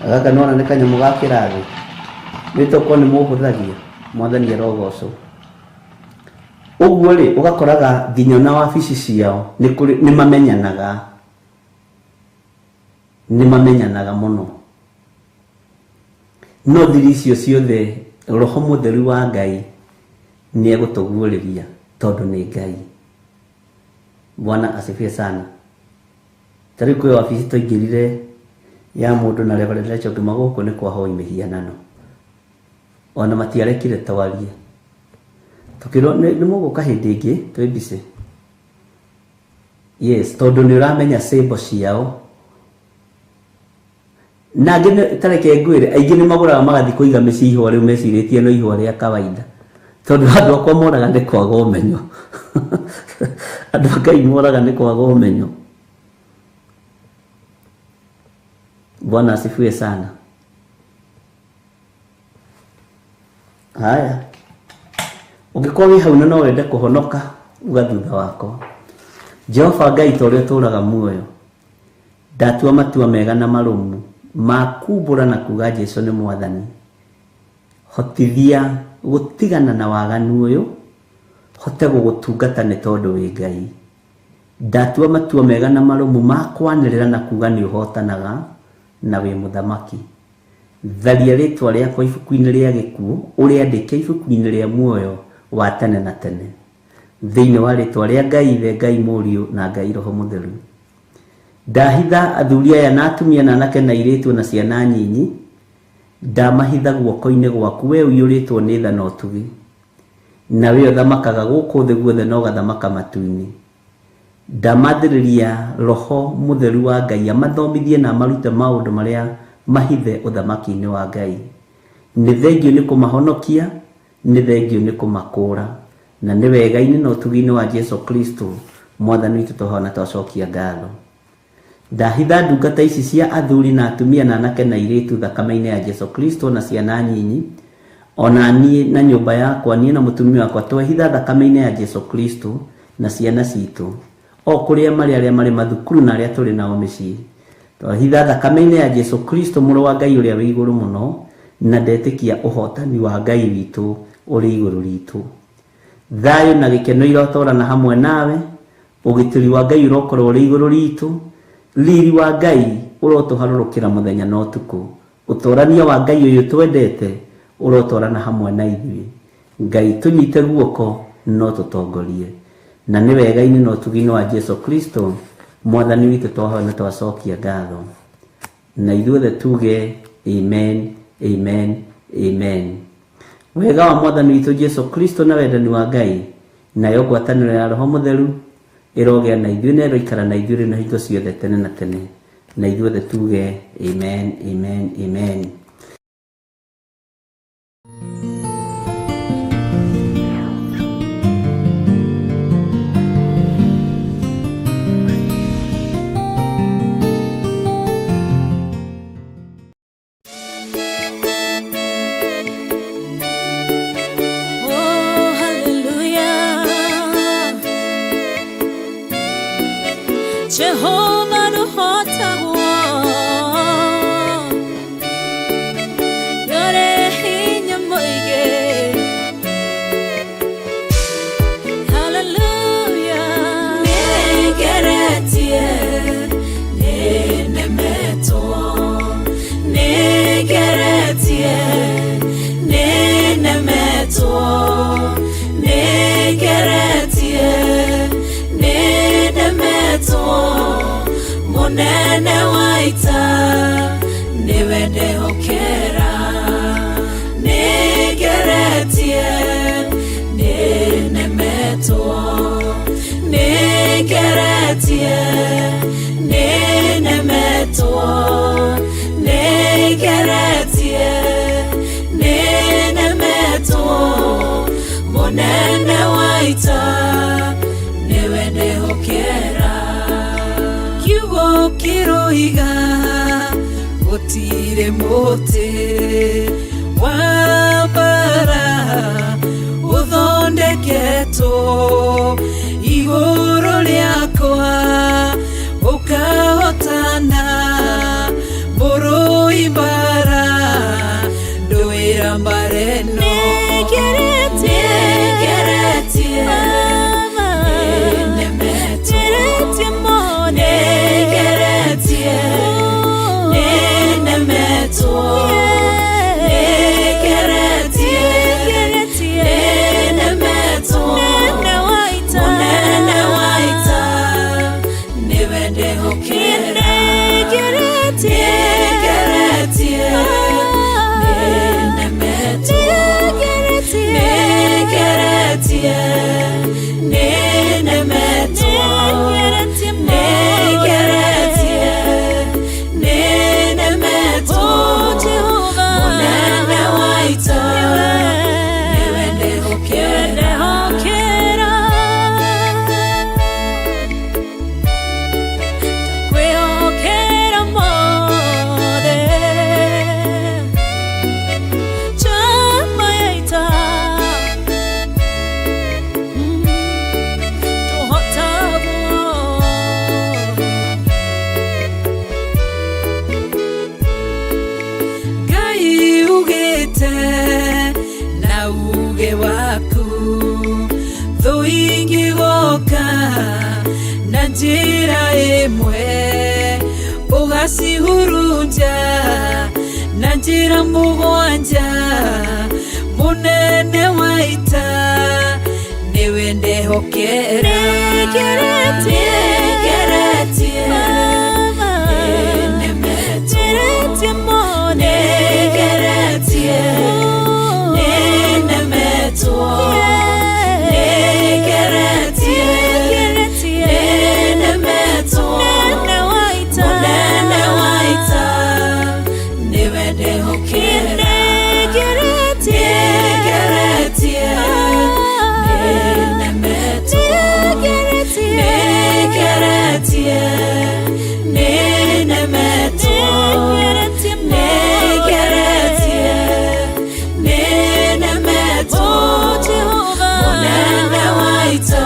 gaka nĩwona nĩ kanyamũ ga kĩrathi, nĩ tokorwo nĩ mũhũthagia. Mwathani arogocwo. Ũguo rĩ, ũgakoraga nginya na wabici ciao nĩ kũrĩ, nĩ mamenyanaga, nĩ mamenyanaga mũno. No thiri icio ciothe Roho Mũtheru wa Ngai nĩ egũtũguũrĩria, tondũ nĩ Ngai. Bwana asifiwe sana. Ta rĩu kwĩ wabici twaingĩrire ya mũndũ na Reverend Rachel ngĩma gũkũ nĩ kwa hoi mĩhianano, ona matiarekire twarie, tũkĩrwo nĩ mũgũka hĩndĩ ĩngĩ twĩ busy. Yes, tondũ nĩ ũramenya symbol ciao. Na angĩ ta reke ngwĩre, aingĩ nĩ magũraga magathiĩ kũiga mĩciĩ ihũa rĩu mecirĩtie no ihũa rĩa kawaida, tondũ andũ akwa moraga nĩ kwaga ũmenyo. Andũ a Ngai moraga nĩ kwaga ũmenyo. Bwana asifiwe sana. Haya, ũngĩkorwo wĩ hau na no wende kũhonoka, uga thutha wakwa, Jehova Ngai ta ũrĩa ũtũũraga muoyo, ndatua matua mega na marũmu ma kumbũra na kuga Jesu nĩ Mwathani. Hotithia gũtigana na waganu ũyũ, hote gũgũtungata nĩ tondũ wĩ Ngai. Ndatua matua mega na marũmu ma kwanĩrĩra na kuga nĩ ũhotanaga na wĩ mũthamaki. Tharia rĩtwa rĩakwa ibuku-inĩ rĩa gĩkuũ, ũrĩandĩke ibuku-inĩ rĩa muoyo wa tene na tene. Thĩinĩ wa rĩtwa rĩa Ngai Ithe, Ngai Mũriũ na Ngai Roho Mũtheru. Ndahitha athuri aya na atumia na anake na airĩtu na ciana nyinyi, ndamahitha guoko-inĩ gwaku we ũiyũrĩtwo nĩ tha na ũtugi, na we ũthamakaga gũkũ thĩ guothe na ũgathamaka matu-inĩ. Ndamathĩrĩria Roho Mũtheru wa Ngai amathomithie na amarute maũndũ marĩa mahithe ũthamaki-inĩ wa Ngai. Nĩ thengiũ nĩ kũmahonokia, nĩ thengiũ nĩ kũmakũũra, na nĩ wega-inĩ na ũtugi-inĩ wa Jesu Kristo Mwathani witũ twahoya na twacokia ngatho. Ndahitha ndungata ici cia athuri na atumia na anake na airĩtu thakame-inĩ ya Jesu Kristo na ciana nyinyi, ona niĩ na nyũmba yakwa, niĩ na mũtumia wakwa twehitha thakame-inĩ ya Jesu Kristo na ciana citũ, o kũrĩa marĩ, arĩa marĩ mathukuru na arĩa tũrĩ nao mĩciĩ. Twahitha thakame-inĩ ya Jesu Kristo mũrũ wa Ngai ũrĩa wĩ igũrũ mũno, na ndetĩkia ũhotani wa Ngai witũ ũrĩ igũrũ ritũ. Thayũ na gĩkeno irotorana hamwe nawe, ũgitĩri wa Ngai ũrokorwo ũrĩ igũrũ ritũ, riri wa Ngai ũrotũharũrũkĩra mũthenya na ũtukũ, ũtorania wa Ngai ũyũ twendete ũrotorana hamwe na ithuĩ. Ngai tũnyite guoko no tũtongorie, na nĩ wega-inĩ na ũtugi-inĩ wa Jesu Kristo mwathani witũ twahoya na twacokia ngatho, na ithuothe tuge amen, amen, amen. Wega wa mwathani witũ Jesu Kristo na wendani wa Ngai nayo ngwatanĩro ya Roho Mũtheru ĩrogĩa na ithuĩ na ĩroikara na ithuĩ rĩu na hingo ciothe tene na tene, na ithuothe tuge amen, amen, amen. Oh, hallelujah. Jehovah nuhotagwo Yore hinya mũingĩ. Hallelujah. Nĩngeretie, nĩnemetwo. Nĩngeretie, nĩnemetwo. Nĩngeretie, nĩnemetwo. Mũnene wa ita nĩwe ndehokera. Nĩngeretie, nĩnemetwo. Nĩngeretie, nĩnemetwo. Nĩngeretie, nĩnemetwo. Mũnene wa ita nĩwe ndehokera. Kiugo kĩroiga gũtirĩ mũtĩ wa mbara ũthondeketwo igũrũ rĩakwa ũkahotana mũrũi mbara ndũĩra mbara ĩno. Nĩngeretie, nĩnemetwo. Nĩngeretie, nĩnemetwo. Nĩngeretie, nĩnemetwo. Mũnene wa ita nĩwe ndehokera. Nĩngeretie, nĩnemetwo. Nĩngeretie, nĩnemetwo. Nĩngeretie, nĩnemetwo. Mũnene wa ita nĩwe ndehokera. Kwĩhokera mothe chama ya ita tũhotagwo. Ngai ugĩte na uge waku thũ ingĩgoka na njĩra ĩmwe ũgacihurunja na njĩra mũgwanja. Mũnene wa ita nĩwe ndehokera. Nĩngeretie, nĩnemetwo. Nĩngeretie, nĩnemetwo. Nĩngeretie, nĩnemetwo. Mũnene wa ita nĩwe ndehokera. Nĩngeretie, nĩnemetwo. Nĩngeretie, nĩnemetwo. Nĩngeretie, nĩnemetwo. Mũnene wa ita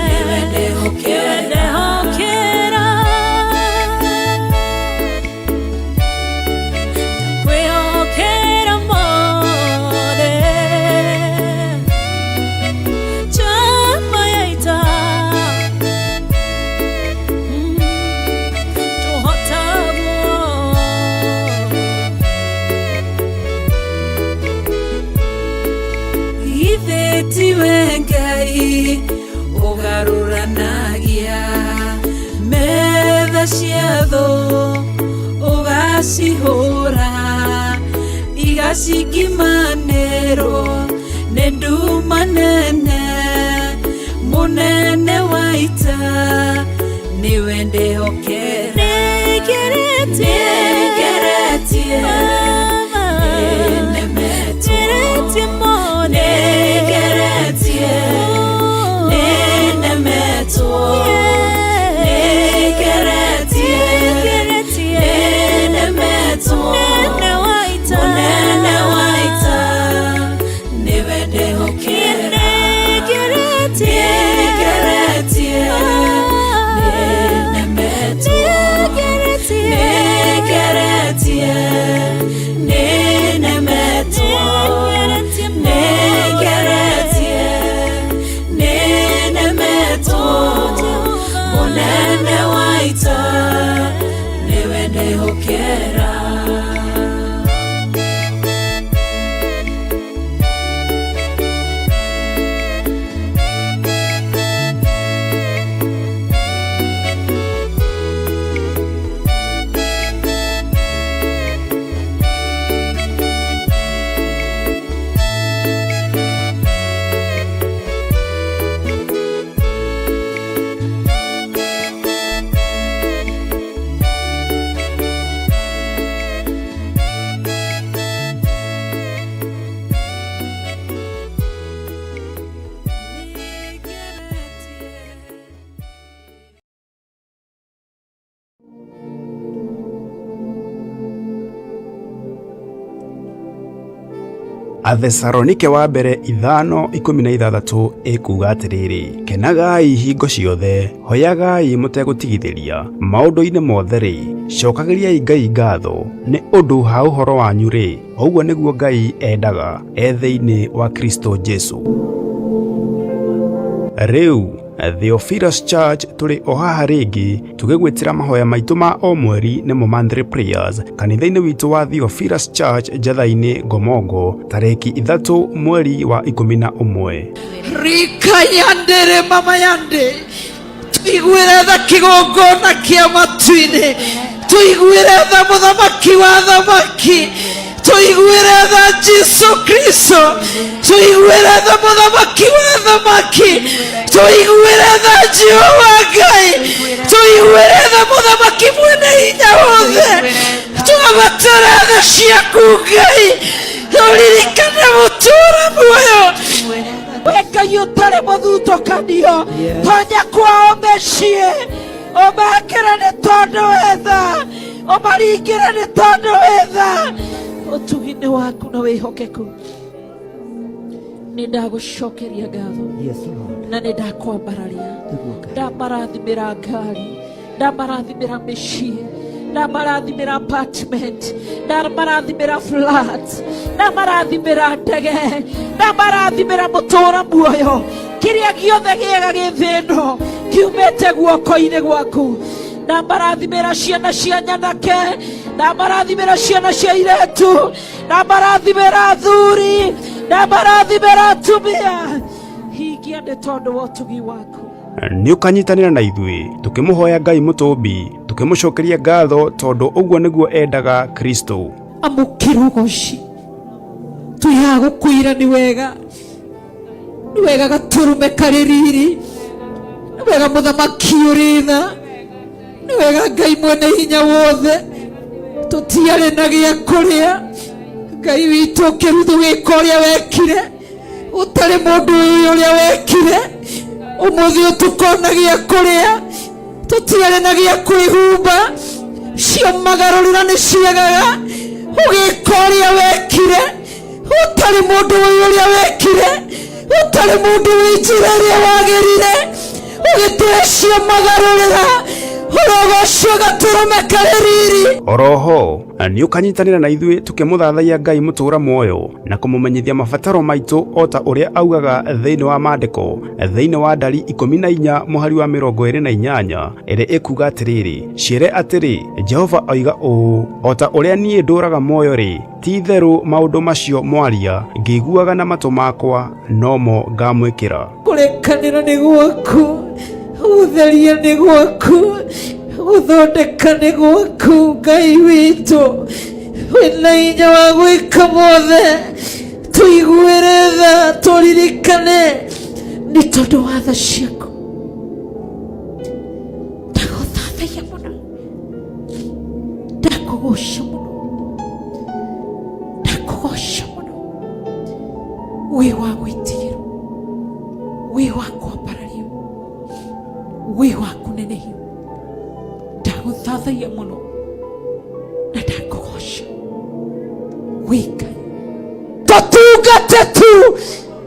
nĩwe ndehokera. cia thũ ũgacihũra igacingimanĩrwo nĩ nduma nene mũnene wa ita nĩwe ndĩhokera nĩngeretie nĩnemetwo nĩngeretie nĩnemetwo nĩngeretie nĩnemetwo mũnene wa ita nĩwe ndĩhokera nĩngeretie nĩnemetwo nĩngeretie nĩnemetwo nĩngeretie nĩnemetwo mũnene wa ita nĩwe ndĩhokera. Athesalonike wa mbere 5:16 ĩkuuga atĩrĩrĩ, kenagai hingo ciothe, hoyagai mũtegũtigithĩria, maũndũ-inĩ mothe-rĩ, cokagĩriai Ngai ngatho, nĩ ũndũ ha ũhoro wanyu-rĩ, ũguo nĩguo Ngai endaga e thĩinĩ wa Kristo Jesu. Rĩu Theophilus Church tũrĩ o haha rĩngĩ tũgĩgwĩtĩra mahoya maitũ ma o mweri nĩmo monthly prayers kanitha-inĩ witũ wa Theophilus Church Njatha-inĩ Ngomongo tarĩki 3 mweri wa 11. Rika yandere mama yande tuiguĩre tha kĩgongona kĩa matu-inĩ, tuiguĩre tha mũthamaki wa thamaki, tuiguĩre tha Jesu Kristo, tuiguĩre tha mũthamaki wa thamaki, tuiguĩre tha Jehova Ngai, tuiguĩre tha mũthamaki mwene hinya wothe, twabatara tha ciaku Ngai, tũririkane mũtũũra muoyo. We Ngai ũtarĩ mũthutũkanio, tonya kwao mĩciĩ, ũmekĩre nĩ tondũ wĩ tha, ũmaringĩre nĩ tondũ wĩ tha, ũtugi-inĩ waku na wĩhokeku. Nĩ ndagũcokeria ngatho na nĩ ndakwambararia, ndamarathimĩra ngari, ndamarathimĩra mĩciĩ, ndamarathimĩra apartment, ndamarathimĩra flat, ndamarathimĩra ndege, ndamarathimĩra mũtũũra muoyo, kĩrĩa gĩothe gĩega gĩ thĩ ĩno kiumĩte guoko-inĩ gwaku. Ndamarathimĩra ciana cia nyanake, ndamarathimĩra ciana cia iretu, ndamarathimĩra athuri, ndamarathimĩra atumia. Hingia nĩ tondũ wa ũtugi waku. Nĩ ũkanyitanĩra na ithuĩ tũkĩmũhoya Ngai mũtũmbi, tũkĩmũcokeria ngatho tondũ ũguo nĩguo endaga Kristo. Amũkĩra ũgoci, twĩ gũkwĩra nĩ wega, nĩ wega gatũrũme karĩ riri, nĩ wega mũthamaki ũrĩ tha, nĩ wega Ngai mwene hinya wothe, tũtiarĩ na gĩa kũrĩa, Ngai witũ ũkĩruthu wĩka ũrĩa wekire, ũtarĩ mũndũ ũyũ ũrĩa wekire, ũmũthĩ ũtukona gĩa kũrĩa, tũtiarĩ na gĩa kwĩhumba, cio magarũrĩra nĩ ciagaga, ũgĩka ũrĩa wekire, ũtarĩ mũndũ ũyũ ũrĩa wekire, ũtarĩ mũndũ wĩ njĩra ĩrĩa wagĩrire, ũgĩtũhe cio magarũrĩra, ũrogocwo gatũrũme karĩ riri. Oroho nĩ ũkanyitanĩra na ithuĩ tũkĩmũthathaiya Ngai mũtũũra muoyo na kũmũmenyithia mabataro maitũ o ta ũrĩa augaga thĩinĩ wa maandĩko thĩinĩ wa ndari 14 mũhari wa 28 ĩrĩa ĩkuuga atĩrĩrĩ, ciĩre atĩrĩ, Jehova oiga ũũ, o ta ũrĩa niĩ ndũũraga muoyo rĩ, ti itherũ maũndũ macio mwaria ngĩiguaga na matũ makwa nomo ngamwĩkĩra. Kũrekanĩra nĩ gwaku, gũtheria nĩ gwaku, Gũthondeka nĩ gwaku Ngai witũ, wĩna hinya wa gwĩka mothe. Tũiguĩre tha, tũririkane nĩ tondũ wa tha ciaku. Ndagũthathaiya mũno, ndakũgoca mũno, ndakũgoca mũno. Wĩ wa gwĩtigĩrwo, wĩ wa kwambarario, wĩ wa kũnenehio. Ndagũthathaiya mũno na ndakũgoca, wĩ Ngai. Tũtungate tu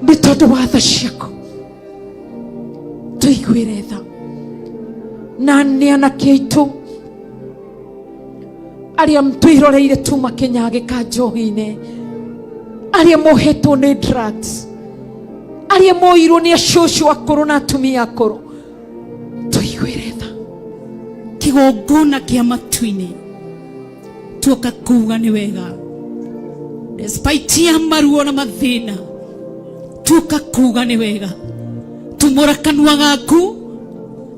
nĩ tondũ wa tha ciaku. Tũiguĩre tha na nĩ anake aitũ arĩa twĩroreire tu makĩnyagĩka njohi-inĩ, arĩa mohetwo nĩ drugs, arĩa moirwo nĩ acũcũ akũrũ na atumia akũrũ, tũiguĩre tha. Kĩgongona kĩa matu-inĩ tuoka kuga nĩ wega, despite ya maruo na mathĩna, tuoka kuga nĩ wega. Tumũra kanua gaku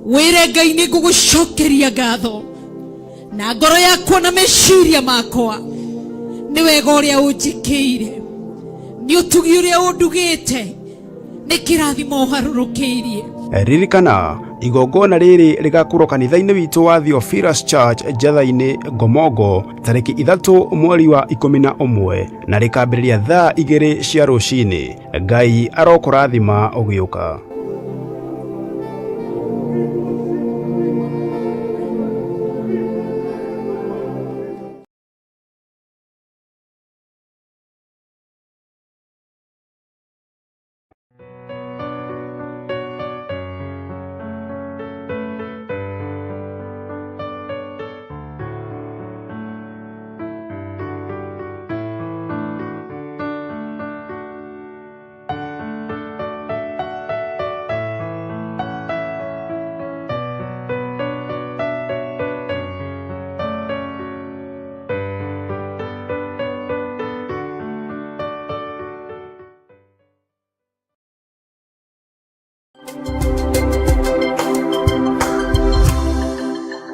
wĩre Ngai nĩ ngũgũcokeria ngatho na ngoro yakwa na meciria makwa, nĩ wega ũrĩa ũnjĩkĩire, nĩ ũtugi ũrĩa ũndugĩte, nĩ kĩrathimo ũharũrũkĩirie. Ririkana, igongona rĩrĩ rĩgakorwo kanitha-inĩ witũ wa Theophilus Church Njatha-inĩ Ngomongo tarĩki 3 mweri wa 11 na rĩkambĩrĩria thaa 2 cia rũcinĩ. Ngai arokũrathima ũgĩũka.